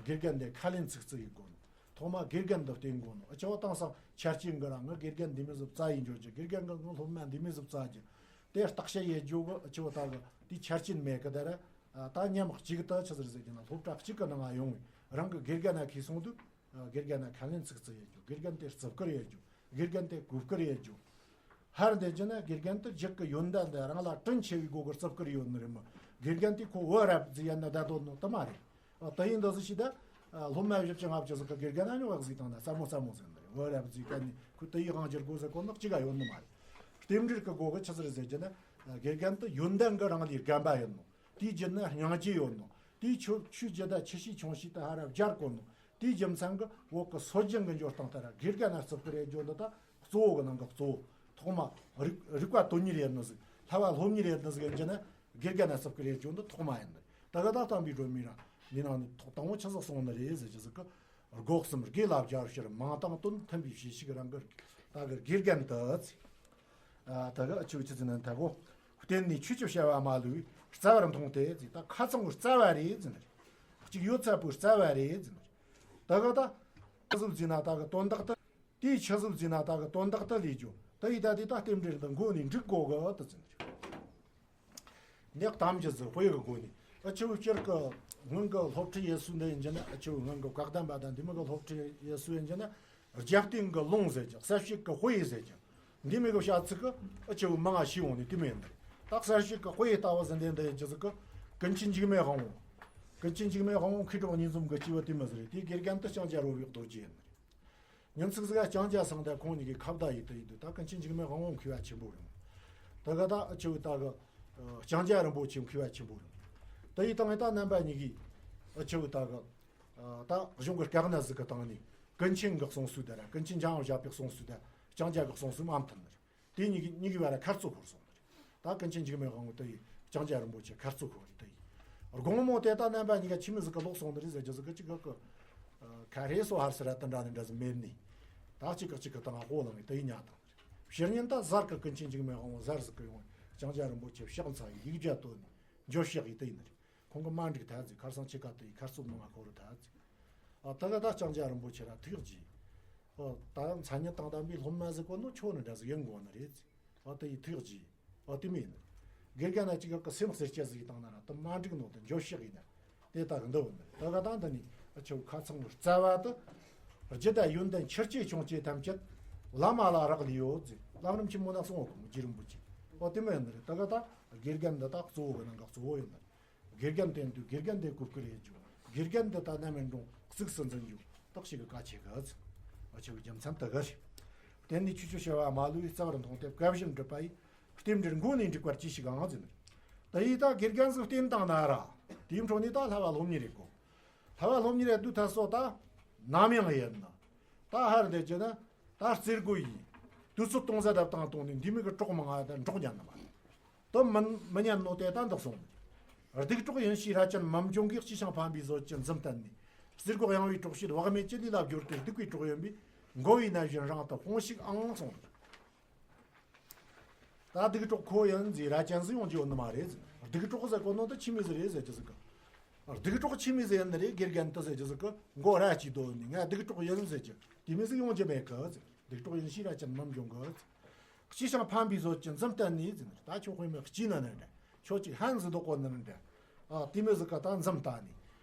དགེ་རྒན་འདི་ཁས་ལེན་ཚིག་བརྩི་ཡི་དགོ་ནོ། ཐོག་མ་དགེ་རྒན་འདི་བསྟེན་དགོ་ནོ། ཨུ་ཆུ་བོ་དེང་སང་ཆ་རྐྱེན་གི་ར་ངའི་དགེ་རྒན་འདི་མོ་ཟིག་བཙལ་ཡི་འགྱོ་རྒྱུ། དགེ་རྒན་གི་ངའི་སློབ་མ་འདི་མོ་ཟིག་བཙལ་རྒྱུ། དེ་བརྟག་དཔྱད་ཡེད་རྒྱུ་གི་ཨུ་ཆུ་བོ་ད་གི་དེའི་ཆ་རྐྱེན་མེད་གི། ད་ར་ད་མཉམ་གཅིག་ཏུ་ཆི་ཟིག་རེད་ཟེར་རྒྱུ་ན། སློབ་གྲྭ་གཅིག་གི་ནང་ང་ཡོང་བའི་རང་གི་དགེ་རྒན་ན་ཁེལ་སོང་དུས། དགེ་རྒན་ན་ཁས་ལེན་ཚིག་བརྩི་ཡེད་རྒྱུ། དགེ་རྒན་དེ་བརྩི་བཀུར་ཡེད་རྒྱུ། དགེ་རྒན་དེ་གུས་བཀུར་ཡེད་རྒྱུ། ཧར་འདི་རྒྱུ་ན་དགེ་རྒན་དེ་རྒྱུད་ཀྱི་ཡོན་ཏན་དེ་རང་ལ་བསྐྲུན་ཆེ་བའི་སྒོ་གི་བརྩི་བཀུར་ཡོད་ནི་རེད་མོ། དགེ་རྒན་དེ་ཁོ་བུ་རབས་ཟིག་ཡིན་ན་ད་དོ་ནོ་དེ་མ་རེད། ཨ་དེ་ཡིན་འདི་ཟིག་ཤི་ད། ཨ་སློབ་མ་བཞི་བཅུ་ལྔ་བཅུ་ཟིག་གི་དགེ་རྒན་ཨ་ཉོ་བ་ཟིག་བཏང་ན་སླ་མོ་སླ་མོ་ཟིག་ཡིན་ནི་རེད། བུ་རབས་ཟིག་ག་ནི་ཁོ་དེ་ཡི་དབང་སྒྱུར་དགོས་ཟེར་གོ་ནོ་གཅིག་ག་ཡོད་ནི་མ་རེད། རྟེན་འབྲེལ་གྱི་སྒོ་གི་ཆི་ཟིག་རེད་ཟེར་རྒྱུ་ན། དགེ་རྒན་དེ་ཡོན་ཏན་གྱི་རང་ལས་རྒན་པ་ཡིན་ནོ། དེའི་རྒྱུད་ན་སྙིང་རྗེ་ཡོད་ནོ། དེའི་ཆོས་ཆོས་རྒྱུད་ད་ཆེ་ཤས་ཆུང་ཤས་ད་ཧ་ར་སྦྱར་གོ་ནོ། དེའི་རྒྱུ་མཚན་གྱིས་བོད་ཀྱི་སྲོལ་རྒྱུན་གྱི་འགྱུར་སྟངས་ལྟར་དགེ་རྒན་ན་བརྩི་བཀུར་ཡེད་རྒྱུ་འདི་ད་གཙོ་བོ་གི་ནང་གི་གཙོ་བོ། ཐོག་མ་རིག་རིག་པ་དོན་གཉེར་ཡེད་ནི་ཟིག། བསླབ་པ་སློབ་གཉེར་ཡེད་ནི་ཟིག་ཡིན་རྒྱུ་ན་དགེ་རྒན་ན་བརྩི་བཀུར་ཡེད་རྒྱུ་འདི་ཐོག་མ་ཡིན་ནི། ད་ག་ད་དམ་པའི་སྒྲོན་མེ་ར་འདི་ནང་ནས་ཐོག་དང་པོ་ཆི་ཟིག་གསུངས་ནི་རེད་ཟེར་རྒྱུ་ཟིག་གི། སྒོ་གསུམ་དགེ་ལ་སྦྱར་ཕྱིར་མིང་དང་དོན་མཐུན་པའི་བཤེས་ཤིག་རང་གི་ད་གི་དགེ་རྒན་དུ་ཟེར། ཨ་ད་གི་ཨུ་ཆུ་ཆི་ཟེར་ན་ད་གོ། བསྟེན་ནས་ཆོས་ཀྱི་བྱ་བ་མ་ལུས་རྩ་བར་མཐོང་སྟེ་ཟེར། ད་ཁ་ཚང་གི་རྩ་བ་རེད་ཟེར་ནི་རེད། གཅིག་ཡོད་ཚད་པོའི་རྩ་བ་རེད་ཟེར་ནི་རེད། ད་གི་ད་ཆི་ཟིག་ཟེར་ན་ད་གི་དོན་དག་ཏུ། དེའི་ཆི་ཟིག་ཟེར་ན་ད་གི་དོན་དག་ཏུ་ལས་རྒྱུ། དེ་ཡི་ད་དེ་ད་རྟེན་འབྲེལ་འདི་མགོ་ནས་འགྲིག་དགོ་གི་དུ་ཟེར་ནི་རེད། འདི་གཏམ་རྒྱུད་ཟིག་དཔེ་གི་སྒོ་ནས། ཨུ་ཆུ་སྤྱིར་གི་སྔོན་གི་སློབ་ཁྲིད་ཡེད་སྲོལ་འདི་ཡིན་རྒྱུ་ན། ཨུ་ཆུ་སྔོན་གི་བཀའ་གདམས་པ་དང་འདི་མོ་གི་སློབ་ཁྲིད་ཡེད་སྲོལ་ཡིན་རྒྱུ་ན། རྒྱབ་རྟེན་གི་ལུང་ཟེར་རྒྱུ། གསལ་བྱེད་གི་དཔེ་ཟེར་རྒྱུ། འདི་མོ་གི་བྱ་ཚིག་གི་ཨུ་ཆུ་མང་ང་ཤེས་འོང་ནི་དེ་མོ་ཡིན་ནི་རེད། ད་གསལ་བྱེད་གི་དཔེ་ལྟ་བུ་ཟིག་འདི་འདི་ཡིན་རྒྱུ་ཟིག་གི། ཀུན་མཁྱེན་འཇིགས་མེད་དབང་པོ། ཀུན་མཁྱེན་འཇིགས་མེད་དབང་པོ་མཁས་གྲུབ་གཉིས་འཛོམས་གི་སྐྱེས་བུ་དེ་མོ་ཟིག་རེད། དེའི་དགེ་རྒན་དེ་ལྕང་སྐྱ་རོལ་པའི་རྡོ་རྗེ་ཡིན་ནི་རེད། ཉིན་ཅིག་ཟིག་ལྕང་སྐྱ་སང་དེ་ཁོང་གཉིས་ཀྱིས་ཁ་བརྡ་ཡེད་དེ་ཡིན་དུས། ད་ཀུན་མཁྱེན་འཇིགས་མེད་དབང་པོ་མཁས་པ་ཆེན་པོ་རེད། ད་ག་ད་ཨུ་ཆུ་ད་གི་ལྕང་སྐྱ་རིན་པོ་ཆེ་མཁས་པ་ཆེན་པོ་རེད། དེ་ཡི་སྟེང་ད་རྣམ་པ་གཉིས་ཀྱིས་ཨུ་ཆུ་ད་གི་ད་གཞུང་གི་སྐད་ན་ཟིག་གི་སྟེང་ནས་ཀུན་མཁྱེན་གི་གསུང་སྲོལ་དེ་ར། ཀུན་མཁྱེན་འཇམ་དབྱངས་བཞད་པའི་གསུང་སྲོལ་དེ། ལྕང་སྐྱ་གི་གསུང་སྲོལ་མ་མཐུན་ནི་རེད། དེ་གཉིས་ཀྱི་གཉིས་ཀྱི་བར་ཁ་རྩོད་ཤོར་སོང་ནི་རེད། ད་ཀུན་མཁྱེན་འཇིགས་མེད་དབང་པོ་དེ་ཡིས་ལྕང་སྐྱ་རིན་པོ་ཆེ་ཁ་རྩོད་ཤོར་རེད། དེ་ཡིས་དགོང་མོ་དེ་ད་རྣམ་པ་གཉིས་ཀ་ཆི་མོ་ཟིག་གི་ལོག་སོང་ནི་རེད་ཟེར་རྒྱུ་ཟིག་གི། གཅིག་གི་གི་ཁ་རེ་སོ་ཧར་སི་ར་དེ་འདྲ་ནི་འདྲ་ཟིག་མེད་ནི། ད་གཅིག་གི་གཅིག་གི་སྟེང་ཧོ་ལངས་ཡི་དེ་ཡིས་ཉལ་བཏང་ནི་རེད། ཕྱི་ཉིན་ད་གཟར་གི་ཀུན་མཁྱེན་འཇིགས་མེད་དབང་པོ་གཟར་ཟིག་གི་ཡོང་བས་ལྕང་སྐྱ་རིན་པོ་ཆེ་ཕྱག་འཚལ་ཡི་ཡིག་བརྒྱ་བཏོན་ནས་འགྱོད་བཤགས་ཡི་དེ་ཡིན་ནི་རེད། ཁོང་གི་མ་འགྲིག་ཐལ་ཟིག། ཁར་སང་ཁྱེད་ཀ་དེ་ཡི་ཁ་རྩོད་མང་ང་ཤོར་རུ་ཐལ་ཟིག། ཨ་ད་ག་ད་ལྕང་སྐྱ་རིན་པོ་ཆེ་ར་ཐུགས་རྗེ། ཨོ་ད་ཡང་མཚན་ཉིད་དང་ལྡན་པའི་སློབ་མ་ཟིག་གོ་ནོ་ཁྱོད་ནི་འདྲ་ཟིག་ཡིན་དགོ་ནི་རེད་ཟེར། ཨོ་དེ་ཡི་ཐུགས་རྗེ། ཨོ་དེ་མིན། དགེ་རྒན་ན་ཅིག་གི་སེམས་གསལ་བྱེད་ཟིག་བཏང་ན་ར་དེ་མ་འགྲིག་ནོ་དེ་འགྱོད་བཤགས་ཡིན་ན། དེ་ད་གི་འདི་བོ་ནི་ད་ག་ད་འདི་ནི་ཨ་ཆུ་ཁ་ཚང་རྩ་བ་དུ། རྒྱུ་དང་ཡོན་ཏན་ཆེར་སྐྱེས་ཆུང་སྐྱེས་ཐམས་ཅད་བླ་མ་ལ་རག་ལས་ཡོད་ཟེར། བླ་མ་རིན་ཆེན་མོ་ན་གསུང་བ་གོ་རྒྱུ་རིན་པོ་ཆེ། ཨོ་དེ་མིན་ནི་རེད། ད་ག་ད་དགེ་རྒན་འདི་ད་གཙོ་བོ་གི་ནང་གི་གཙོ་བོ་ཡིན་ནི་རེད། དགེ་རྒན་བསྟེན་དུས་དགེ་རྒན་དེ་གུས་བཀུར་ཡེད་རྒྱུ། དགེ་རྒན་འདི་ད་ནམ་ཡིན་རུང་གཙིགས་སུ་འཛིན་རྒྱུ་དག་ཞིག་གི་གལ་ཆེ་གི། འུ་ཆོ་གི་རྒྱུ་མཚན་དེ་གི་རེད། བསྟན་ནས་ཆོས་ཆོས་བྱ་བ་མ་ལུས་རྩ་བར་མཐོང་སྟེ་བཀའ་བཞིན་སྒྲུབ་པ་ཡིས། རྟེན་འབྲེལ་མགོ་ནས་འགྲིག་པར་གྱིས་ཤིག་ཨང་ཟེར། དེ་ཡིས་ད་དགེ་རྒན་ཟིག་བསྟེན་བཏང་ན་ར། དེའི་འཕྲོ་ནས་ད་བསླབ་པ་སློབ་གཉེར་ཡེད་དགོ། བསླབ་པ་སློབ་གཉེར་ཡེད་དུས་ད་སོ་ད་ནམ་ཡང་ཡིན་ན། ད་ཧར་འདེད་ཀྱི་ན་ད་རྩེད་རྒོད་ཡིན། དུས་ཚོད་གཏོང་ས་བཏང་བཏང་ནས་འདི་མོ་གི་གྲོགས་མང་ང་ད་འགྲོགས་ཉན་ནི་མ་རེད། དེ་མིན་མི་ཉན་ནོ་དེ་ད་འདུག་སོང་། སྡིག་གྲོགས་ཡིན་ཞེས་ར་ཅན་མམ་འབྱུང་གིས། ལྕི་ཞིང་ཕན་པའི་བཟོད་ཅིང་འཛུམ་བསྟན་ནས། རྩེད་རྒོད་གཡེང་བའི་གྲོགས་བྱེད་བག་མེད་ཀྱི་ལུས་ལ་བསྒྱུར་ཏེ། སྡིག་པའི་གྲོགས་ཡིན་པས་འགོ་བའི་ནད་གཞན་རང་དུ་སྤོངས་ཤིག་ཨང་གསུངས། ད་སྡིག་གྲོགས་ཁོ་ཡིན་ཟེར་ར་ཅན་ཟིག་ཡོང་རྒྱུ་ཡོད་ནི་མ་རེད་ཟེར། སྡིག་གྲོགས་ཟེར་གོ་ནོ་ད་ཁྱིམ་མི་ཟིག་རེད་ཟེར་རྒྱུ་ཟིག་གི། སྡིག་གྲོགས་ཁྱིམ་མི་ཟིག་ཡིན་ནི་རེད། དགེ་རྒན་དེ་ཟེར་རྒྱུ་ཟིག་གི་མགོ་ར་གཅིག་དོ་ནི་ང་སྡིག་གྲོགས་ཡིན་ཟེར་རྒྱུ་དེ་མོ་ཟིག་ཡོང་རྒྱུ་མེད་གི་ཟེར། སྡིག་གྲོགས་ཡིན་ཞེས་ར་ཅན་མམ་འབྱུང་གི་ཟེར། ལྕི་ཞིང་ཕན་པའི་བཟོད་ཅིང་འཛུམ་བསྟན་ནས་ཟེར་ནི་རེད། ད་ཁྱོད་དཔེ་མི་ལྕི་ནི་ནི་འདྲ། ཁྱོད་ཅིག་ཧན་ཟིག་དོ་གོ་ནི་ནི་འདྲ། ཨ་དེ་མོ་ཟིག་གི་ད་འཛུམ་བསྟན་ནས།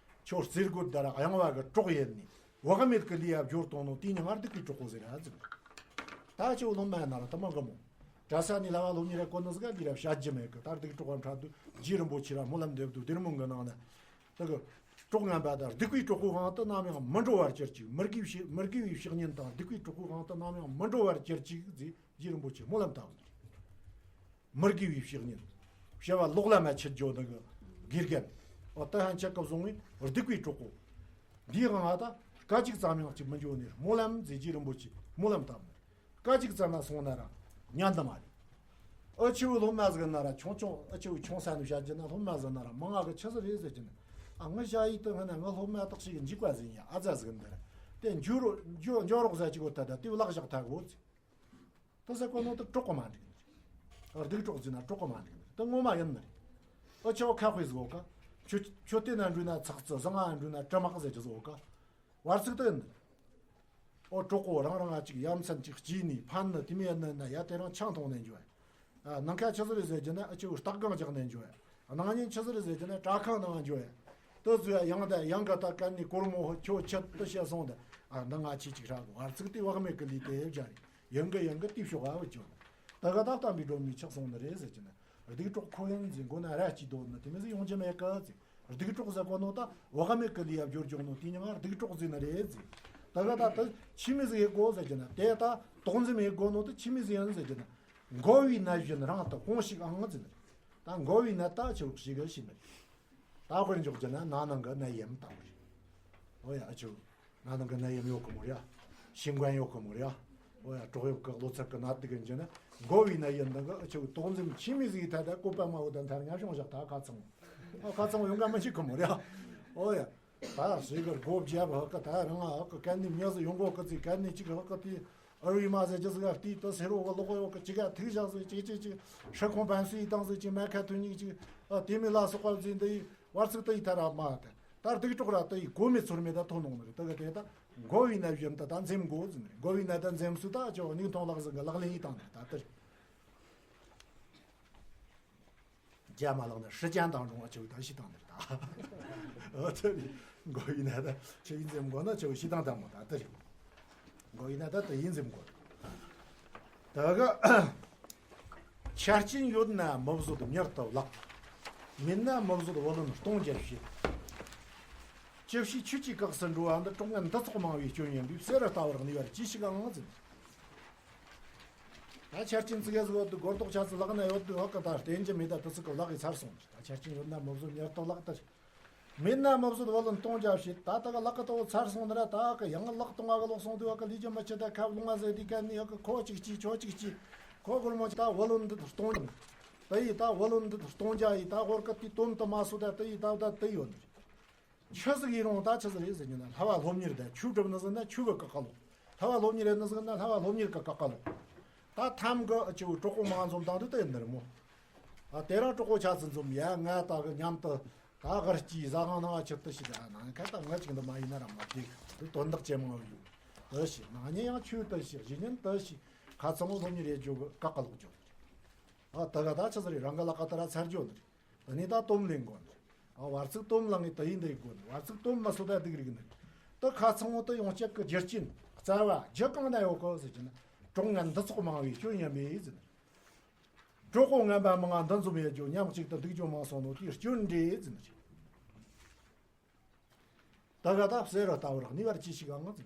ཁྱོད་རྩེད་རྒོད་དེ་ར་གཡེང་བ་གི་གྲོགས་ཡིན་ནི། བག་མེད་ཀྱི་ལུས་ཡ་བསྒྱུར་བཏང་ནོ་དེ་ཉིད་ང་སྡིག་པའི་གྲོགས་པོ་ཟེར་ར་ཟེར། ད་ཁྱོད་སློབ་མ་ཡིན་ན་ར་དེ་མོ་གི་མོ། གྲྭ་ས་ནས་བསླབ་པ་སློབ་གཉེར་ཡེད་གོ་ནི་ཟིག་ག་ལུས་ར་བཤད་རྒྱུ་མེད་གི། ད་སྡིག་གྲོགས་པ་འཕྲད་དུས་རྗེ་རིན་པོ་ཆེ་ར་སྨོན་ལམ་འདེབས་དུས་གཏེར་མང་གི་ནང་ན། དེ་གི་གྲོགས་ངན་པ་དང་སྡིག་པའི་གྲོགས་པོའི་དབང་དུ་ནམ་ཡང་མི་འགྲོ་བར་གྱུར་ཅིག། མི་དགེ་བའི་མི་དགེ་བའི་བཤེས་གཉེན་དང་སྡིག་པའི་གྲོགས་པོའི་དབང་དུ་ནམ་ཡང་མི་འགྲོ་བར་གྱུར་ཅིག་ཟེར་རྗེ་རིན་པོ་ཆེ་སྨོན་ལམ་བཏབ་ནི་རེད། མི་དགེ་བའི་བཤེས་གཉེན། བྱ་བ་ལོག་ལམ་མ་ཁྱེར་འགྱོ་ནི་གི་དགེ་རྒན། འོ་ད་ཧན་ཆད་སྐབས་བཟུང་བའི་སྡིག་པའི་གྲོགས་པོ། འདིའི་དབང་ང་ད་སྐད་ཅིག་ཙམ་ཡང་ཅིག་མི་འགྱོ་ནི་སྨོན་ལམ་མཛད། རྗེ་རིན་པོ་ཆེ་སྨོན་ལམ་བཏབ་ནི། སྐད་ཅིག་ཙམ་ལ་སོང་ན་ར་ཉན་ནི་མ་རེད། འུ་ཆོའི་སློབ་མ་ཟིག་ན་ར་ཆུང་ཆུང་འུ་ཆོའི་ཆུང་ས་ནས་བཤད་རྒྱུ་ན་སློབ་མ་ཟིག་ན་ར་མང་ང་གི་ཆི་ཟིག་རེད་ཟེར་རྒྱུ་ན། ཨ་ངི་ཞ་ཡིས་དུ་སྔ་ན་ངི་སློབ་མ་དག་ཞིག་གི་འཇིགས་པ་ཟིན་ཡ་ཨ་ཙ་ཟིག་འདི་ར། དེ་འཇུ་རོ་འཇུ་འཇོག་རོགས་ཟེར་གྱི་གོ་ད་ད་དེ་བརླག་བཞག་ཐལ་གོ་ཟེར། དེ་ཟེར་གོ་ནོ་དེ་གྲོགས་གོ་མ་འགྲིག་ནི་རེད། སྡིག་གྲོགས་ཟེར་ན་གྲོགས་གོ་མ་འགྲིག་ནི་རེད། དེ་ངོ་མ་ཡིན་ནི་རེད། ཨ་ཆོ་ཁ་དཔེ་ཟིག་འོ་ཀ། ཆུ་ཆུ་དེ་ན་འགྲོས་ན་ཚགས་ཚུད་ཟང་ང་འགྲོས་ན་དྲི་མ་ཟེར་གྱི་ཟིག་འོ་ཀ། བར་ཚིག་དེ་ཡིན་ནི་རེད། ཨོ་གྲོགས་པོ་རང་རང་ང་ཅིག་ཡ་མཚན་ཅིག་སྐྱེས་ནས་ཕན་ནི་དེ་མོ་ཡིན་ནི་ན་ཡ་དེ་རང་ཆང་འཐུང་ནས་འགྱོ་ཡ། ཨ་ནང་ཁ་ཆི་ཟིག་རེད་ཟེར་རྒྱུ་ན་ཨ་ཆོ་སྟག་སྒང་རྒྱག་ནས་འགྱོ་ཡ། ཨ་ནང་ཉིན་ཆི་ཟིག་རེད་ཟེར་རྒྱུ་ན་དྲ་ཁང་ནང་འགྱོ་ཡ། དེ་ཚོ་ཡ་ཡང་ད་ཡང་ག་ད་གན་ནས་སྒོར་མོ་ཁྱོད་ཁྱད་དུ་བཤད་སོང་ད། ཨ་ནང་ང་ཆེ་ཅིག་ཧྲ་གོ་བར་ཚིག་དེ་བག་མེད་ཀི་ལི་དེ་བྱ་རེད། ཡང་གི་ཡང་གི་དེ་ཤོག་ཨ་བུ་ཅོ། ད་ག་ད་བསྟན་པའི་སྒྲོན་མེ་ཆགས་སོང་ནི་རེད་ཟེར་རྒྱུ་ན། སྡིག་གྲོགས་ཁོ་ཡིན་ཟེར་མགོ་ན་ར་སྐྱིད་དོ་ནི་དེ་མོ་ཟིག་ཡོང་རྒྱུ་མེད་གི་ཟེར། སྡིག་གྲོགས་ཟེར་གོ་ནོ་ད་བག་མེད་ཀི་ལི་ཡ་བསྒྱུར་བཅུག་ནོ་དེ་ཉིད་ང་སྡིག་གྲོགས་ཟེར་ནི་རེད་ཟེར། ད་ག་ད་ད་ཆི་མོ་ཟིག་ཡེད་དགོ་ཟེར་རྒྱུ་ན་དེ་ད་དོགས་འཛེམ་ཡེད་དགོ་ནོ་ད་ཆི་མོ་ཟིག་ཡིན་ཟེར་རྒྱུ་ན། འགོ་བའི་ནད་གཞན་རང་དུ་སྤོངས་ཤིག་ཨང་ཟེར་ནི་རེད། ད་འགོ་བའི་ནད་ད་ཆི་ཟིག་གི་ཤི་ནི་རེད། ད་དཔེར་འཇོག་རྒྱུ་ན་ན་ནིང་གི་ནད་ཡམས་ལྟ་བུ་རེད། ཨོ་ཡ་ཨ་ཆོ། ན་ནིང་གི་ནད་ཡམས་ཡོད་གི་མོ་རེད། ཤིང་ཀོན་ཡོད་གི་མོ་རེད། ཨོ་ཡ་གྲོགས་ཡོད་གི་ལོ་ཚད་གི་ནད་དུག་གི་འཇི་ན་འགོ་བའི་ནད་ཡིན་ནི་གི་ཨ་ཆོ་དོགས་འཛེམ་ཆི་མོ་ཟིག་ཐད་ད་བཀོད་པ་མ་འོ་ད་མཐར་ང་བྱུང་བཞག་ད་ཁ་ཚང་། ཨ་ཁ་ཚང་ཡོང་ག་མི་འཇིག་གི་མོ་རེད། ཨོ་ཡ། ད་ཟིག་གི་སྒོ་བརྒྱབ་ཧ་གི་ད་རང་ཨ་གི་གན་ནི་མྱི་ཟིག་ཡོང་གོ་གི་ཚིག་གན་ནི་ཅིག་ཧ་གི་དེ། ཨ་རུའི་མ་ཟེར་རྒྱུ་ཟིག་ཨ་ཏི་ཏི་སེ་རོ་བ་ལོག་ཡོད་གི་ཅི་ག་ཐིག་བཞག་ཟིག་ཅི་ཅི་ཅི་ཧྲི་ཁོང་བན་སུའི་བཏང་ཟིག་ཅི་མ་ཁ་ཐུ་ཉིག་ཅི་ཨ་དེ་མི་ལ་སོགས་པ་ཟིག་འདི་ཡི་བར་ཚིག་ཏི་ཡི་ཐ་ར་མ་ཏི་ད་སྡིག་གྲོགས་ར་ཏི་ཡི་གོ་མེད་ཚོར་མེད་ད་ཐོ་ནོང་ནི་རེད། ཏི་ག་དེ་ད་འགོ་བའི་ནད་གཞན་ད་ད་འཛེམ་དགོ་ཟིག་ནི་རེད། འགོ་བའི་ནད་ད་འཛེམ་སུ་ད་ཅོ་ནིག་ཐོང་ལག་ཟིག་གི་ལག་ལེན་ཡི་བཏང་ནི་རེད། ད་ཏི་རྒྱ་མ་ལག་ན་ཧྲི་ཅན་དང་འགྲོ་བ་ཆེ་བའི་ད་ཤི་དང་ནི་རེད་ད། འོ་ཚེ་རེད། མགོ་ཡིན་ན་ད་ཆེ་བའི་འཛེམ་དགོ་ན་ཆེ་བའི་ཤི་དང་དང་མོ་ད་ལྟ་རེད། མགོ་ཡིན་ན་ད་ལྟ་ཡིན་འཛེམ་དགོ། ད་ག་ཆ་རྐྱེན་ཡོད་ན་མི་བཟོད་མྱུར་དུ་བརླག་མེད་ན་མི་བཟོད་བུ་ལོན་གཏོང་རྒྱུར་བྱེད། ཅི་ཕྱིར་ཆོས་ཀྱི་སྐབས་སུ་འགྲོ་བ་འདི་གྲོགས་ངན་འདི་ཚོགས་མང་བའི་སྐྱོན་ཡིན་པས་གསེར་ལྟ་བུར་གནས་པར་གྱིས་ཤིག་ཨང་ཟེར། ད་ཆ་རྐྱེན་ཙི་གེ་ཟིག་ཡོད་དུས་སྒོར་རྡོག་ཆ་ཙི་ལག་ན་ཡོད་དུས་ཧོ་ཀ་ད་བསྟན་རྒྱུ་མེད། ད་དུ་ཚིག་གི་ལག་གི་ཚར་སོང་། ད་ཆ་རྐྱེན་ཡོད་ན་མི་བཟོད་མྱུར་དུ་བརླག་སྟེར། མེད་ན་མི་བཟོད་བུ་ལོན་གཏོང་རྒྱུར་བྱེད། ད་ད་ག་ལག་གི་ལྟ་བུ་ཚར་སོང་ན་ར་ད་ག་ཡང་ལག་གཏོང་བ་གི་ལོག་སོང་དུས་ཧོ་ཀ་ལས་རྒྱུ་མི་ཆེ། ད་ཁ་ལུང་བ་ཟེར་དུས་ག་ནི་ཧོ་ཀ་ཁོ་གཅིག་གཅིག་ཁྱོ་གཅིག་གཅིག་ཁོ་སྒོར་མོ་ད་བུ་ལོན་འདི་གཏོང་རྒྱུ། ད་ཡི་ད་བུ་ལོན་འདི་གཏོང་རྒྱུ་ཡི་ད་ཧོར་ཀ་དེ་དོན་དུ་མ་སོ། ད་ད་ཡི་ད་ད་དེ་ཡོད་ནི་རེད། ཆི་ཟིག་ཡིན་རུང་ད་ཆི་ཟིག་རེད་ཟེར་རྒྱུ་ན་བསླབ་པ་སློབ་གཉེར་དང་ཆོས་སྒྲུབ་ནི་ཟིག་ན་ཆོས་གི་བཀག་ག་ལོག་བསླབ་པ་སློབ་གཉེར་ཡིན་ནི་ཟིག་ན་བསླབ་པ་སློབ་གཉེར་གི་བཀག་ག་ལོག་ད་ཐམ་གི་ཨ་ཅིག་གྲོགས་པོ་མ་འཛོམས་དང་དུ་དེ་ཡིན་ནི་རེད་མོ། ཨ་དེ་རང་གྲོགས་པོ་ཆ་ཚང་འཛོམས་ཡ་ང་ད་གི་མཉམ་དུ་ད་གར་སྐྱིད་ཟ་ཁང་ནང་ཨ་ཆི་དུ་ཞིག་ཨ་ནང་ཁ་ད་ང་ཅིག་འདི་མ་ཡིན་ན་ར་མ་བདེ་གི་དོན་དག་ཅན་མང་ཡོད་དུ་ཞིག་ནང་ཉིན་ཡང་ཆོས་དུ་ཞིག་གཞི་ཉིན་དུ་ཞིག་ཁ་ཚང་མོ་སློབ་གཉེར་ཡེད་རྒྱུ་གི་བཀག་ག་ལོག་རྒྱུ་རེད། ཨ་ད་ག་ད་ཆི་ཟིག་རེད་རང་གི་ལག་ག་ད་ར་ཚར་རྒྱུ་ནི་རེད། ད་ནི་ད་དོམ་ལེན་དགོ་ནི། ཨ་བར་ཚིག་དོམ་ལང་ངི་ད་ཡིན་ད་ཡིན་དགོ་ནི། བར་ཚིག་དོམ་མ་སོ་ད་སྡིག་རིག་ནི། ད་ཁ་ཚང་བོ་ད་ཡོངས་ཁྱབ་ཀྱི་རྒྱུ་རྐྱེན་རྩ་བ་རྒྱུ་གང་ན་ཡོད་གོ་ཟེར་གྱི་ན། གྲོགས་ངན་འདི་ཚོགས་མང་བའི་སྐྱོན་ཡིན་པས་ཟེར་ནི། གྲོགས་པོ་ངན་པ་མང་ང་འདུ་འཛོམས་ཡེད་རྒྱུ་མཉམ་གཅིག་ཏུ་འདུག་རྒྱུ་མང་སོང་ནོ་དེའི་སྐྱོན་རེད་ཟེར་ནི། ད་ག་ད་བསེ་རུ་ལྟ་བུར་གནས་པར་གྱིས་ཤིག་ཨང་ཟེར།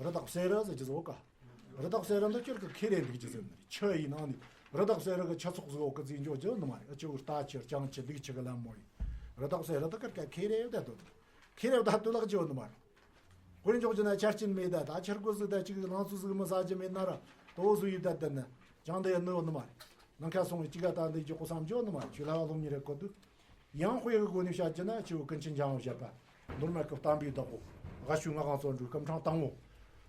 རི་དྭགས་བསེ་རུ་ཟེར་གྱི་ཟོ་ག། རི་དྭགས་བསེ་རུ་འདི་ཁྱོད་ཀྱི་ཁེ་རེ་འདུག་ཀྱི་ཟེར་ནི། ཆུ་ཡི་ནང་ནས་རི་དྭགས་བསེ་རུ་གི་ཆུ་ཚོགས་ཟིག་འོག་གི་རྫིག་འཇོག་རྒྱུ་ནི་མ་རེད། ཨ་ཆུ་བོ་རྟ་ཆུ་རྐྱང་ཆུ་ལུག་ཆུ་གི་ལམ་མོ་ཡིན། རི་དྭགས་བསེ་རུ་འདི་ཀར་ཀ་ཁེ་རེ་བསྡད་དོ། ཁེ་རེ་བསྡད་དུ་ལག་རྒྱུ་ནི་མ་རེད། དཔེར་འཇོག་རྒྱུ་ན་ཆ་རྐྱེན་མེད་ད། ད་ཆུ་རྒོད་ཟིག་ད་ཅིག་ལང་ཚོ་ཟིག་མི་ཟ་རྒྱུ་མེད་ན་ར། དོ་བཟོ་ཡི་ད་དེ་ནི་ཅང་དེ་ནི་ཡོད་ནི་མ་རེད། ནང་ཁ་སོང་བའི་ཅི་ག་ད་འདི་རྒྱུ་གོ་བསམ་རྒྱུ་ནི་མ་རེད། ཆུ་ལྷ་བ་སློབ་གཉེར་རེ་བཀོད་དུས། ཡང་དཔེ་གི་སྒོ་ནས་བཤད་རྒྱུ་ན་ཆུ་བོ་ཀུན་མཁྱེན་འཇམ་དབྱངས་བཞད་པ། མདོ་སྨད་ཀྱི་བསྟན་པའི་བདག་པོ། ཨ་ཆུ་ངག་དབང་བརྩོན་འགྲུས་སྐུ་ཕྲེང་དང་པོ།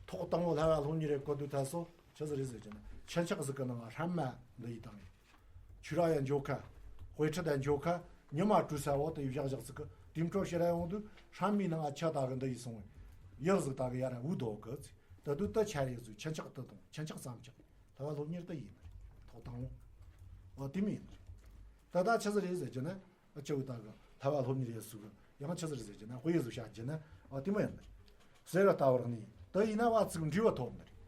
ཐོག་དང་པོ་ལྷ་བ་སློབ་གཉེར་རེ་བཀོད་དུས་ཐད་སོ་ཆི་ཟིག་རེད་ཟེར་རྒྱུ་ན། ཁྱུ་ཆག་ཟིག་གི་ནང་སྲན་མ་འདི་ཡི་དང་། ཆུ་ར་ཡ་འཇོ་ཁ། དཔེ་ཁྲིད་དང་འཇོ་ཁ། ཉི་མ་དྲོས་ས་འོག་ཏུ་བཞག་བཞག་ཟིག་གི་དེའི་འཕྲོ་ཕྱིར་ར་ཡོང་དུས་སྲན་མའི་ནང་ང་ཆུ་དག་གི་འདི་ཡི་སོང་བས། ཡུལ་ཟིག་དག་གི་ཡ་ར་འུ་དོ་གི་ཟིག། ད་དུས་དུ་ཆ་རེ་ཟིག་ཁྱུ་ཆག་དུ་དང་ཁྱུ་ཆག་ཙམ་ཆག། ལྷ་བ་སློབ་གཉེར་དུ་ཡིན་ནི་རེད། ཐོག་དང་པོ། འོ་དེ་མིན་ནི་རེད། ད་ད་ཆི་ཟིག་རེད་ཟེར་རྒྱུ་ན། ཨ་ཆུ་བོ་དག་གི་ལྷ་བ་སློབ་གཉེར་ཡེ་སུ་གི་ཡང་ཆི་ཟིག་རེད་ཟེར་རྒྱུ་ན། དཔེ་ཟིག་བཤད་རྒྱུ་ན། ཨ་དེ་མོ་ཡིན་ནི་རེད། ཟེར་བ་ལྟ་བུར་ནི་དུ་ཡིན་ན་བར་ཚིག་འབྲས་བུ་ཐོབ་ནི་རེད།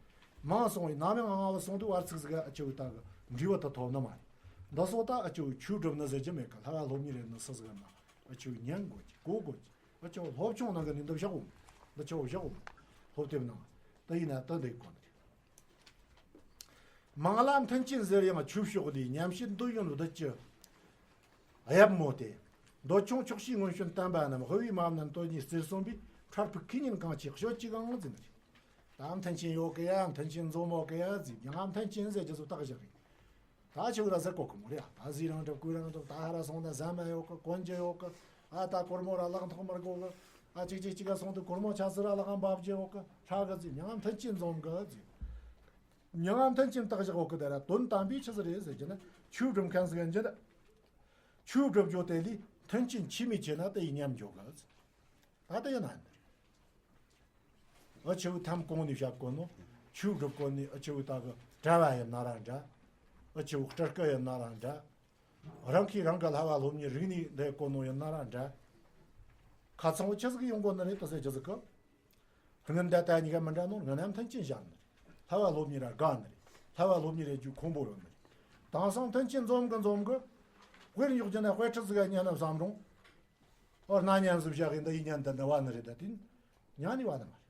མང་སོང་བའི་ནམ་ཡང་ང་བ་སོང་དུས་བར་ཚིག་ཟིག་ཨ་ཆུ་བོ་དག་གི་འབྲས་བུ་དུ་ཐོབ་ནི་མ་རེད། འདི་སོགས་ད་ཨ་ཆུ་བོ་ཆོས་སྒྲུབ་ནི་ཟེར་རྒྱུ་མེད་གི། ལྷ་བ་སློབ་གཉེར་ཡེ་ནི་སུ་ཟིག་ཡིན་ན་ཨ་ཆུ་བོ་ཉན་དགོས་ཀྱི་གོ་དགོས་ཀྱི། ཨ་ཆུ་བོ་སློབ་ཆུང་ནང་གི་ནི་འདི་བཞག་འོང་། འདི་ཆུ་བོ་བཞག་འོང་། སློབ་དེབ་ནང་། དུ་ཡིན་ན་དུ་འདི་གོ་ནི་རེད། མང་ལ་མཐུན་རྐྱེན་ཟེར་ཡང་ཆོས་ཕྱོགས་ལས། ཉམས་བྱེད་འདོད་ཡོན་བདུད་ཀྱི་གཡབ་མོ་སྟེ། འདོད་ཆུང་ཆོག་ཤེས་མངོན་སྤྱོད་བསྟན་པ་རྣམས། དབུལ་བའི་མ་རྣམས་དོན་གཉིས་རྩེར་སོན་པའི། འཕྲལ་ཕུགས་ཁེ་ཉེན་གང་ཆེ་སྤྱོད་ཅིག་ཨང་ཟེར་ནི་རེད། ད་མཐུན་རྐྱེན་ཡོད་གི་ཡ། མཐུན་རྐྱེན་འཛོམས་ཡོད་གི་ཡ་ཟེར། ཡང་མཐུན་རྐྱེན་ཟེར་རྒྱུ་ཚོ་བཏགས་བཞག་རེད། ད་ཆོས་ར་ཟེར་གོ་གི་མོ་རེད། ད་ཟས་རང་འགྲུབ་གོས་རང་འགྲུབ། ད་ཧ་ར་སོང་ན་ཟ་མ་ཡོད་གི། གོན་རྒྱུ་ཡོད་གི། ཨ་ད་སྒོར་མོ་ར་ལག་ཐོག་མར་དགོས་གི། ཨ་ཅིག་ཅིག་ཅིག་ག་སོང་དུས་སྒོར་མོ་ཆ་ཚུར་ར་ལག་འབབ་རྒྱུ་ཡོད་གི། ཧྲ་གི་ཟེར། ཡང་མཐུན་རྐྱེན་འཛོམས་གི་ཟེར། མྱ་ངམ་མཐུན་རྐྱེན་བཏགས་བཞག་འོག་གི། དེ་ར་དོན་དམ་པའི་ཆི་ཟིག་རེད་ཟེར་རྒྱུ་ན། ཆོས་སྒྲུབ་མཁན་ཟིག་ཡིན་རྒྱུ་ན། ཆོས་སྒྲུབ་རྒྱུ་དེ་ལས་མཐུན་རྐྱེན་ཆི་མོ་ཆེ་ན་དེ་ཡི་ཉམས་འཇོག་གི་ཟེར། ད་དེ་ཡིན་ན་འདི་རེད། ཨ་ཆུ་བོ་ཐམ་གོང་ནས་བཤད་གོ་ནོ། ཆོས་སྒྲུབ་གོ་ནི་ཨ་ཆུ་བོ་དག་གི་གྲྭ་བ་ཡིན་ན་ར་འདྲ། ཨ་ཆུ་བོ་སྤྲུལ་སྐུ་ཡིན་ན་ར་འདྲ། རང་གིས་རང་གི་ལྷ་བ་སློབ་གཉེར་རིག་ནས་བསྡད་གོ་ནོ་ཡིན་ན་ར་འདྲ། ཁ་ཚང་བོ་ཆི་ཟིག་ཡོང་གོ་ནི་རེད་དུ་ཟེར་རྒྱུ་ཟིག་གི། སྔོན་ད་ལྟ་གཉིས་ཀ་མི་འདྲ་ནོ། སྔོན་ན་མཐུན་རྐྱེན་བཞག་ནི་རེད། ལྷ་བ་སློབ་གཉེར་ར་དགའ་ནི་རེད། ལྷ་བ་སློབ་གཉེར་རེ་རྒྱུ་ཁོམ་པོ་ཡོད་ནི་རེད། དེང་སང་མཐུན་རྐྱེན་འཛོམས་གི་འཛོམས་གི། དཔེར་འཇོག་རྒྱུ་ན་དཔེ་ཁྲིད་ཟིག་ག་ཉན་ན་བསམ་རུང་། ཨོ་རྣ་ཉན་ཟིག་བཞག་གི་འདི་ཡི་ཉན་དུ་ནི་བ་ནི་རེད། ད་དེ་ཉན་ནི་བ་ནི་མ་རེད།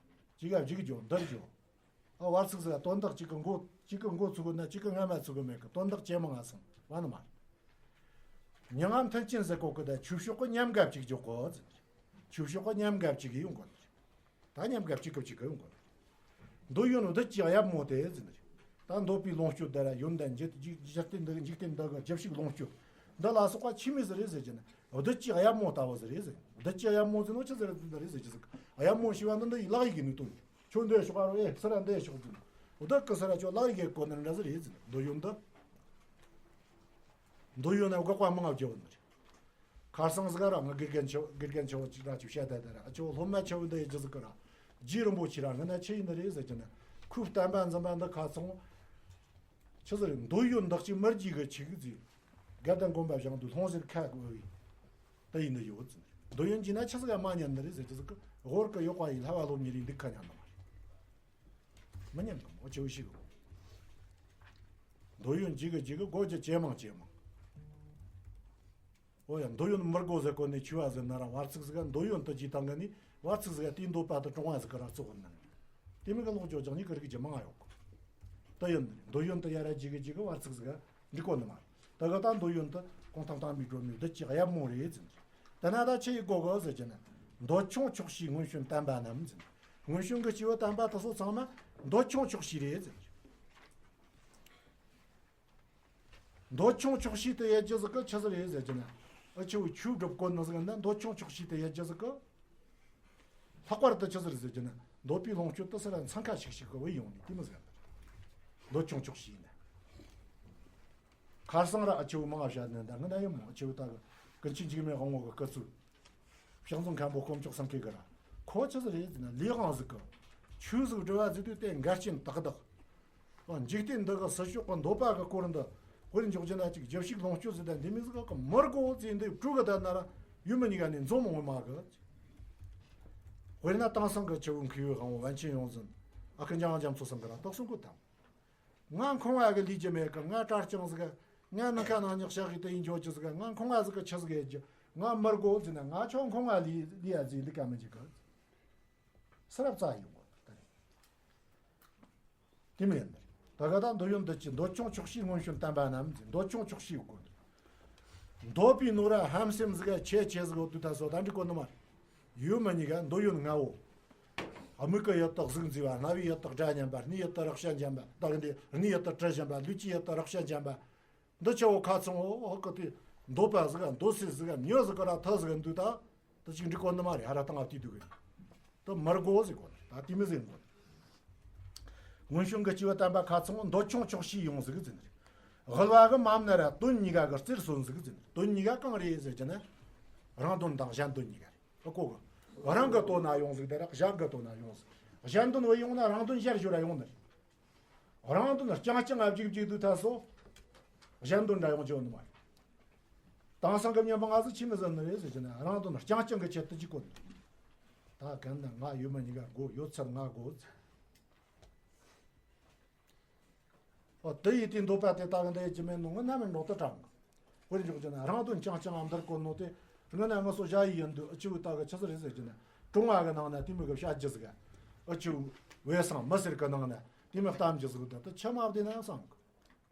གཅིག་ག་གཅིག་འཇོག་འདིར་འཇོག་ཨ་བར་ཚིག་ཟིག་དོན་དག་གཅིག་གི་མགོ་གཅིག་གི་མགོ་ཚུགས་གི་ན་གཅིག་གི་སྔ་མ་ཚུགས་གི་མེད་གི། དོན་དག་ཇེ་མང་ང་སོང་བ་ནི་མ་རེད། མྱ་ངམ་མཐུན་རྐྱེན་ཟེར་གོ་གི། ད་ཆོས་ཕྱོགས་གི་ཉམས་དགའ་གཅིག་འཇོག་གོ་ཟེར། ཆོས་ཕྱོགས་གི་ཉམས་དགའ་གཅིག་གི་ཡོང་གོ་ནི་རེད། ད་ཉམས་དགའ་གཅིག་གི་གཅིག་གི་ཡོང་གོ་ནི་རེད། འདོད་ཡོན་བདུད་ཀྱི་གཡབ་མོ་སྟེ་ཟེར་ནི་རེད། ད་འདོད་པའི་ལོངས་སྤྱོད་དེ་ར་ཡོན་ཏན་འཇིག་འཇིག་འཇིག་རྟེན་འདི་འཇིག་རྟེན་འདི་གི་རྒྱུ་ཕྱུག་ལོངས་སྤྱོད་འདི་ལ་སོགས་པ་ཆི་མོ་ཟིག་རེད་ཟེར་རྒྱུ་ན། བདུད་ཀྱི་གཡབ་མོ་ལྟ་བུ་ཟིག་རེད་ཟེར། བདུད་ཀྱི་གཡབ་མོ་ཟེར་ནོ་ཆི་ཟིག་རེད་ཟེར་རྒྱུ་ཟིག། གཡབ་མོ་ཞེས་པ་འདི་འདི་ཡི་ལག་ཡི་གེ་ནས་བཏོན། ཁྱོད་འདི་ཕྱོགས་རོ་ཨེ་སི་ར་འདི་ཕྱོགས་ཟེར། བདུད་ཀྱི་སི་ར་ཁྱོད་ལག་ཡི་གེ་གོ་ནི་འདྲ་ཟིག་རེད་ཟེར། འདོད་ཡོན་འདི། འདོད་ཡོན་ན་འགག་པ་མང་ང་བརྗོད་ནི་རེད། ཁ་སང་ཟིག་ར་ང་དགེ་རྒན་ཆེ་དགེ་རྒན་ཆེ་བ་ཅིག་ར་ཅིག་བཤད་ད་ད་ར། ཨ་ཆོ་སློབ་མ་ཆེ་བོ་འདི་ཡི་རྒྱུ་ཟིག་གི་ར། རྗེ་རིན་པོ་ཆེ་ར་ང་ན་ཆི་ཡིན་ནི་རེད་ཟེར་རྒྱུ་ན། ཁོའི་བསྟན་པ་འཛིན་པ་འདི་ཁ་ཚང་། ཆི་ཟིག་རེད། འདོད་ཡོན་འདི་གཅིག་མི་རྒྱུ་གི་ཆི་གི་ཟིག། དགའ་ལྡན་དགོན་པ་བཞེངས་དུས་ལྷུང་བཟེད་ཁ་གི་འོ་བའི། དེ་ཡིན་ནི་ཡོད་ཟེར། འདོད་ཡོན་གྱིས་ན་ཆི་ཟིག་ག་མ་ཉན་ནི་རེད་ཟེར་རྒྱུ་ཟིག་གི། ཧོར་གི་ཡོག་པ་ཡི་ལྷ་བ་སློབ་གཉེར་ཡི་འདུག་ཁ་ཉན་ནི་མ་རེད། མི་ཉན་གི་མོ་ཆེ་བོ་ཞིག་གི། འདོད་ཡོན་གཅིག་གི་གཅིག་གི་སྒོ་རྒྱུ་ཇེ་མང་ཇེ་མང་། ཨོ་ཡ། འདོད་ཡོན་མི་དགོས་ཟེར་གོ་ནས་ཆོས་བ་ཟེར་ན་ར་བར་ཚིག་ཟིག་ག་འདོད་ཡོན་དུ་ཇི་བཏང་གི་ནི་བར་ཚིག་ཟིག་ག་དེའི་འདོད་པ་དུ་གྲོང་བ་ཟིག་གི་ར་བཙོག་གི་ནི། དེ་མིན་གི་ལོག་ཇོ་ཅང་ཉིད་ཀྱི་རིགས་ཀྱི་མང་ཡོད་གི། དུ་ཡོན་འདོད་ཡོན་དུ་ཡ་ར་ཇི་གི་ཇི་གི་བར་ཚིག་ཟིག་ག་འགྲིག་གོ་ནི་མ་རེད། དུ་གི་ད་འདོད་ཡོན་དུ་གོང་ཐང་བཏང་མི་སྒྲོལ་མའི་བདུད་ཀྱི་གཡབ་མོ་རེད་ཟེར། དེ་ན་ད་ཆི་ཡི་གོ་གི་ཟེར་གྱི་ན། འདོད་ཆུང་ཆོག་ཤེས་སྔོན་བྱོན་བསྟན་པ་རྣམས་ཟེར། སྔོན་བྱོན་གྱི་སྐྱེས་བུ་བསྟན་པ་དུ་སོགས་ཚང་མ་འདོད་ཆུང་ཆོག་ཤེས་རེད་ཟེར། འདོད་ཆུང་ཆོག་ཤེས་དེ་ཡེད་རྒྱུ་ཟིག་གི་ཆི་ཟིག་རེད་ཟེར་གྱི་ན། ཨ་ཆི་བོ་ཆོས་སྒྲུབ་གོ་ནི་ཟིག་ན་འདོད་ཆུང་ཆོག་ཤེས་དེ་ཡེད་རྒྱུ་ཟིག་གི། ལྷག་པར་དུ་ཆི་ཟིག་རེད་ཟེར་གྱི་ན། འདོད་པའི་ལོངས་སྤྱོད་དུ་སི་ར་འཚང་ཁ་ཤིག་ཤིག་གི་བུད་ཡོང་ནས་དེ་མོ་ཟིག་ཡིན། འདོད་ཆུང་ཆོག་ཤེས་ཡིན། ཁར་སང་ར་ཨ་ཆི་བོ་མང་ང་བཤད་ནི་འདྲ་ང་ན་ཡིན་མོ། ཨ་ཆི་བོ་ད་གི་ཀུན་མཁྱེན་འཇིགས་མེད་དབང་པོ་གི་སྐུ་ཚུལ། ཕྱག་འཛོམས་མཁན་པོ་དཀོན་མཆོག་སེང་གེ་གི་ར། ཁོ་ཆི་ཟིག་རེད་ཟེར་ན་ལས་དབང་ཟིག་གི། ཆོས་ཟིག་སྒྲུབ་པ་ཟིག་དུས་དེ་འགལ་རྐྱེན་དག་དག། འཇིག་རྟེན་འདི་གི་སྲིད་ཕྱོགས་ཀྱི་འདོད་པ་གི་སྐོར་འདི། དཔེར་འཇོག་རྒྱུ་ན་ཅིག་རྒྱུ་ཕྱུག་ལོངས་སྤྱོད་ཟིག་དང་འདི་མོ་ཟིག་གི་མི་དགོ་ཟེར་འདི་སྤྲོད་གི་ད་ན་ར་ཡུལ་མི་གཉིས་ཀ་ནས་འཛོམས་འོང་མ་གི། དཔེར་ན་དེང་སང་གི་ཆི་བོ་མཁས་པའི་དབང་པོ་པཎ་ཆེན་ཡོངས་འཛིན་ཨ་ཁུ་འཇམ་དབྱངས་རྒྱ་མཚོ་སང་གི་ར་དག་གསུང་གི་དང་། ང་ཁང་བ་གི་ལས་རྒྱུ་མེད་གི། ང་གྲྭ་རྐྱང་ཟིག་གི། ང་ནང་ཁ་ནང་ཉག་ཤག་གི་དེ་ཡིན་འཇོག་རྒྱུ་ཟིག་གི། ང་ཁང་བ་ཟིག་གི་ཆི་ཟིག་ཡེད་རྒྱུ། ང་མི་དགོ་ཟེར་ན་ང་ཆོ་ཁང་བ་ལས་ལས་ཡ་ཟིག་འདི་ག་མི་འཇིག་གི། སུ་རབ་རྩ་ཡོང་གོ་ནི་ད་རེད། དེ་མིན་ནི་ད་ག་ད་འདོད་ཡོན་འདོད་ཀྱི་འདོད་ཆུང་ཆོག་ཤེས་མངོན་སུམ་བསྟན་པ་རྣམས་ཀྱི་འདོད་ཆུང་ཆོག་ཤེས་ཡོད་གོ་ནི། འདོད་པའི་ནོར་ར་ཧམ་སེམས་ཟིག་ག་ཆེ་ཆེ་ཟིག་འོ་དུ་ད་སོ་ད་འགྲིག་གོ་ནི་མ་རེད། ཡོད་མི་གཉིས་ཀ་འདོད་ཡོན་ལྔ་བོ། དམིགས་ཀྱི་ཡུལ་དག་གཟུགས་མཛེས་པ། རྣ་བའི་ཡུལ་དག་སྒྲ་སྙན་པ། སྣའི་ཡུལ་དག་རེག་བྱ་འཇམ་པ། ད་གི་འདི་སྣའི་ཡུལ་དག་དྲི་ཞིམ་པ། ལུས་ཀྱི་ཡུལ་དག་རེག་བྱ་འཇམ་པ། འདི་ཆ་བོ་ཁ་ཚང་བོ་ཧོ་ཀི་དེ་འདོད་པ་ཟིག་ག་འདོད་སྲེད་ཟིག་ག་མྱི་ཟིག་ག་ར་ཐ་ཟིག་ག་འདུག་ད། ད་ཅིག་འགྲིག་གོ་ནི་མ་རེད། ཧ་ར་ཏང་ཨ་དུས་དུས་གི་ད་མར་གོ་ཟེར་གོ་ནི་ད་དེ་མི་ཟེར་གོ་ནི། མངོན་སུམ་གྱི་སྐྱེས་བུ་དམ་པ་ཁ་ཚང་བོ་འདོད་ཆུང་ཆོག་ཤེས་ཡོང་ཟིག་ཟེར་ནི་རེད། དབུལ་བ་གི་མ་མནར་ར་དོན་གཉིས་ཀ་གི་རྩེར་སོན་ཟིག་ཟེར་ནི་རེད། དོན་གཉིས་ཀ་གང་རེད་ཟེར་གྱི་ན། རང་དོན་དང་གཞན་དོན་གཉིས་ཀ་རེད། ཨ་ཀོ་གི། རང་གི་དོན་ན་ཡོང་ཟིག་དེ་ར་གཞན་གི་དོན་ན་ཡོང་ཟིག་གཞན་དོན་བས་ཡོང་ན་རང་དོན་གཞིར་བཞག་ར་ཡོང་ནི་རེད། རང་དོན་རྐྱང་རྐྱང་ཨ་བརྒྱུད་བརྒྱུད་དུ་ཐལ་སོ། གཞན་དོན་འདྲ་ཡོང་རྒྱུ་ནི་མ་རེད། དེང་སང་གི་མྱི་མང་ང་ཚོ་ཆི་མི་ཟེར་ནི་རེད་ཟེར་གྱི་ན། རང་དོན་རྐྱང་རྐྱང་གི་ཆེད་དུ་གཅིག་གོ་ནི། ད་གན་ན་ང་ཡོད་མི་གཉིས་ཀ་དགོས། ཡོད་ཚད་ང་དགོས། ཨོ་དེ་ཡི་དེ་འདོད་པ་དེ་ལྟ་གི་འདི་ཡི་ཅི་མེད་ནོ་ངི་ན་མི་འགྲོ་དུ་དྲང་། དཔེར་འཇོག་རྒྱུ་ན་རང་དོན་རྐྱང་རྐྱང་ཨ་འདིར་གོ་ནོ་དེ། ང་ན་ང་སོ་བྱ་ཡི་ཡིན་དུ་ཨ་ཆུ་བོ་ལྟ་གི་ཆི་ཟིག་རེད་ཟེར་གྱི་ན། གྲོང་བ་གི་ནང་ན་དེ་མི་གི་བྱ་རྒྱུ་ཟིག་ཨ་ཆུ་བོ་བས་སང་མི་ཟེར་གི་ནང་ན་དེ་མི་གཏམ་རྒྱུ་ཟིག་ད་ད་ཆི་མ་བདེ་ན་ཡང་བསམ་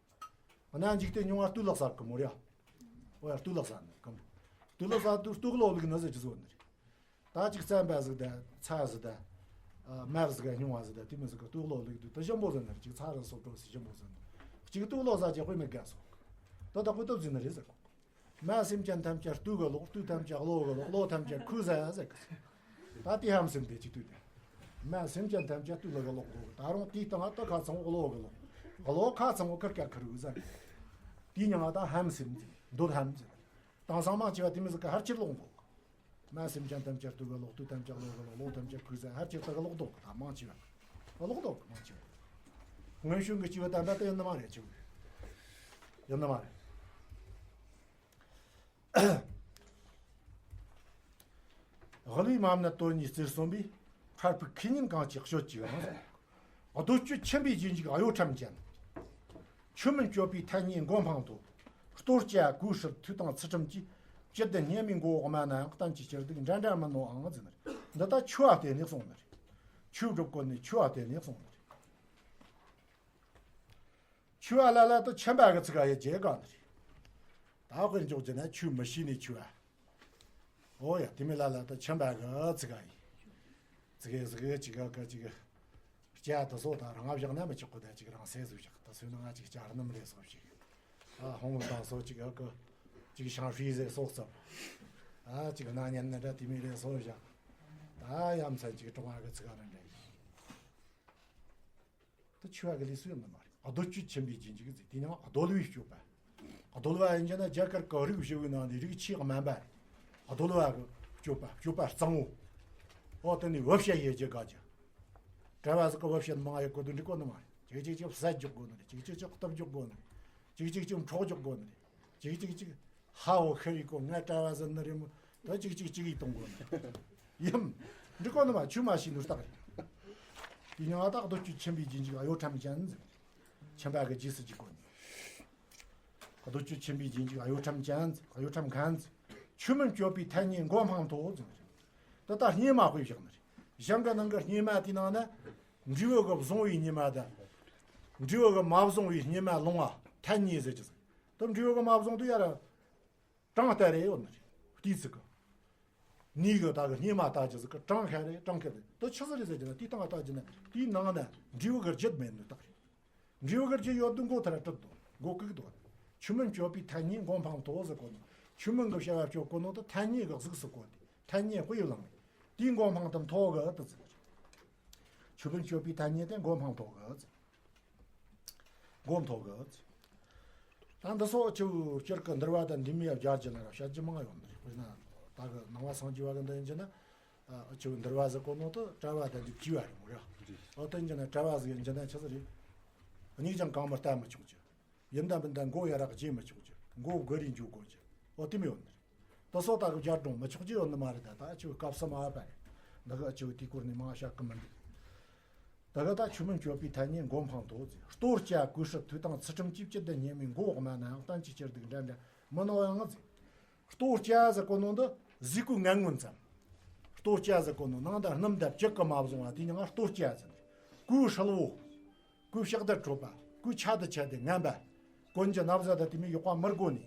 གི། ང་ན་འཇིག་རྟེན་མྱོང་བ་སྟོད་ལག་ཟ་གི་མོ་རེད། ཨོ་ཡ་སྟོད་ལག་ཟ་ནི་གམ། སྟོད་ལག་ཟ་དུ་སྟོད་ལོག་ལུག་ན་ཟེར་གྱི་ཟོ་ནི་རེད། ད་ཅིག་རྩམ་པ་ཟིག་དང་ཚྭ་ཟིག་དང་། ཨ་མར་ཟིག་ག་སྨྱུང་བ་ཟིག་དང་དེ་མོ་ཟིག་གི་སྟོད་ལོག་ལུག་དུས་ད་ཞིམ་པོ་ཟིག་ནི་རེད། ཅིག་ཚྭ་རུ་སོགས་འགྲོ་སི་ཞིམ་པོ་ཟིག་ནི། གཅིག་སྟོད་ལོག་ཟ་རྒྱུ་དཔེ་མི་དགའ་སོང་། ད་ད་དཔེ་སྟོབས་ཟིག་ནི་རེད་ཟེར་གོ། མ་སེམས་ཅན་ཐམས་ཅད་སྟོད་གི་ལོག་སྟོད་ཐམས་ཅད་གློ་གི་ལོག་གློ་ཐམས་ཅད་ཁོའི་ཟ་ཟེར་གི། ད་དེ་ཧམ་སེམས་དེ་ཅིག་དུས་དེ། མ་སེམས་ཅན་ཐམས་ཅད་སྟོད་ལོག་གི་ལོག་གོ། ད་རུང་དེའི་སྟེང་ང་ད་ཁ་ཚང་བོ་གློ་གི་ལོག་གློ་ཁ་ཚང་བོ་ཁིར་ཀ་ཁིར་བུ་ཟ་གི། དེའི་མྱིང་ང་ད་ཧམ་སེམས་ཟེར། འདོད་ཧམ་ཟེར། དེང་སང་མང་ཆེ་བ་དེ་མོ་ཟིག་གི་ཧར་ཆེར་ལོག་འགོ། མ་སེམས་ཅན་ཐམས་ཅད་སྟོད་གི་ལོག་སྟོད་ཐམས་ཅད་གློ་གི་ལོག་གློ་ཐམས་ཅད་ཁོའི་ཟ། ཧར་ཆེར་ད་གི་ལོག་འདུག་ད་མང་ཆེ་བ་ལོག་འདུག་མང་ཆེ་བ། མངོན་སུམ་གྱི་སྐྱེས་བུ་དམ་པ་དེ་ཡིན་ནི་མ་རེད། ཆུ་ཡིན་ནི་མ་རེད། དབུལ་བའི་མ་མནར་དོན་གཉིས་རྩེར་སོན་པའི། ཕྲ་ཕུགས་ཁེ་ཉེན་གང་ཅི་སྤྱོད་ཅིག་ཨང་། གདོལ་སྤྱོད་ཆེན་པོའི་རྗེས་འཇུག་གཡོ་ཁྲམ་ཅན། ཆོས་མིན་སྤྱོད་པའི་ཐ་སྙད་མགོ་འཕང་མཐོ། གཏོར་བཅའ་གོས་ཧྲུལ་ཐོས་དང་ཚུལ་ཁྲིམས་ཀྱིས། ཅི་བདེ་སྙེ་མའི་མགོ་བོ་དམའ་ན་ཡང་། གཏམ་གྱི་སྐྱིད་སྡུག་འདྲ་འདྲ་མིན་ནོ་ཨང་ཟེར་ནི་རེད། འདི་ལྟར་ཆོས་པ་བརྟེན་ནས་གསུངས་ནི་རེད། ཆོས་སྒྲུབ་དགོས་ནས་ཆོས་པ་བརྟེན་ནས་གསུངས་ནི་རེད། ཆོས་པ་ལ་ལ་དུ་ཁྱིམ་པ་གི་ཚིག་ག་ཡི་རྗེས་གང་ནི་རེད། ད་དཔེར་འཇོག་རྒྱུ་ན་ཆོས་མི་ཤེས་ནི་ཆོས་པ། ཨོ་ཡ་དེ་མི་ལ་ལ་དུ་ཁྱིམ་པ་གི་ཚིག་ག་ཡི། ཚིག་གི་ཟིག་གི་ཅིག་ག་གི་ཅིག་གི། སྐྱ་དུ་སོ་ད་རང་བཞག་ན་མི་ཆོག་གོ། ད་ཅིག་རང་སེ་ཟིག་བཞག་ད་སོས་ན་ང་ཅིག་སྐྱ་རྣམ་རེ་སོ་ཞིག་ཨ་ཧོང་ལ་ད་སོ་ཅིག་ག་གི། ཅིག་ཤང་ཧྲི་ཟེ་སོ་ཙབ། ཨ་ཅིག་སྣ་ཉན་ན་འདྲ་དེ་མི་རེ་སོ་བཞག་ད་ཡ་མཚན་ཅིག་གྲོང་བ་གི་ཚིག་ག་ར་འདྲ་ཡིན། དེ་ཆོས་པ་གི་ལས་སུ་ཡོད་ནི་མ་རེད། གདོལ་སྤྱོད་ཆེན་པོའི་རྗེས་འཇུག་ཟེར། དེ་ནང་གདོལ་བའི་སྤྱོད་པ། གདོལ་བ་ཡིན་རྒྱུ་ན་རྒྱ་གར་གི་རིགས་བཞི་བོའི་ནང་ནས་རིགས་ཆེས་དམན་པ་རེད། གདོལ་བ་གི་སྤྱོད་པ། སྤྱོད་པ་གཙང་བོ། ཨོ་དེ་ནས་བུ་བཤད་ཡེ་རྒྱུ་དགའ་རྒྱུ། གྲྭ་བ་ཟིག་གི་བུ་བཤད་མང་ཡེ་གོ་དུ་འགྲིག་གོ་ནི་མ་རེད། ཅིག་ཅིག་ཅིག་བསད་རྒྱུག་དགོ་ནི་རེད། ཅིག་ཅིག་ཅིག་གཏུབ་རྒྱུག་དགོ་ནི་རེད། ཅིག་ཅིག་ཅིག་འཕྲོག་རྒྱུག་དགོ་ནི་རེད། ཅིག་ཅིག་ཅིག་ཧ་འོ་ཤི་ཡི་གོ། ང་གྲྭ་བ་ཟིག་ནི་རེད་མོ། ད་ཅིག་ཅིག་ཅིག་ཡིས་གཏོང་དགོ་ནི་ཡིན། འགྲིག་གོ་ནི་མ། ཆོས་མ་ཤེས་ནོ་རྟགས་རེད། དེ་ནི་ང་དག་གདོལ་སྤྱོད་ཆེན་པོའི་རྗེས་འཇུག་གཡོ་ཁྲམ་ཅན་ཟེར། ཆེན་པ་གི་རྗེས་སུ་འཇུག་གོ་ནི། གདོལ་སྤྱོད་ཆེན་པོའི་རྗེས་འཇུག་གཡོ་ཁྲམ་ཅན་ཟེར། གཡོ་ཁྲམ་མཁན་ཟེར། ཆོས་མིན་སྤྱོད་པའི་ཐ་སྙད་མགོ་འཕང་མཐོ་ཟེར། ད་ལྟ་སྙེ་མ་དཔེ་བཞག་ནི་རེད། གཞན་གི་ནང་གི་སྙེ་མ་དེའི་ནང་ན། འབྲས་བུ་གི་བཟང་བའི་སྙེ་མ་དང་། འབྲས་བུ་གི་མ་བཟང་བའི་སྙེ་མ་ལོང་བ་ཐ་སྙད་ཟེར་གྱི་ཟེར། དེ་འབྲས་བུ་གི་མ་བཟང་དུ་ཡ་ར། གྲང་ལྟ་རེ་ཡོད་ནི་རེད། བལྟས་ཚིག་གི། ནས་གི་ད་གི་སྙེ་མ་ལྟ་རྒྱུ་ཟིག་གི་གྲང་ཁ་རེ་གྲང་ཁ་རེ། དེ་ཆི་ཟིག་རེད་ཟེར་གྱི་ན། དེའི་སྟེང་ལ་ལྟ་རྒྱུ་ན་དེའི་ནང་ན་འབྲས་བུ་གི་རྒྱུ་མེད་ནི་རྟགས་རེད། འབྲས་བུ་གི་རྒྱུ་ཡོད་དུས་མགོ་ཐ་ར་དྲུད་དོ། མགོ་ཀུག་དོ། ཆོས་མིན་སྤྱོད་པའི་ཐ་སྙད་མགོ་འཕང་མཐོ་ཟེར་གོ་ནོ། ཆོས་མིན་གི་བྱ་བ་སྤྱོད་གོ་ནོ་དེ་ཐ་སྙད་གི་གཟུགས་སུ་གོ་དེ། ཐ་སྙད་དཔེ་ཡོད་ལང་ནི། དེའི་མགོ་འཕང་དེ་མཐོ་གི་དེ་ཟེར། ཆོས་མིན་སྤྱོད་པའི་ཐ་སྙད་དེ་མགོ་འཕང་མཐོ་གི་ཟེར། མགོ་མཐོ་གི། ད་འདི་སོགས་ཆུ་བོའི་སྤྱིར་གྱི་འདུལ་བ་དང་འདུལ་མི་ཡ་སྦྱར་གྱི་ན་ར་བཤད་རྒྱུ་མང་ཡོད་ནི་རེད། དཔེར་ན་ད་གི་ནང་པ་སངས་རྒྱས་པ་གི་འདི་ཡིན་གྱི་ན། ཨ་ཆུ་བོའི་འདུལ་བ་ཟེར་གོ་ནོ་དེ་གྲྭ་བ་དང་འདི་བཅས་པ་རེད་མོ་ར། འདི་ཨོ་དེ་ཡིན་གྱི་ན་གྲྭ་བ་ཟིག་ཡིན་གྱི་ན་ཆི་ཟིག་རེད། སྙིང་རྗེ་གང་མི་ལྟ་མི་ཆོག་རྒྱུ། ཡིན་ད་མིན་ད་མགོ་ཡ་ར་བརྗེ་མི་ཆོག་རྒྱུ། མགོ་སྒུར་རེ་འཇུག་དགོས་རྒྱུ། ཨོ་དེ་མི་ཡོད་ནི་རེད། དེ་སོགས་ད་གི་བརྒྱ་སྒྲོངས་མི་ཆོག་རྒྱུ་ཡོད་ནི་མ་རེད། ད་ད་ཆུ་བོའི་སྐབས་སུ་མ་བབ་པ་རེད། འདི་གི་ཆུ་བོའི་དུས་སྐོར་ནས་མང་བཤད་གི་མི་འདུག་ད་ག་ད་ཆོས་མིན་སྤྱོད་པའི་ཐ་སྙད་མགོ་འཕང་མཐོ་ཟེར། གཏོར་བཅའ་གོས་ཧྲུལ་ཐོས་དང་ཚུལ་ཁྲིམས་ཀྱིས། ཅི་བདེ་སྙེ་མའི་མགོ་བོ་དམའ་ན་ཡང་། གཏམ་གྱི་སྐྱིད་སྡུག་འདྲ་འདྲ་མིན་ནོ་ཡང་ཟེར། གཏོར་བཅའ་ཟེར་གོ་ནོ་འདི་གཟུགས་པོའི་ངན་ངོན་ཙམ། ལྟོ་སྐྱ་ཟེར་གོ་ནོ་ནང་དུ་སྣུམ་དང་བཅུད་ཀྱིས་མ་བཟུང་བ་དེ་ཉིད་ང་ལྟོ་སྐྱ་ཟེར་ནི། གོས་ཧྲིལ་བོ། གོས་ཕྱག་དར་ཁྲོད་པ། གོས་ཆ་དུ་ཆ་དེ་ངན་པ། གོན་གྱི་ན་བཟའ་དང་དེ་མོ་ཡོག་པ་མི་གོན་ནི།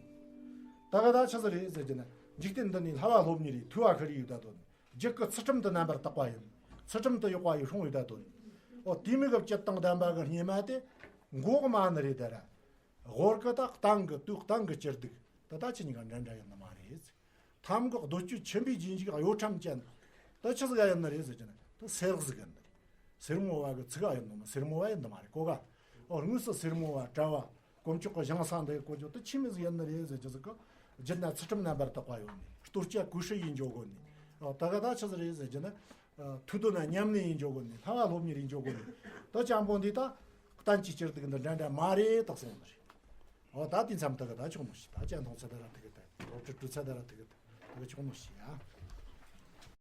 ད་ག་ད་ཆི་ཟིག་རེད་ཟེར་གྱི་ན། འཇིག་རྟེན་འདི་ནས་བསླབ་པ་སློབ་གཉེར་རེ་ཐོས་པ་ཤེས་རིག་ཡོད་ད་དོ་ནི། རྒྱུད་ཀྱི་ཚུལ་ཁྲིམས་དེ་རྣམ་པར་དག་པ་ཡིན། ཚུལ་ཁྲིམས་དེ་ཡོག་པ་ཡིན་སྲུང་ཡོད་ད་དོ་ནི། འོ་དེ་མོ་གི་བཅུད་དང་ལྡན་པ་གི་སྙེ་མ་དེ་མགོ་གི་མ་ནི་རེད་ད་ར། ཧོར་གི་ད་གཏང་གི་དུག་གཏང་གི་སྐྱུར་དུག་ད་ད་ཆི་ཉིད་ཀ་འདྲ་འདྲ་ཡིན་ནི་མ་རེད། ཐམ་གོག་རྡོ་བཅུད་ཆུ་བེའུ་རྒྱུད་འཇིག་གཡོ་ཁྲམ་ཅན། ད་ཆི་ཟིག་ཡིན་ནི་རེད་ཟེར་གྱི་ན། ད་སེར་ཟིག་ཡིན་ནི་རེད། སེར་མོ་བ་གི་ཚིག་ཡིན་ནོ་མ། སེར་མོ་བ་ཡིན་ནི་མ་རེད་གོ་ག། ཨོ་དངོས་སུ་སེར་མོ་བ་གྲྭ་བ་དཀོན་མཆོག་གི་ཞིང་ས་འདི་གོ་རྒྱུ་ད་ཆི་མོ་ཟིག་ཡིན་ནི་རེད་ཟེར་གྱི་ཟིག་གི། རྒྱུད་ན་ཚུལ་ཁྲིམས་རྣམ་པར་དག་པ་ཡོད་ནི། ལྟོ་སྐྱ་གོས་ཧྲིལ་ཡིན་འཇོག་གོ་ནི། ཨོ་ད་ག་ད་ཆི་ཟིག་རེད་ཟེར་གྱི་ན། ཐུགས་དོན་ན་ཉམས་ལེན་ཡིན་འཇོག་གོ་ནི། བསླབ་པ་སློབ་གཉེར་ཡིན་འཇོག་གོ་ནི། ད་སྤྱང་པོ་འདི་ད་གཏན་གྱི་སྐྱུར་དུག་འདི་འདྲ་འདྲ་མ་རེད་ད་གསུངས་ནི་རེད། ཨོ་ད་དེ་མཚམས་ད་ག་ད་ཆོག་ནོ་ཞིག་ད་སྤྱན་མཐོང་ཚད་ད་ར་ཐུག་གི་ད་རོ་ཏྲི་ཏྲུ་ཚད་ད་ར་ཐུག་གི་ད་ད་ག་ཆོག་ནོ་ཞིག་ཡ།